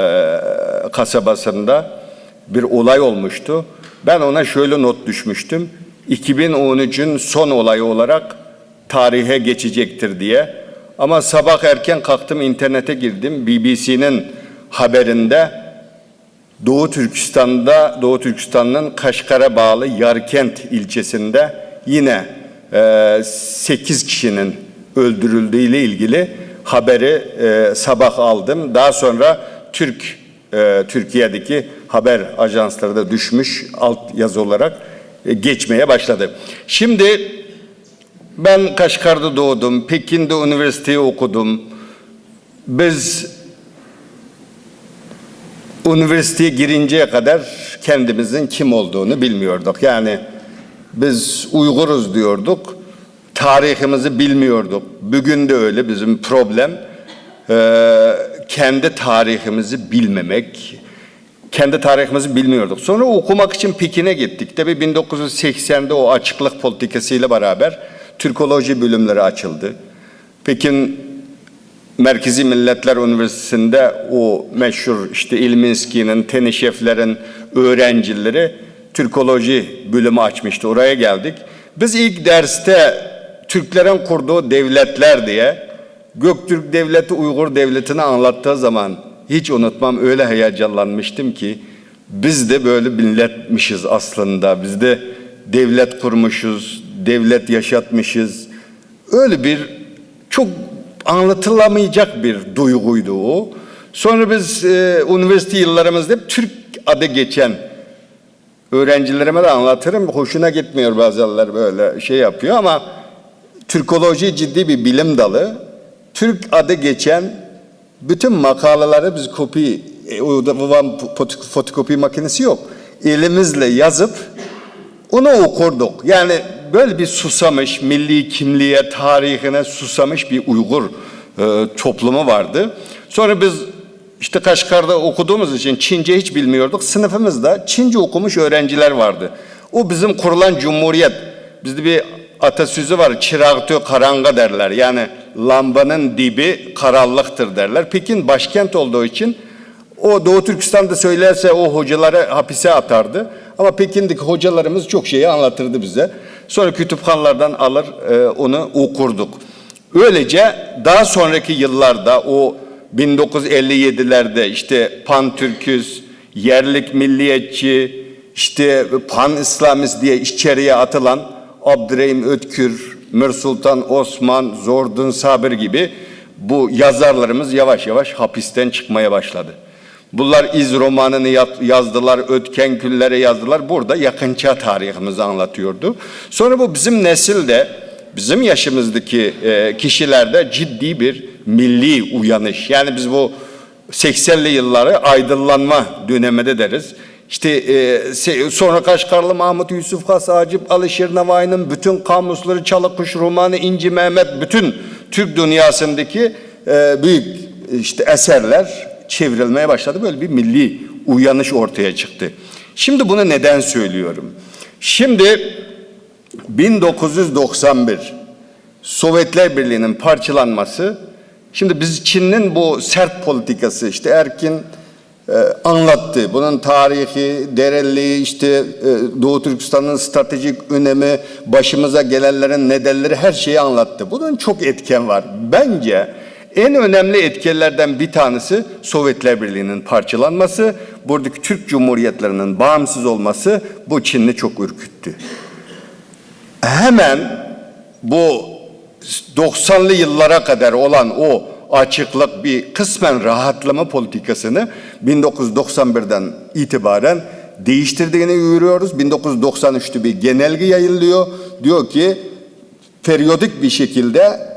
kasabasında bir olay olmuştu. Ben ona şöyle not düşmüştüm. iki bin on üçün son olayı olarak tarihe geçecektir diye. Ama sabah erken kalktım, internete girdim. B B C'nin haberinde Doğu Türkistan'da, Doğu Türkistan'ın Kaşgar'a bağlı Yarkent ilçesinde yine, e, sekiz kişinin öldürüldüğüyle ilgili haberi, e, sabah aldım. Daha sonra Türk, e, Türkiye'deki haber ajansları da düşmüş alt yazı olarak, e, geçmeye başladı. Şimdi ben Kaşgar'da doğdum, Pekin'de üniversiteyi okudum. Biz üniversiteye girinceye kadar kendimizin kim olduğunu bilmiyorduk. Yani biz Uyguruz diyorduk, tarihimizi bilmiyorduk. Bugün de öyle bizim problem. Ee, kendi tarihimizi bilmemek, kendi tarihimizi bilmiyorduk. Sonra okumak için Pekin'e gittik. Tabii bin dokuz yüz seksende o açıklık politikasıyla beraber Türkoloji bölümleri açıldı. Pekin Merkezi Milletler Üniversitesi'nde o meşhur işte İlminski'nin, Tenişevlerin öğrencileri Türkoloji bölümü açmıştı. Oraya geldik. Biz ilk derste Türklerin kurduğu devletler diye Göktürk Devleti, Uygur Devleti'ni anlattığı zaman hiç unutmam, öyle heyecanlanmıştım ki biz de böyle milletmişiz aslında. Biz de devlet kurmuşuz, devlet yaşatmışız. Öyle bir çok anlatılamayacak bir duyguydu o. Sonra biz, e, üniversite yıllarımızda hep Türk adı geçen öğrencilerime de anlatırım. Hoşuna gitmiyor, bazıları böyle şey yapıyor ama Türkoloji ciddi bir bilim dalı. Türk adı geçen bütün makaleleri biz kopi, e, o zaman foto- fotokopi makinesi yok. Elimizle yazıp onu okurduk. Yani böyle bir susamış, milli kimliğe, tarihine susamış bir Uygur, e, toplumu vardı. Sonra biz işte Kaşgar'da okuduğumuz için Çince hiç bilmiyorduk. Sınıfımızda Çince okumuş öğrenciler vardı. O bizim kurulan cumhuriyet. Bizde bir atasözü var, "Çırağ tüü karanlığa" derler. Yani lambanın dibi karanlıktır derler. Pekin başkent olduğu için o Doğu Türkistan'da söylerse o hocaları hapise atardı. Ama Pekin'deki hocalarımız çok şeyi anlatırdı bize. Sonra kütüphanelerden alır, e, onu okurduk. Öylece daha sonraki yıllarda o bin dokuz yüz elli yedilerde işte pan-Türküz, yerlik milliyetçi, işte pan-İslamist diye içeriye atılan Abdurrahim Ötkür, Mirsultan Osman, Zordun Sabir gibi bu yazarlarımız yavaş yavaş hapisten çıkmaya başladı. Bunlar İz romanını yat- yazdılar, Ötken Günleri yazdılar. Burada yakınça tarihimizi anlatıyordu. Sonra bu bizim nesilde, bizim yaşımızdaki e, kişilerde ciddi bir milli uyanış. Yani biz bu seksenli yılları aydınlanma dönemi de deriz. İşte e, se- sonra Kaşgarlı Mahmut, Yusuf Has, Acip, Alişir Navayi'nin bütün kamusları, Çalıkuş romanı, İnci Mehmet, bütün Türk dünyasındaki e, büyük işte eserler çevrilmeye başladı. Böyle bir milli uyanış ortaya çıktı. Şimdi bunu neden söylüyorum? Şimdi bin dokuz yüz doksan bir Sovyetler Birliği'nin parçalanması, şimdi biz Çin'in bu sert politikası, işte Erkin e, anlattı. Bunun tarihi, derinliği, işte e, Doğu Türkistan'ın stratejik önemi, başımıza gelenlerin nedenleri, her şeyi anlattı. Bunun çok etken var. Bence en önemli etkenlerden bir tanesi Sovyetler Birliği'nin parçalanması, buradaki Türk Cumhuriyetlerinin bağımsız olması bu Çin'i çok ürküttü. Hemen bu doksanlı yıllara kadar olan o açıklık, bir kısmen rahatlama politikasını bin dokuz yüz doksan birden itibaren değiştirdiğini görüyoruz. Bin dokuz yüz doksan üçte bir genelge yayınlıyor. Diyor ki periyodik bir şekilde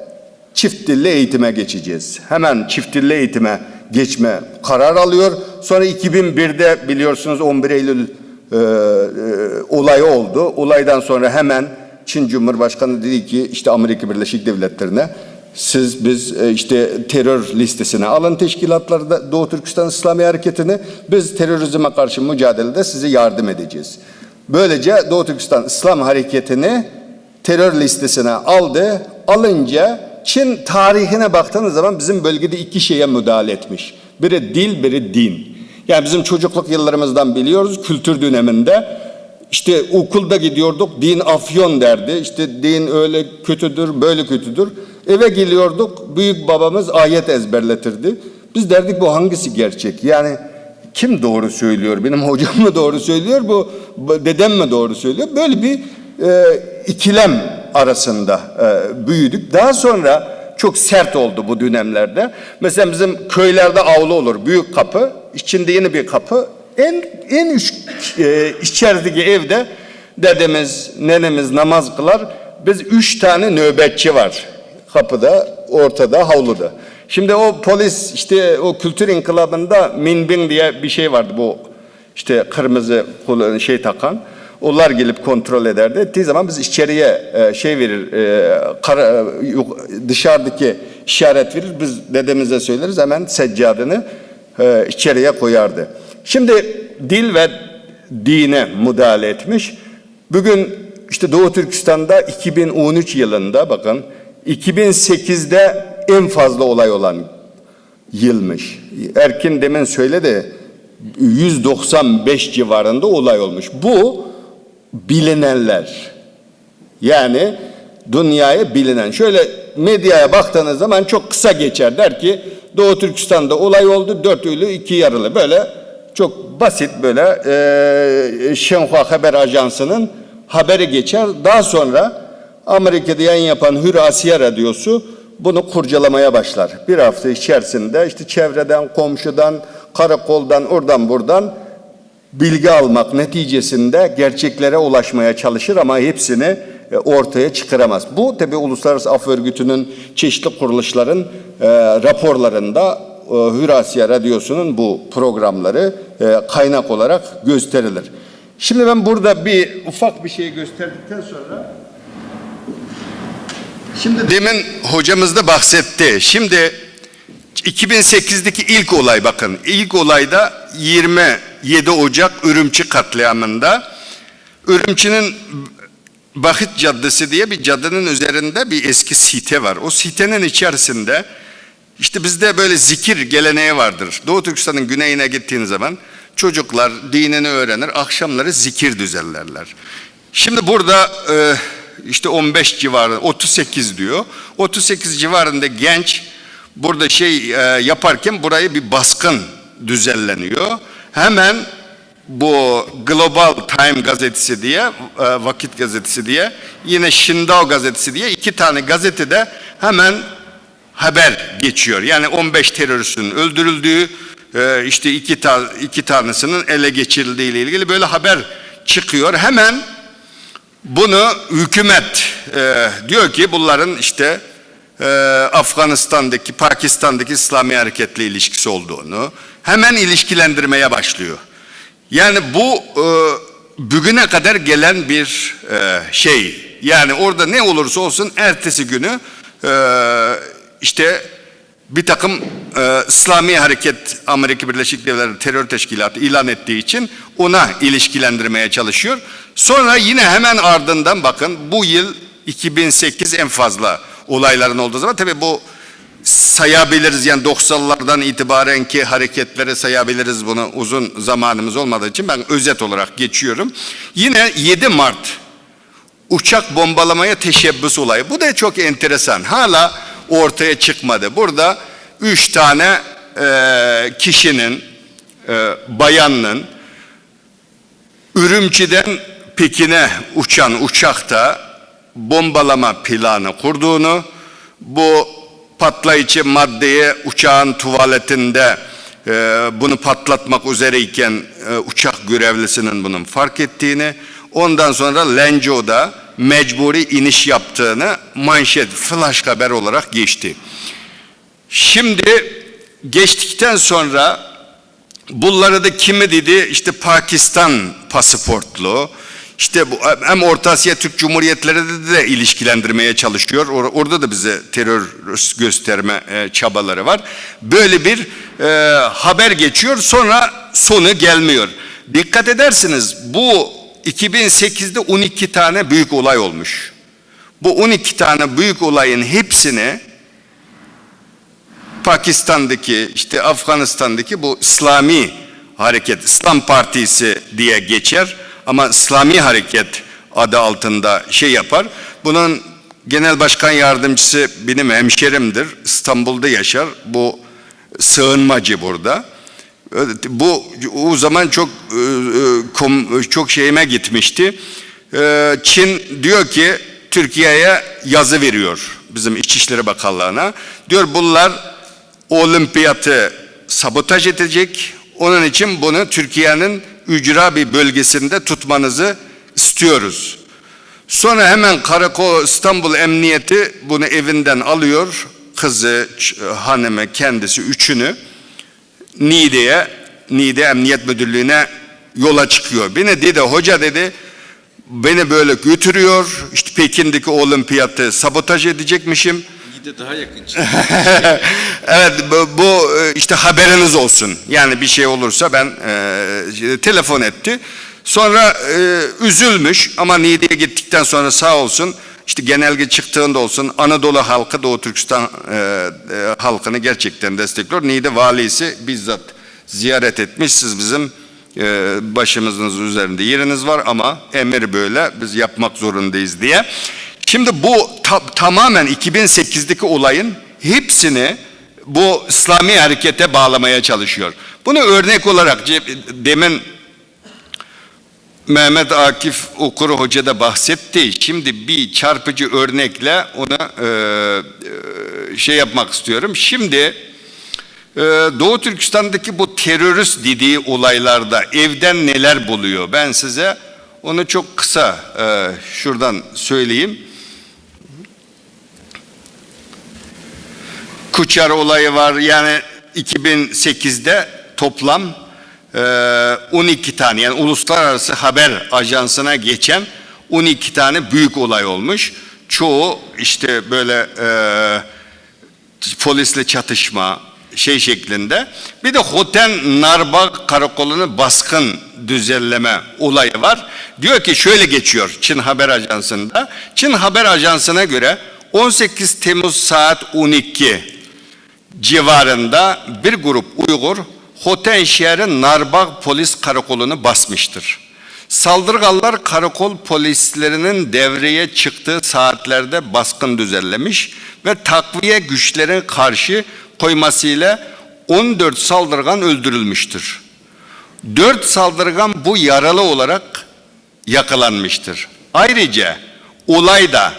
çift dilli eğitime geçeceğiz. Hemen çift dilli eğitime geçme karar alıyor. Sonra iki bin birde biliyorsunuz on bir Eylül e, e, olayı oldu. Olaydan sonra hemen Çin Cumhurbaşkanı dedi ki işte Amerika Birleşik Devletleri'ne, siz biz e, işte terör listesine alın teşkilatlarda Doğu Türkistan İslami Hareketi'ni, biz terörizme karşı mücadelede size yardım edeceğiz. Böylece Doğu Türkistan İslam Hareketi'ni terör listesine aldı. Alınca Çin tarihine baktığınız zaman bizim bölgede iki şeye müdahale etmiş. Biri dil, biri din. Yani bizim çocukluk yıllarımızdan biliyoruz, kültür döneminde işte okulda gidiyorduk, din afyon derdi. İşte din öyle kötüdür, böyle kötüdür. Eve geliyorduk, büyük babamız ayet ezberletirdi. Biz derdik, bu hangisi gerçek? Yani kim doğru söylüyor? Benim hocam mı doğru söylüyor? Bu, bu dedem mi doğru söylüyor? Böyle bir e, ikilem arasında e, büyüdük. Daha sonra çok sert oldu bu dönemlerde. Mesela bizim köylerde avlu olur, büyük kapı, içinde yeni bir kapı. En en üst e, içerideki evde dedemiz, nenemiz namaz kılar. Biz üç tane nöbetçi var. Kapıda, ortada, havluda. Şimdi o polis işte o kültür inkılabında minbin diye bir şey vardı bu işte kırmızı kul- şey takan. Onlar gelip kontrol ederdi. Ettiği zaman biz içeriye e, şey verir, e, kara- e, yok- dışarıdaki işaret verir. Biz dedemize söyleriz, hemen seccadını e, içeriye koyardı. Şimdi dil ve dine müdahale etmiş. Bugün işte Doğu Türkistan'da iki bin on üç yılında, bakın, iki bin sekizde en fazla olay olan yılmış. Erkin demin söyledi, yüz doksan beş civarında olay olmuş. Bu bilinenler. Yani dünyaya bilinen. Şöyle medyaya baktığınız zaman çok kısa geçer. Der ki Doğu Türkistan'da olay oldu, dört ölü, iki yaralı. Böyle çok basit, böyle e, Şenhua Haber Ajansı'nın haberi geçer. Daha sonra Amerika'da yayın yapan Hür Asya Radyosu bunu kurcalamaya başlar. Bir hafta içerisinde işte çevreden, komşudan, karakoldan, oradan buradan bilgi almak neticesinde gerçeklere ulaşmaya çalışır ama hepsini e, ortaya çıkaramaz. Bu tabi Uluslararası Af Örgütü'nün, çeşitli kuruluşların e, raporlarında e, Hür Asya Radyosu'nun bu programları e, kaynak olarak gösterilir. Şimdi ben burada bir ufak bir şey gösterdikten sonra, şimdi demin hocamız da bahsetti. Şimdi iki bin sekizdeki ilk olay, bakın. İlk olayda yirmi yedi Ocak Ürümçi katliamında Ürümçi'nin Bahit Caddesi diye bir cadının üzerinde bir eski site var. O sitenin içerisinde işte bizde böyle zikir geleneği vardır. Doğu Türkistan'ın güneyine gittiğin zaman çocuklar dinini öğrenir, akşamları zikir düzenlerler. Şimdi burada e, işte on beş civarı, otuz sekiz diyor. Otuz sekiz civarında genç burada şey e, yaparken burayı bir baskın düzenleniyor. Hemen bu Global Time gazetesi diye, e, Vakit gazetesi diye, yine Şindao gazetesi diye iki tane gazetede hemen haber geçiyor. Yani on beş teröristin öldürüldüğü, e, işte iki ta-, iki tanesinin ele geçirildiği ile ilgili böyle haber çıkıyor. Hemen bunu hükümet, e, diyor ki bunların işte, e, Afganistan'daki, Pakistan'daki İslami hareketle ilişkisi olduğunu hemen ilişkilendirmeye başlıyor. Yani bu, e, bugüne kadar gelen bir, e, şey. Yani orada ne olursa olsun ertesi günü, e, işte bir takım, e, İslami hareket Amerika Birleşik Devletleri terör teşkilatı ilan ettiği için ona ilişkilendirmeye çalışıyor. Sonra yine hemen ardından bakın bu yıl iki bin sekiz en fazla olayların olduğu zaman tabii bu sayabiliriz yani doksanlardan itibaren ki hareketleri sayabiliriz bunu uzun zamanımız olmadığı için ben özet olarak geçiyorum. Yine yedi Mart uçak bombalamaya teşebbüs olayı. Bu da çok enteresan. Hala ortaya çıkmadı. Burada üç tane, e, kişinin, e, bayanın Ürümçiden Pekin'e uçan uçakta bombalama planı kurduğunu, bu patlayıcı maddeyi uçağın tuvaletinde, e, bunu patlatmak üzereyken, e, uçak görevlisinin bunun fark ettiğini, ondan sonra Lenzhou'da mecburi iniş yaptığını manşet, flash haber olarak geçti. Şimdi geçtikten sonra bunları da kimi dedi, işte Pakistan pasaportlu, işte bu hem Orta Asya Türk Cumhuriyetleri de, de ilişkilendirmeye çalışıyor. Or- orada da bize terörist gösterme, e, çabaları var. Böyle bir, e, haber geçiyor, sonra sonu gelmiyor. Dikkat edersiniz, bu iki bin sekizde on iki tane büyük olay olmuş. Bu on iki tane büyük olayın hepsini Pakistan'daki, işte Afganistan'daki bu İslami Hareket, İslam Partisi diye geçer ama İslami Hareket adı altında şey yapar. Bunun genel başkan yardımcısı benim hemşerimdir, İstanbul'da yaşar. Bu sığınmacı burada. Bu o zaman çok, e, e, kom- çok şeyime gitmişti. E, Çin diyor ki Türkiye'ye yazı veriyor bizim İçişleri Bakanlığı'na. Diyor bunlar olimpiyatı sabotaj edecek. Onun için bunu Türkiye'nin ücra bir bölgesinde tutmanızı istiyoruz. Sonra hemen karakol, İstanbul Emniyeti bunu evinden alıyor. Kızı, ç- hanımı, kendisi üçünü. Niğde'ye, Niğde Emniyet Müdürlüğü'ne yola çıkıyor. Beni dedi, hoca dedi, beni böyle götürüyor, işte Pekin'deki olimpiyatı sabotaj edecekmişim. Niğde daha yakın çıktı. Evet, bu, bu, e, işte haberiniz olsun. Yani bir şey olursa ben, e, telefon etti. Sonra, e, üzülmüş ama Niğde'ye gittikten sonra sağ olsun işte genelge çıktığında olsun Anadolu halkı Doğu Türkistan, e, e, halkını gerçekten destekliyor. Niğde valisi bizzat ziyaret etmiş. Siz bizim, e, başımızın üzerinde yeriniz var ama emir böyle biz yapmak zorundayız diye. Şimdi bu ta- tamamen iki bin sekizdeki olayın hepsini bu İslami harekete bağlamaya çalışıyor. Bunu örnek olarak ce- demin Mehmet Akif Okur Hoca da bahsetti. Şimdi bir çarpıcı örnekle onu, e, e, şey yapmak istiyorum. Şimdi, e, Doğu Türkistan'daki bu terörist dediği olaylarda evden neler buluyor? Ben size onu çok kısa, e, şuradan söyleyeyim. Kuçar olayı var. Yani iki bin sekizde toplam, e, on iki tane, yani uluslararası haber ajansına geçen on iki tane büyük olay olmuş. Çoğu işte böyle, e, polisle çatışma şey şeklinde. Bir de Hoten Narbağ karakolunu baskın düzenleme olayı var. Diyor ki şöyle geçiyor Çin Haber Ajansı'nda. Çin Haber Ajansı'na göre on sekiz Temmuz saat on iki civarında bir grup Uygur Hoten şehri Narbağ polis karakolunu basmıştır. Saldırganlar karakol polislerinin devreye çıktığı saatlerde baskın düzenlemiş ve takviye güçlerin karşı koymasıyla on dört saldırgan öldürülmüştür. Dört saldırgan bu yaralı olarak yakalanmıştır. Ayrıca olayda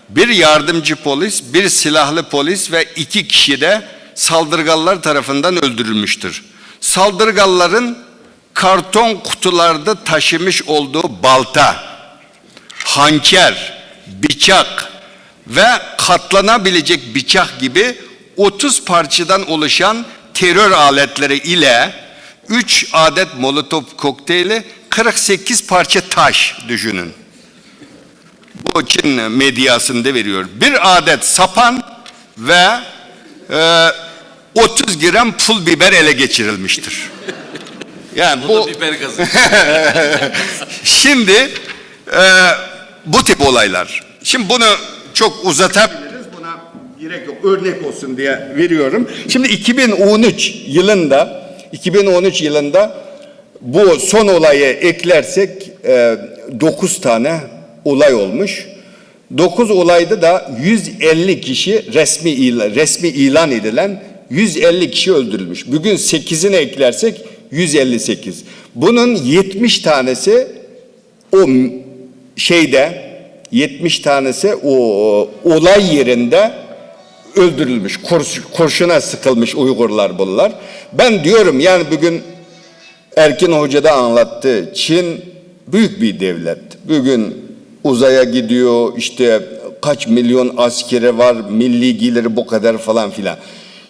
bir yardımcı polis, bir silahlı polis ve iki kişi de saldırganlar tarafından öldürülmüştür. Saldırganların karton kutularda taşımış olduğu balta, hançer, bıçak ve katlanabilecek bıçak gibi otuz parçadan oluşan terör aletleri ile üç adet molotof kokteyli, kırk sekiz parça taş düşünün. Bu Çin medyasında veriyor. Bir adet sapan ve e, otuz gram pul biber ele geçirilmiştir. Yani bu, bu da biber gazı. Şimdi e, bu tip olaylar. Şimdi bunu çok uzatabiliriz. Buna gerek yok. Örnek olsun diye veriyorum. Şimdi iki bin on üç yılında, iki bin on üç yılında bu son olayı eklersek e, dokuz tane olay olmuş. Dokuz olayda da yüz elli kişi resmi ila-, resmi ilan edilen yüz elli kişi öldürülmüş. Bugün sekizini eklersek yüz elli sekiz. Bunun yetmiş tanesi o m-, şeyde, yetmiş tanesi o olay yerinde öldürülmüş, kurs-, kurşuna sıkılmış Uygurlar bunlar. Ben diyorum yani bugün Erkin Hoca da anlattı. Çin büyük bir devlet. Bugün uzaya gidiyor, işte kaç milyon askeri var, milli geliri bu kadar falan filan.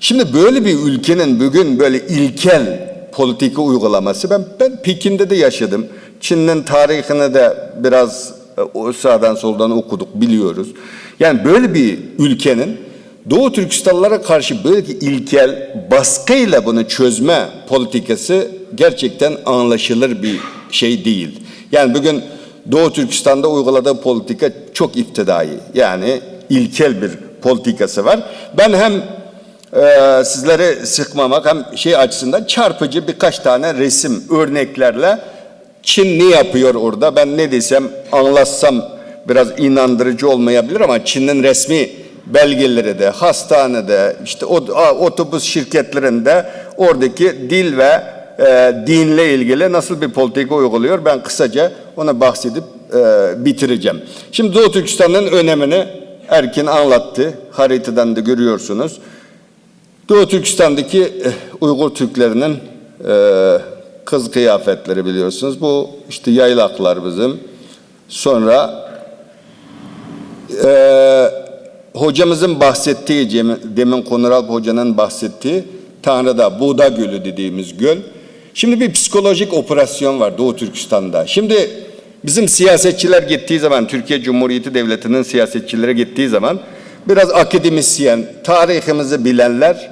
Şimdi böyle bir ülkenin bugün böyle ilkel politika uygulaması, ben, ben Pekin'de de yaşadım. Çin'in tarihini de biraz e, o sağdan soldan okuduk, biliyoruz. Yani böyle bir ülkenin Doğu Türkistanlara karşı böyle bir ilkel baskıyla bunu çözme politikası gerçekten anlaşılır bir şey değil. Yani bugün Doğu Türkistan'da uyguladığı politika çok iptidai, yani ilkel bir politikası var. Ben hem e, sizleri sıkmamak hem şey açısından çarpıcı birkaç tane resim örneklerle Çin ne yapıyor orada? Ben ne desem, anlatsam biraz inandırıcı olmayabilir ama Çin'in resmi belgeleri de, hastanede, işte o, a, otobüs şirketlerinde oradaki dil ve e, dinle ilgili nasıl bir politika uyguluyor? Ben kısaca ona bahsedip e, bitireceğim. Şimdi Doğu Türkistan'ın önemini Erkin anlattı. Haritadan da görüyorsunuz. Doğu Türkistan'daki e, Uygur Türklerinin e, kız kıyafetleri biliyorsunuz. Bu işte yaylaklar bizim. Sonra e, hocamızın bahsettiği, Cem- demin Konur Alp hocanın bahsettiği Tanrıdağ, Buğda Gölü dediğimiz göl. Şimdi bir psikolojik operasyon var Doğu Türkistan'da. Şimdi bizim siyasetçiler gittiği zaman, Türkiye Cumhuriyeti Devleti'nin siyasetçileri gittiği zaman biraz akademisyen, tarihimizi bilenler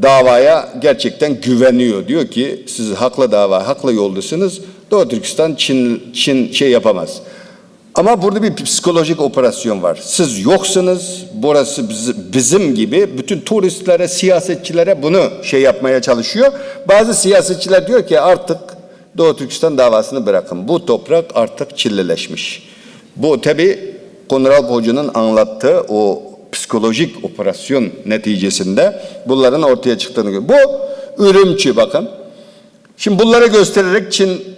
davaya gerçekten güveniyor. Diyor ki siz haklı dava, haklı yoldasınız. Doğu Türkistan Çin, Çin şey yapamaz. Ama burada bir psikolojik operasyon var. Siz yoksunuz, burası bizi- bizim gibi bütün turistlere, siyasetçilere bunu şey yapmaya çalışıyor. Bazı siyasetçiler diyor ki artık Doğu Türkistan davasını bırakın. Bu toprak artık çilleleşmiş. Bu tabi Konur Alp Hoca'nın anlattığı o psikolojik operasyon neticesinde bunların ortaya çıktığını görüyoruz. Bu Ürümçi bakın. Şimdi bunları göstererek Çin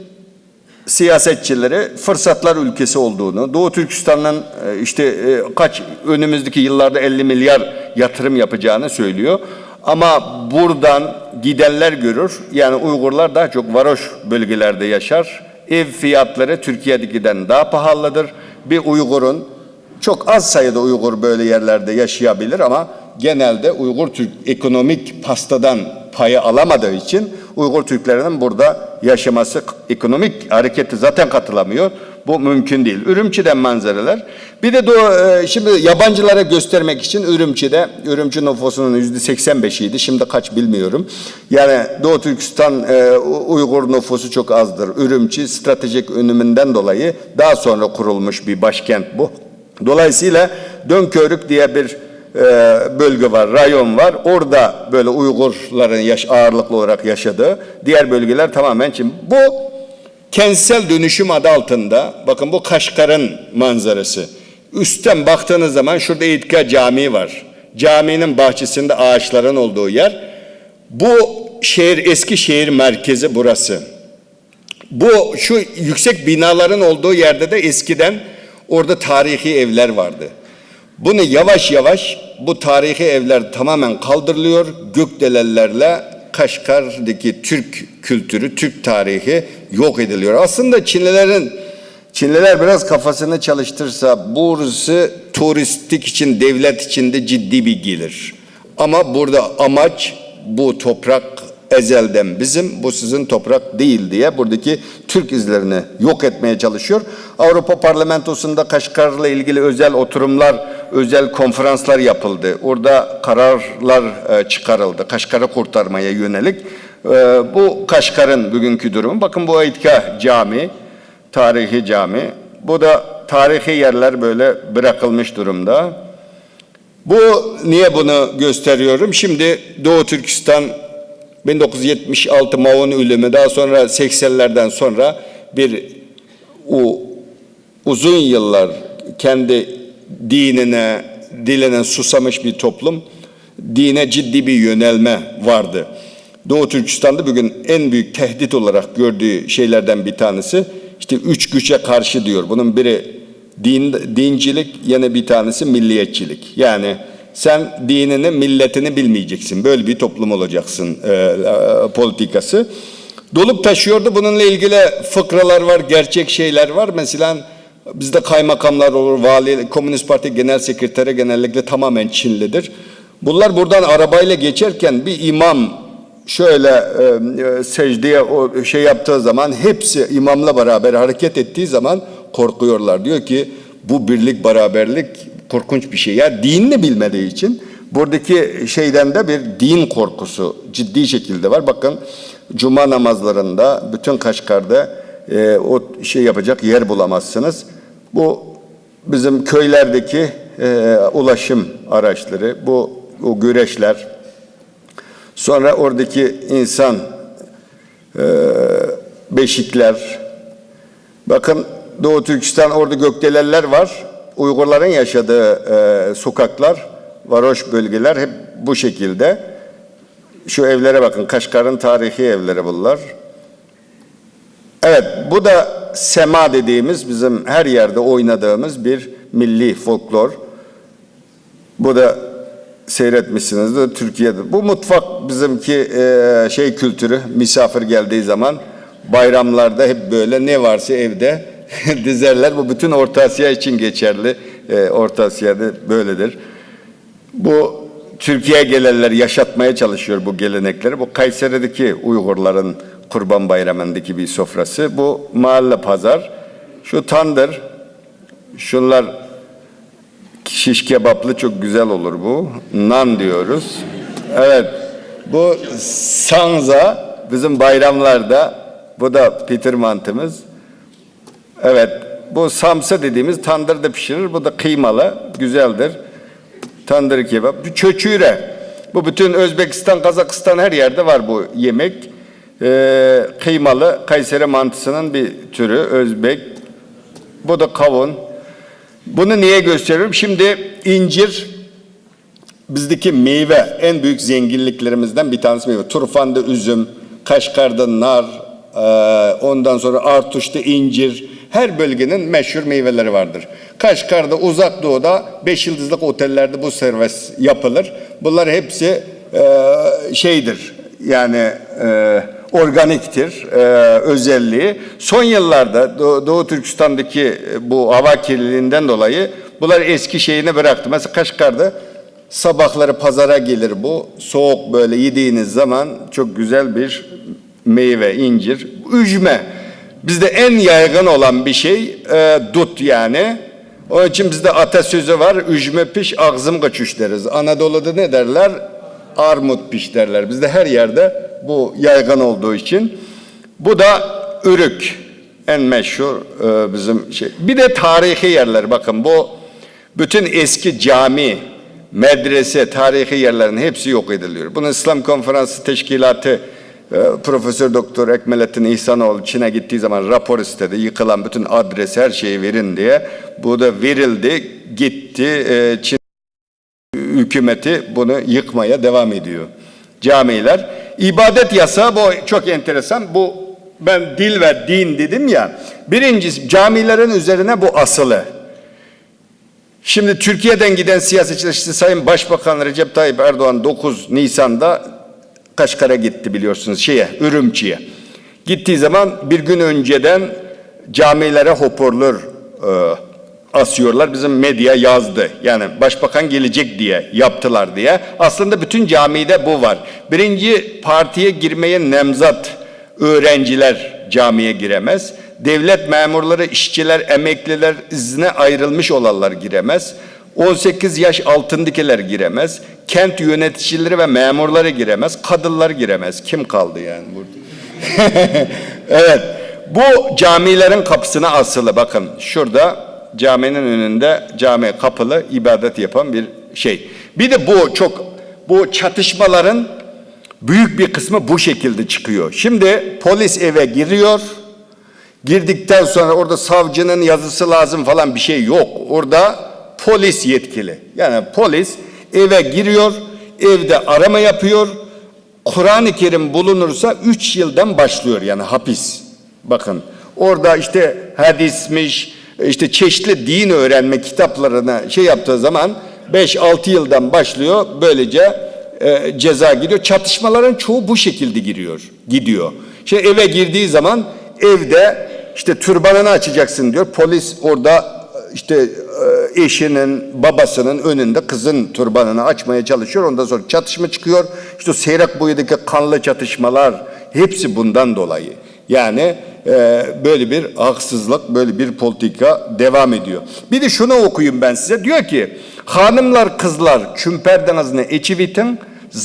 siyasetçileri fırsatlar ülkesi olduğunu, Doğu Türkistan'ın e, işte e, kaç önümüzdeki yıllarda elli milyar yatırım yapacağını söylüyor. Ama buradan gidenler görür, yani Uygurlar daha çok varoş bölgelerde yaşar. Ev fiyatları Türkiye'dekiden daha pahalıdır. Bir Uygur'un, çok az sayıda Uygur böyle yerlerde yaşayabilir ama genelde Uygur Türk ekonomik pastadan payı alamadığı için Uygur Türklerinin burada yaşaması, ekonomik hareketi zaten katılamıyor. Bu mümkün değil. Ürümçi'den manzaralar. Bir de Doğu, e, şimdi yabancılara göstermek için Ürümçi'de, Ürümçi nüfusunun yüzde seksen beşiydi, şimdi kaç bilmiyorum. Yani Doğu Türkistan e, U- Uygur nüfusu çok azdır. Ürümçi stratejik öneminden dolayı daha sonra kurulmuş bir başkent bu. Dolayısıyla Dönkörük diye bir e, bölge var, rayon var. Orada böyle Uygurların yaş ağırlıklı olarak yaşadığı, diğer bölgeler tamamen Çin. Bu kentsel dönüşüm adı altında, bakın bu Kaşgar'ın manzarası. Üstten baktığınız zaman şurada İtkâ Camii var. Caminin bahçesinde ağaçların olduğu yer. Bu şehir, eski şehir merkezi burası. Bu şu yüksek binaların olduğu yerde de eskiden orada tarihi evler vardı. Bunu yavaş yavaş bu tarihi evler tamamen kaldırılıyor. Gökdelenlerle Kaşgar'daki Türk kültürü, Türk tarihi yok ediliyor. Aslında Çinlilerin Çinliler biraz kafasını çalıştırsa, burası turistik için devlet içinde ciddi bir gelir. Ama burada amaç bu toprak ezelden bizim, bu sizin toprak değil diye buradaki Türk izlerini yok etmeye çalışıyor. Avrupa Parlamentosunda Kaşgar'la ilgili özel oturumlar, özel konferanslar yapıldı. Orada kararlar e, çıkarıldı. Kaşgar'ı kurtarmaya yönelik. E, bu Kaşgar'ın bugünkü durumu. Bakın bu Aytka Camii. Tarihi cami. Bu da tarihi yerler böyle bırakılmış durumda. Bu niye bunu gösteriyorum? Şimdi Doğu Türkistan bin dokuz yüz yetmiş altı Mao'nun ölümü, daha sonra seksenlerden sonra bir u- uzun yıllar kendi dinine, diline susamış bir toplum. Dine ciddi bir yönelme vardı. Doğu Türkistan'da bugün en büyük tehdit olarak gördüğü şeylerden bir tanesi işte üç güce karşı diyor. Bunun biri din, dincilik, yine bir tanesi milliyetçilik. Yani sen dinini, milletini bilmeyeceksin. Böyle bir toplum olacaksın e, e, politikası. Dolup taşıyordu. Bununla ilgili fıkralar var, gerçek şeyler var. Mesela bizde kaymakamlar olur, vali, Komünist Parti Genel Sekreteri genellikle tamamen Çinlidir. Bunlar buradan arabayla geçerken bir imam şöyle e, e, secdeye o şey yaptığı zaman, hepsi imamla beraber hareket ettiği zaman korkuyorlar. Diyor ki bu birlik, beraberlik korkunç bir şey. Ya dinini bilmediği için buradaki şeyden de bir din korkusu ciddi şekilde var. Bakın cuma namazlarında bütün Kaşgar'da e, o şey yapacak yer bulamazsınız. Bu bizim köylerdeki e, ulaşım araçları, bu o güreşler, sonra oradaki insan e, beşikler. Bakın Doğu Türkistan, orada gökdelenler var. Uygurların yaşadığı e, sokaklar, varoş bölgeler hep bu şekilde. Şu evlere bakın, Kaşgar'ın tarihi evleri bunlar. Evet, bu da sema dediğimiz, bizim her yerde oynadığımız bir milli folklor. Bu da seyretmişsinizdir Türkiye'de. Bu mutfak bizimki e, şey kültürü, misafir geldiği zaman bayramlarda hep böyle ne varsa evde dizerler. Bu bütün Orta Asya için geçerli. E, Orta Asya'da böyledir. Bu Türkiye'ye gelenler yaşatmaya çalışıyor bu gelenekleri. Bu Kayseri'deki Uygurların Kurban Bayramı'ndaki bir sofrası. Bu mahalle pazar. Şu tandır. Şunlar şiş kebaplı, çok güzel olur bu. Nan diyoruz. Evet. Bu sanza bizim bayramlarda. Bu da pitir mantımız. Evet, bu samsa dediğimiz tandırda pişirir. Bu da kıymalı, güzeldir. Tandır kebap. Bu çöçüre. Bu bütün Özbekistan, Kazakistan, her yerde var bu yemek. Ee, kıymalı Kayseri mantısının bir türü, Özbek. Bu da kavun. Bunu niye gösteriyorum? Şimdi incir bizdeki meyve, en büyük zenginliklerimizden bir tanesi meyve. Turfan'da üzüm, Kaşgar'da nar, e, ondan sonra Artuş'ta incir. Her bölgenin meşhur meyveleri vardır. Kaşgar'da, Uzak Doğu'da beş yıldızlık otellerde bu servis yapılır. Bunlar hepsi e, şeydir, yani e, organiktir e, özelliği. Son yıllarda Doğu, Doğu Türkistan'daki bu hava kirliliğinden dolayı bunlar eski şeyini bıraktı. Mesela Kaşgar'da sabahları pazara gelir bu. Soğuk böyle yediğiniz zaman çok güzel bir meyve, incir. Üzme. Bizde en yaygın olan bir şey e, dut yani. Onun için bizde atasözü var. Üzme piş, ağzım kaçış deriz. Anadolu'da ne derler? Armut piş derler. Bizde her yerde bu yaygın olduğu için. Bu da ürük. En meşhur e, bizim şey. Bir de tarihi yerler. Bakın bu bütün eski cami, medrese, tarihi yerlerin hepsi yok ediliyor. Bunu İslam Konferansı Teşkilatı e, Profesör Doktor Ekmelettin İhsanoğlu Çin'e gittiği zaman rapor istedi. Yıkılan bütün adres, her şeyi verin diye. Bu da verildi, gitti. E, Çin hükümeti bunu yıkmaya devam ediyor. Camiler. İbadet yasağı, bu çok enteresan. Bu Ben dil ve din dedim ya. Birincisi, camilerin üzerine bu asılı. Şimdi Türkiye'den giden siyasetçiler, işte Sayın Başbakan Recep Tayyip Erdoğan dokuz Nisan'da Kaşgar'a gitti biliyorsunuz, şeye, Ürümçi'ye. Gittiği zaman bir gün önceden camilere hoparlör e, asıyorlar. Bizim medya yazdı. Yani başbakan gelecek diye yaptılar diye. Aslında bütün camide bu var. Birinci, partiye girmeye namzat öğrenciler camiye giremez. Devlet memurları, işçiler, emekliler, izne ayrılmış olanlar giremez. On sekiz yaş altındakiler giremez. Kent yöneticileri ve memurları giremez. Kadınlar giremez. Kim kaldı yani burada? Evet. Bu camilerin kapısına asılı. Bakın şurada caminin önünde cami kapılı ibadet yapan bir şey. Bir de bu çok, bu çatışmaların büyük bir kısmı bu şekilde çıkıyor. Şimdi polis eve giriyor. Girdikten sonra orada savcının yazısı lazım falan bir şey yok. Orada polis yetkili. Yani polis eve giriyor, evde arama yapıyor. Kur'an-ı Kerim bulunursa üç yıldan başlıyor yani hapis. Bakın orada işte hadismiş, işte çeşitli din öğrenme kitaplarına şey yaptığı zaman beş altı yıldan başlıyor. Böylece e, ceza gidiyor. Çatışmaların çoğu bu şekilde giriyor, gidiyor. Şey eve girdiği zaman evde işte türbanını açacaksın diyor. Polis orada işte e, eşinin, babasının önünde kızın türbanını açmaya çalışıyor. Ondan sonra çatışma çıkıyor. İşte o Seyrakbuyu'daki kanlı çatışmalar hepsi bundan dolayı. Yani e, böyle bir haksızlık, böyle bir politika devam ediyor. Bir de şunu okuyayım ben size. Diyor ki, hanımlar, kızlar, çümperdiňizni ئېچىۋېتىڭ،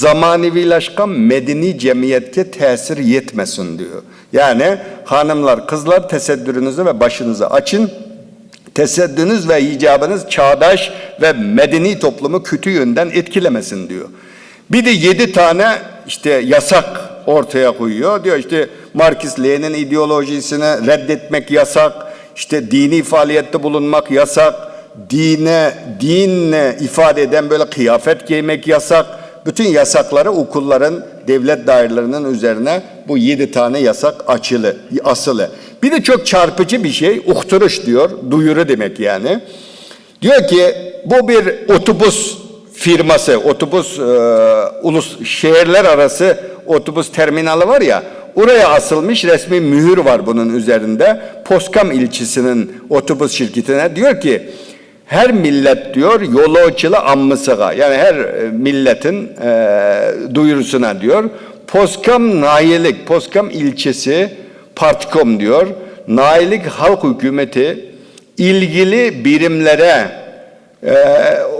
زامانىۋىلاشقان مەدەنىي جەمئىيەتكە تەسىر يەتمەسۇن، diyor. Yani hanımlar, kızlar, tesettürünüzü ve başınızı açın. Tesettürünüz ve hicabınız çağdaş ve medeni toplumu kötü yönden etkilemesin, diyor. Bir de yedi tane işte yasak ortaya koyuyor. Diyor işte Marksist-Lenin ideolojisini reddetmek yasak, işte dini faaliyette bulunmak yasak, dine, din ifade eden böyle kıyafet giymek yasak. Bütün yasakları okulların, devlet dairelerinin üzerine bu yedi tane yasak açılı, asılı. Bir de çok çarpıcı bir şey, ئۇقتۇرۇش diyor, duyuru demek yani. Diyor ki bu bir otobüs firması, otobüs e, ulus şehirler arası otobüs terminalı var ya, oraya asılmış resmi mühür var bunun üzerinde. Poskam ilçisinin otobüs şirketine diyor ki her millet diyor yolauçulu ammısığa, yani her e, milletin e, duyurusuna diyor. Poskam nayelik, Poskam ilçesi partkom diyor. Nayelik halk hükümeti ilgili birimlere e,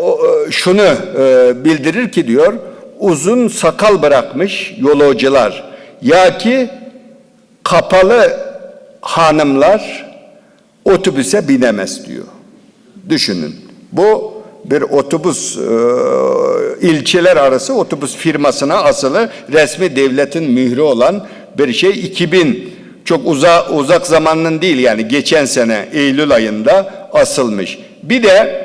o, e, şunu e, bildirir ki diyor, uzun sakal bırakmış yolaucular ya ki kapalı hanımlar otobüse binemez diyor. Düşünün. Bu bir otobüs, e, ilçeler arası otobüs firmasına asılı resmi devletin mührü olan bir şey. iki bin, çok uza, uzak zamanın değil yani geçen sene Eylül ayında asılmış. Bir de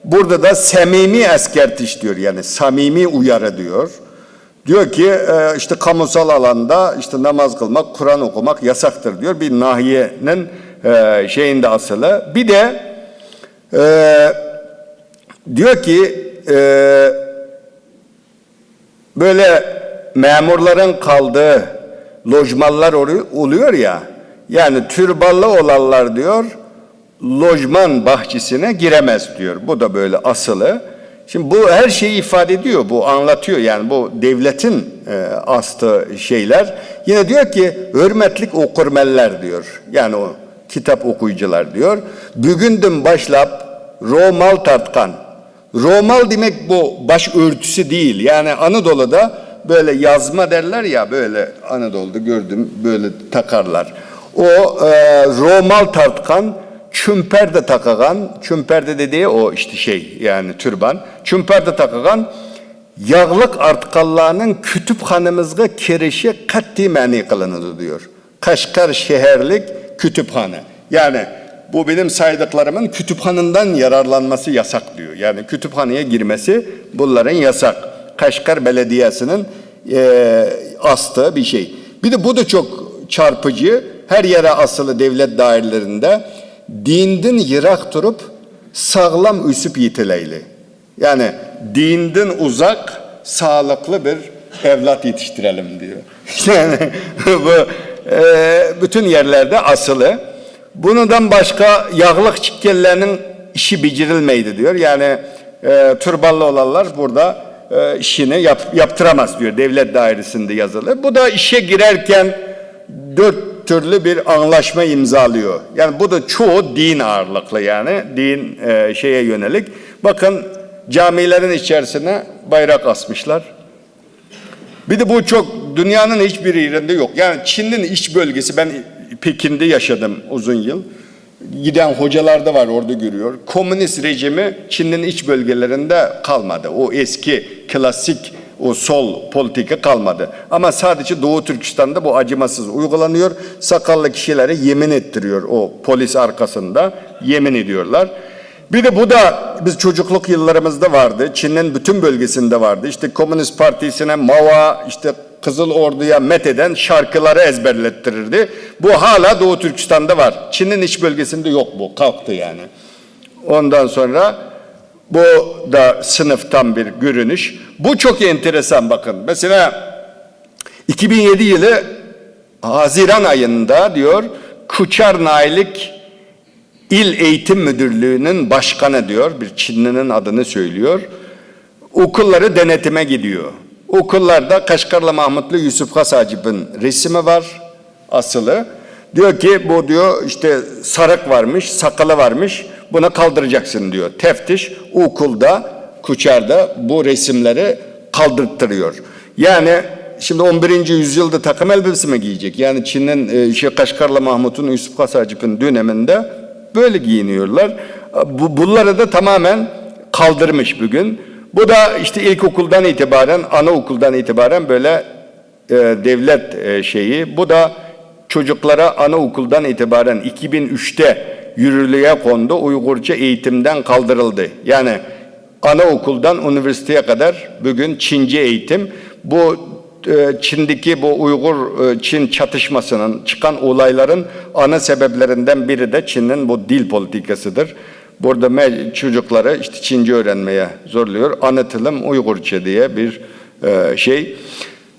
burada da samimiy eskertiş diyor, yani samimi uyarı diyor. Diyor ki e, işte kamusal alanda işte namaz kılmak, Kur'an okumak yasaktır diyor. Bir nahiyenin e, şeyinde asılı. Bir de e, diyor ki e, böyle memurların kaldığı lojmanlar oluyor ya, yani türbanlı olanlar diyor lojman bahçesine giremez diyor. Bu da böyle asılı. Şimdi bu her şeyi ifade ediyor, bu anlatıyor yani bu devletin e, astığı şeyler. Yine diyor ki hürmetlik okurmenler diyor. Yani o kitap okuyucular diyor. Bugünden başlap romal tartkan. Romal demek bu baş örtüsü değil. Yani Anadolu'da böyle yazma derler ya, böyle Anadolu'da gördüm, böyle takarlar. O e, romal tartkan, çümperde takagan, çümperde dediği o işte şey yani türban. Çümperde takagan yağlık artkanlarının kütüphanemize girişi kat'i mani kılındı diyor. Kaşgar şehirlik kütüphane. Yani bu benim saydıklarımın kütüphanından yararlanması yasak diyor. Yani kütüphaneye girmesi bunların yasak. Kaşgar Belediyesi'nin e, astığı bir şey. Bir de bu da çok Çarpıcı, her yere asılı devlet dairelerinde dinden yırak durup sağlam ösüp yetileyle. Yani dinden uzak, sağlıklı bir evlat yetiştirelim diyor. Yani bu e, bütün yerlerde asılı. Bundan başka yağlık çıkkenlerinin işi becerilmeydi diyor. Yani e, türbanlı olanlar burada e, işini yap, yaptıramaz diyor. Devlet dairesinde yazılı. Bu da işe girerken dört türlü bir anlaşma imzalıyor. Yani bu da çoğu din ağırlıklı yani. Din e, şeye yönelik. Bakın camilerin içerisine bayrak asmışlar. Bir de bu çok dünyanın hiçbir yerinde yok. Yani Çin'in iç bölgesi, ben Pekin'de yaşadım uzun yıl. Giden hocalar da var orada görüyor. Komünist rejimi Çin'in iç bölgelerinde kalmadı. O eski klasik o sol politika kalmadı. Ama sadece Doğu Türkistan'da bu acımasız uygulanıyor. Sakallı kişilere yemin ettiriyor o polis arkasında. Yemin ediyorlar. Bir de bu da biz çocukluk yıllarımızda vardı. Çin'in bütün bölgesinde vardı. İşte Komünist Partisi'ne, Mao'a, işte Kızıl Ordu'ya met eden şarkıları ezberlettirirdi. Bu hala Doğu Türkistan'da var. Çin'in iç bölgesinde yok bu. Kalktı yani. Ondan sonra bu da sınıftan bir görünüş. Bu çok enteresan bakın. Mesela iki bin yedi yılı Haziran ayında diyor Kuçar Naylik İl Eğitim Müdürlüğü'nün başkanı diyor, bir Çinlinin adını söylüyor. Okulları denetime gidiyor. Okullarda Kaşgarlı Mahmutlu Yusuf Has Hacip'in resmi var, asılı. Diyor ki bu diyor işte sarık varmış, sakalı varmış, bunu kaldıracaksın diyor. Teftiş okulda, Kuçar'da bu resimleri kaldırttırıyor. Yani şimdi on birinci yüzyılda takım elbise mi giyecek? Yani Çin'in e, şey Kaşgarlı Mahmut'un, Yusuf Has Hacip'in döneminde böyle giyiniyorlar. Bu, bunları da tamamen kaldırmış bugün. Bu da işte ilkokuldan itibaren, anaokuldan itibaren böyle e, devlet e, şeyi. Bu da çocuklara anaokuldan itibaren iki bin üçte yürürlüğe kondu. Uygurca eğitimden kaldırıldı. Yani anaokuldan üniversiteye kadar bugün Çince eğitim. Bu e, Çin'deki bu Uygur e, Çin çatışmasının çıkan olayların ana sebeplerinden biri de Çin'in bu dil politikasıdır. Burada me- çocukları işte Çince öğrenmeye zorluyor. Anlatılım Uygurca diye bir e, şey.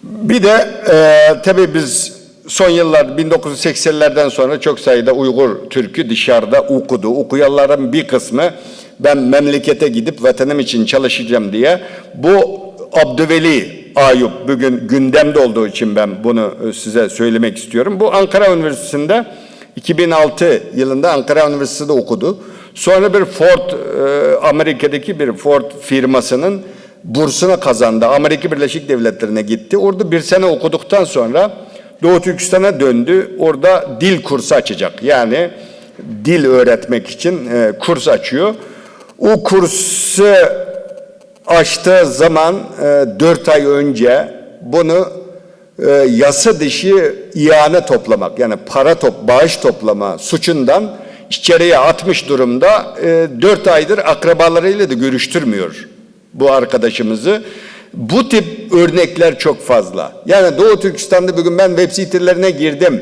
Bir de e, tabii biz son yıllar bin dokuz yüz seksenlerden sonra çok sayıda Uygur Türk'ü dışarıda okudu. Okuyanların bir kısmı ben memlekete gidip vatanım için çalışacağım diye bu Abdüveli Ayup bugün gündemde olduğu için ben bunu e, size söylemek istiyorum. Bu Ankara Üniversitesi'nde iki bin altı yılında Ankara Üniversitesi'de okudu. Sonra bir Ford, e, Amerika'daki bir Ford firmasının bursunu kazandı. Amerika Birleşik Devletleri'ne gitti. Orada bir sene okuduktan sonra Doğu Türkistan'a döndü. Orada dil kursu açacak. Yani dil öğretmek için e, kurs açıyor. O kursu açtığı zaman e, dört ay önce bunu e, yasa dışı iane toplamak, yani para top, bağış toplama suçundan içeriye atmış durumda. E, dört aydır akrabalarıyla da görüştürmüyor bu arkadaşımızı. Bu tip örnekler çok fazla. Yani Doğu Türkistan'da bugün ben web sitelerine girdim.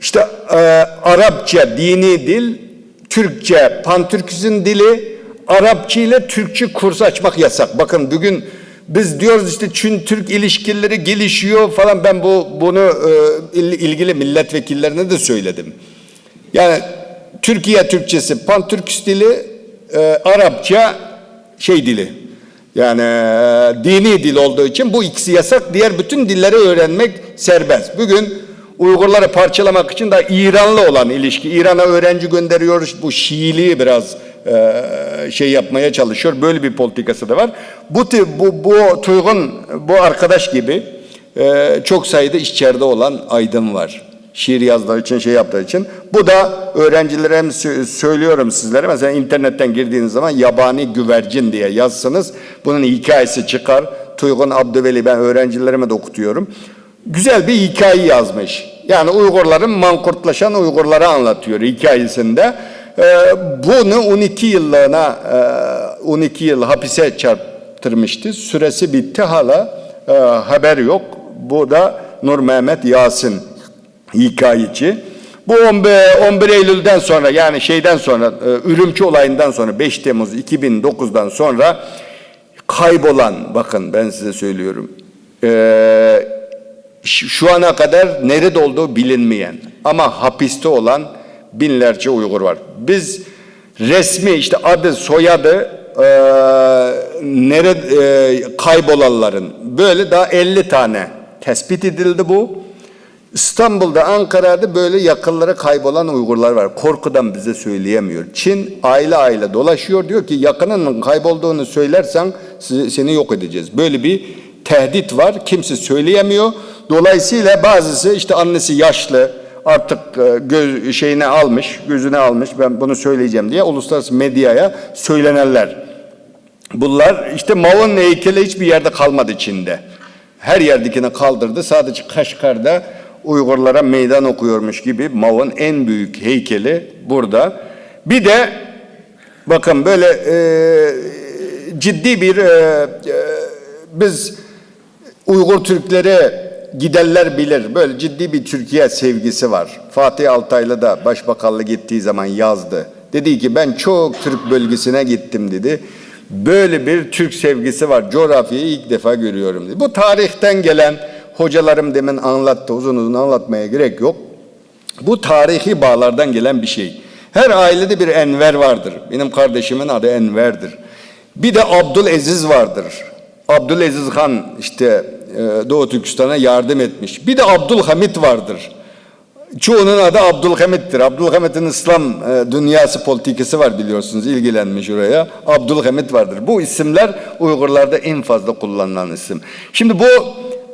İşte e, Arapça dini dil, Türkçe pantürküzm dili, Arapça ile Türkçe kurs açmak yasak. Bakın bugün biz diyoruz işte Çin-Türk ilişkileri gelişiyor falan. Ben bu bunu e, il- ilgili milletvekillerine de söyledim. Yani Türkiye Türkçesi pantürküz dili, e, Arapça şey dili. Yani e, dini dil olduğu için bu ikisi yasak. Diğer bütün dilleri öğrenmek serbest. Bugün Uygurları parçalamak için de İran'la olan ilişki. İran'a öğrenci gönderiyoruz. Bu Şiiliği biraz e, şey yapmaya çalışıyor. Böyle bir politikası da var. Bu ti- bu bu Tuygun bu arkadaş gibi e, çok sayıda içeride olan aydın var. Şiir yazdığı için, şey yaptığı için. Bu da öğrencilere hem sö- söylüyorum sizlere. Mesela internetten girdiğiniz zaman yabani güvercin diye yazsınız. Bunun hikayesi çıkar. Tuygun Abdüveli, ben öğrencilerime de okutuyorum. Güzel bir hikaye yazmış. Yani Uygurların mankurtlaşan Uygurları anlatıyor hikayesinde. Ee, bunu on iki yıllığına, e, on iki yıl hapise çarptırmıştı. Süresi bitti, hala e, haber yok. Bu da Nur Mehmet Yasin. hikayeci. Bu on bir, on bir Eylül'den sonra, yani şeyden sonra, e, Ürümçi olayından sonra, beş Temmuz iki bin dokuzdan sonra kaybolan, bakın ben size söylüyorum, e, şu ana kadar nerede olduğu bilinmeyen ama hapiste olan binlerce Uygur var. Biz resmi işte adı, soyadı, e, nere, e, kaybolanların böyle daha elli tane tespit edildi bu. İstanbul'da, Ankara'da böyle yakınları kaybolan Uygurlar var. Korkudan bize söyleyemiyor. Çin aile aile dolaşıyor. Diyor ki yakınının kaybolduğunu söylersen sizi, seni yok edeceğiz. Böyle bir tehdit var. Kimse söyleyemiyor. Dolayısıyla bazısı işte annesi yaşlı artık e, göz şeyine almış, gözüne almış ben bunu söyleyeceğim diye uluslararası medyaya söylenenler. Bunlar işte Mao'nun heykeli hiçbir yerde kalmadı Çin'de. Her yerdekini kaldırdı. Sadece Kaşgar'da Uygurlara meydan okuyormuş gibi Mao'nun en büyük heykeli burada. Bir de bakın böyle e, ciddi bir e, e, biz Uygur Türkleri gidenler bilir. Böyle ciddi bir Türkiye sevgisi var. Fatih Altaylı da başbakanlık ettiği zaman yazdı. Dedi ki ben çok Türk bölgesine gittim dedi. Böyle bir Türk sevgisi var. Coğrafyayı ilk defa görüyorum dedi. Bu tarihten gelen hocalarım demin anlattı. Uzun uzun anlatmaya gerek yok. Bu tarihi bağlardan gelen bir şey. Her ailede bir Enver vardır. Benim kardeşimin adı Enver'dir. Bir de Abdülaziz vardır. Abdülaziz Han işte e, Doğu Türkistan'a yardım etmiş. Bir de Abdülhamit vardır. Çoğunun adı Abdülhamit'tir. Abdülhamit'in İslam e, dünyası politikası var biliyorsunuz, ilgilenmiş oraya. Abdülhamit vardır. Bu isimler Uygurlarda en fazla kullanılan isim. Şimdi bu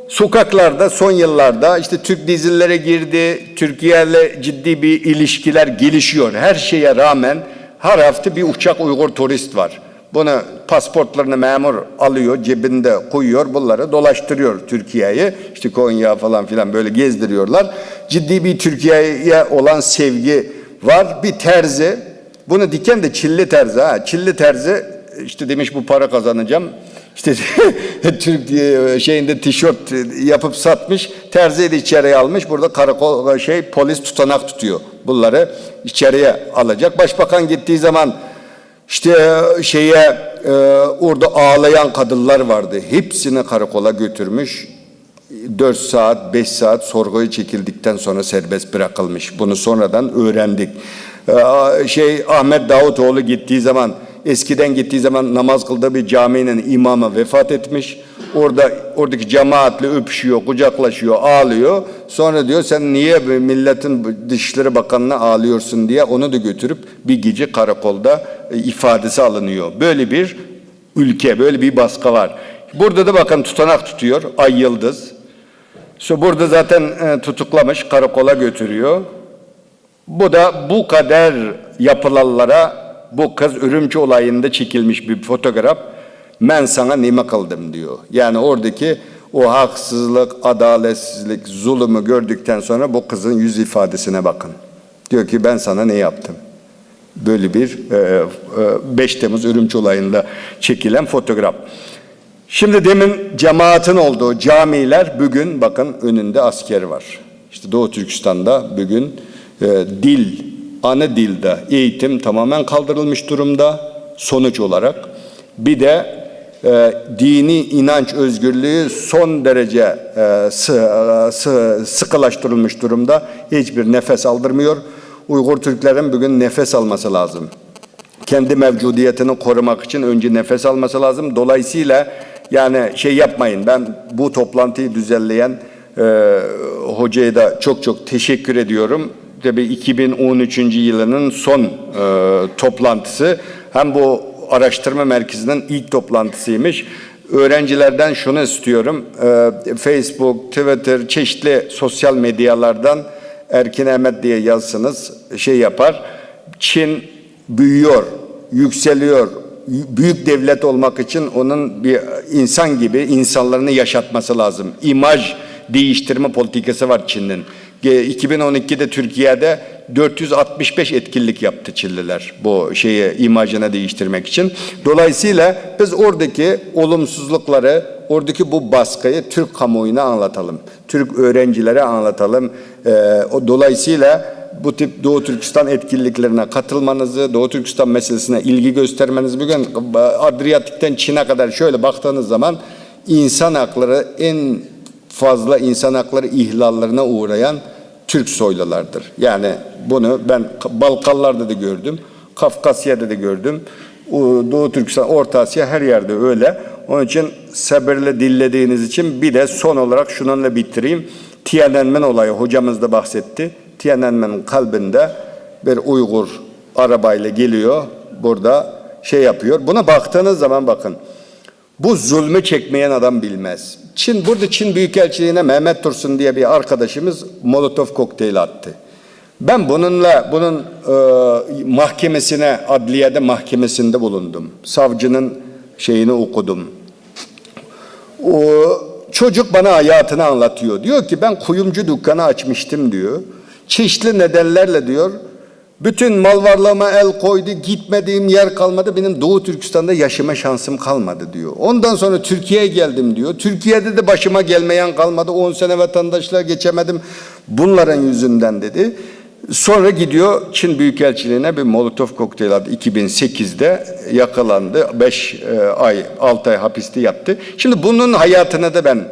sokaklarda son yıllarda işte Türk dizilere girdi, Türkiye ile ciddi bir ilişkiler gelişiyor. Her şeye rağmen her hafta bir uçak Uygur turist var. Bunu pasportlarını memur alıyor, cebinde koyuyor, bunları dolaştırıyor Türkiye'yi. İşte Konya falan filan böyle gezdiriyorlar. Ciddi bir Türkiye'ye olan sevgi var. Bir terzi, bunu diken de Çilli terzi ha. Çilli terzi işte demiş bu para kazanacağım. İşte Türk e, şeyinde tişört yapıp satmış. Terziyi de içeriye almış. Burada karakol şey polis tutanak tutuyor. Bunları içeriye alacak. Başbakan gittiği zaman işte şeye e, orada ağlayan kadınlar vardı. Hepsini karakola götürmüş. Dört saat, beş saat sorguya çekildikten sonra serbest bırakılmış. Bunu sonradan öğrendik. E, şey Ahmet Davutoğlu gittiği zaman, eskiden gittiği zaman namaz kıldığı bir caminin imamı vefat etmiş. Orada oradaki cemaatle öpüşüyor, kucaklaşıyor, ağlıyor. Sonra diyor sen niye milletin Dışişleri Bakanı'na ağlıyorsun diye onu da götürüp bir gece karakolda e, ifadesi alınıyor. Böyle bir ülke, böyle bir baskı var. Burada da bakın tutanak tutuyor Ay Yıldız. So- Burada zaten e, tutuklamış, karakola götürüyor. Bu da bu kadar yapılanlara bu kız Ürümçi olayında çekilmiş bir fotoğraf. Ben sana ne mi kıldım diyor. Yani oradaki o haksızlık, adaletsizlik, zulümü gördükten sonra bu kızın yüz ifadesine bakın. Diyor ki ben sana ne yaptım? Böyle bir e, e, beş Temmuz Ürümçi olayında çekilen fotoğraf. Şimdi demin cemaatin olduğu camiler bugün bakın önünde asker var. İşte Doğu Türkistan'da bugün e, dil, ana dilde eğitim tamamen kaldırılmış durumda sonuç olarak. Bir de e, dini inanç özgürlüğü son derece e, sı- e, sı- sıkılaştırılmış durumda. Hiçbir nefes aldırmıyor. Uygur Türklerin bugün nefes alması lazım. Kendi mevcudiyetini korumak için önce nefes alması lazım. Dolayısıyla yani şey yapmayın. Ben bu toplantıyı düzenleyen e, hocaya da çok çok teşekkür ediyorum. Tabii iki bin on üçüncü yılının son e, toplantısı. Hem bu araştırma merkezinin ilk toplantısıymış. Öğrencilerden şunu istiyorum. E, Facebook, Twitter, çeşitli sosyal medyalardan Erkin Ahmet diye yazsınız, şey yapar. Çin büyüyor, yükseliyor. Büyük devlet olmak için onun bir insan gibi insanlarını yaşatması lazım. İmaj değiştirme politikası var Çin'in. Ge- iki bin on ikide Türkiye'de dört yüz altmış beş etkinlik yaptı Çinliler bu şeyi, imajını değiştirmek için. Dolayısıyla biz oradaki olumsuzlukları, Oradaki bu baskıyı Türk kamuoyuna anlatalım. Türk öğrencilere anlatalım. Ee, o, dolayısıyla bu tip Doğu Türkistan etkinliklerine katılmanızı, Doğu Türkistan meselesine ilgi göstermeniz, bugün Adriyatik'ten Çin'e kadar şöyle baktığınız zaman insan hakları, en fazla insan hakları ihlallerine uğrayan Türk soylulardır. Yani bunu ben Balkanlarda da gördüm, Kafkasya'da da gördüm. O, Doğu Türkistan, Orta Asya, her yerde öyle. Onun için sabırla dinlediğiniz için bir de son olarak şununla bitireyim. Tiananmen olayı, hocamız da bahsetti. Tiananmen kalbinde bir Uygur arabayla geliyor, burada şey yapıyor. Buna baktığınız zaman bakın, bu zulmü çekmeyen adam bilmez. Çin, burada Çin Büyükelçiliğine Mehmet Tursun diye bir arkadaşımız Molotov kokteyli attı. Ben bununla, bunun e, mahkemesine, adliyede mahkemesinde bulundum. Savcının şeyini okudum. O çocuk bana hayatını anlatıyor. Diyor ki, ben kuyumcu dükkanı açmıştım diyor. Çeşitli nedenlerle diyor, bütün mal varlığıma el koydu, gitmediğim yer kalmadı, benim Doğu Türkistan'da yaşama şansım kalmadı diyor. Ondan sonra Türkiye'ye geldim diyor. Türkiye'de de başıma gelmeyen kalmadı, on sene vatandaşlığa geçemedim. Bunların yüzünden dedi. Sonra gidiyor Çin Büyükelçiliğine bir Molotov kokteyl attı. iki bin sekizde yakalandı. beş e, ay, altı ay hapiste yattı. Şimdi bunun hayatını da ben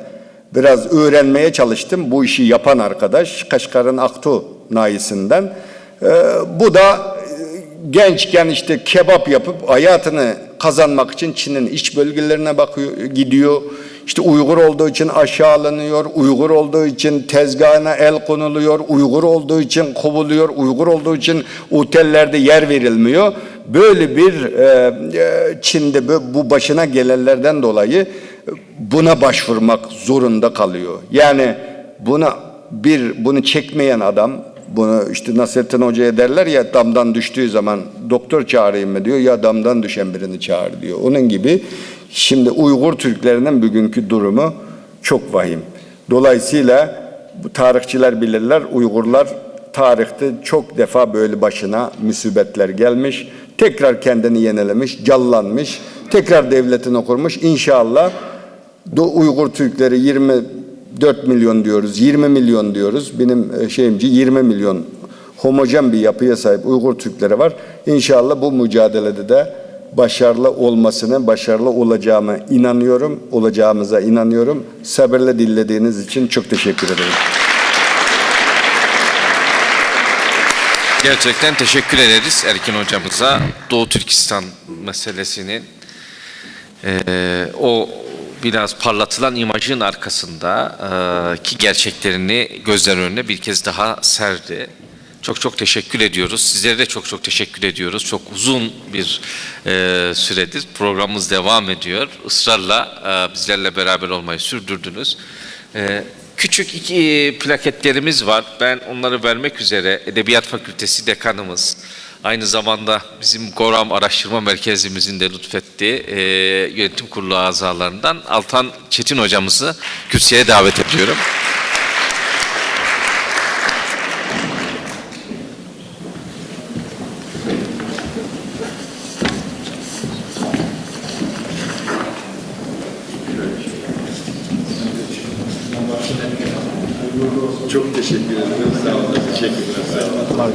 biraz öğrenmeye çalıştım. Bu işi yapan arkadaş Kaşgar'ın Aktu nahiyesinden. E, bu da e, gençken işte kebap yapıp hayatını kazanmak için Çin'in iç bölgelerine bakıyor, gidiyor. İşte Uygur olduğu için aşağılanıyor, Uygur olduğu için tezgahına el konuluyor, Uygur olduğu için kovuluyor, Uygur olduğu için otellerde yer verilmiyor. Böyle bir e, e, Çin'de bu, bu başına gelenlerden dolayı buna başvurmak zorunda kalıyor. Yani buna bir, bunu çekmeyen adam, bunu işte Nasrettin Hoca'ya derler ya, damdan düştüğü zaman doktor çağırayım mı diyor, ya damdan düşen birini çağır diyor. Onun gibi şimdi Uygur Türklerinin bugünkü durumu çok vahim. Dolayısıyla bu tarihçiler bilirler, Uygurlar tarihte çok defa böyle başına musibetler gelmiş, tekrar kendini yenilemiş, canlanmış, tekrar devletini kurmuş. İnşallah Do-, Uygur Türkleri yirmi dört milyon diyoruz, yirmi milyon diyoruz. Benim e, şeyimce yirmi milyon homojen bir yapıya sahip Uygur Türkleri var. İnşallah bu mücadelede de başarılı olmasını, başarılı olacağımı inanıyorum, olacağımıza inanıyorum. Sabırla dinlediğiniz için çok teşekkür ederim. Gerçekten teşekkür ederiz Erkin hocamıza. Doğu Türkistan meselesinin e, o biraz parlatılan imajın arkasında e, ki gerçeklerini gözler önüne bir kez daha serdi. Çok çok teşekkür ediyoruz. Sizlere de çok çok teşekkür ediyoruz. Çok uzun bir e, süredir programımız devam ediyor. Israrla e, bizlerle beraber olmayı sürdürdünüz. E, küçük iki, e, plaketlerimiz var. Ben onları vermek üzere Edebiyat Fakültesi Dekanımız, aynı zamanda bizim GORAM Araştırma Merkezimizin de lütfettiği e, yönetim kurulu azalarından Altan Çetin hocamızı kürsüye davet ediyorum. Çok teşekkür ederim. Sağ olun. Teşekkürler. Sağ olun.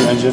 Bence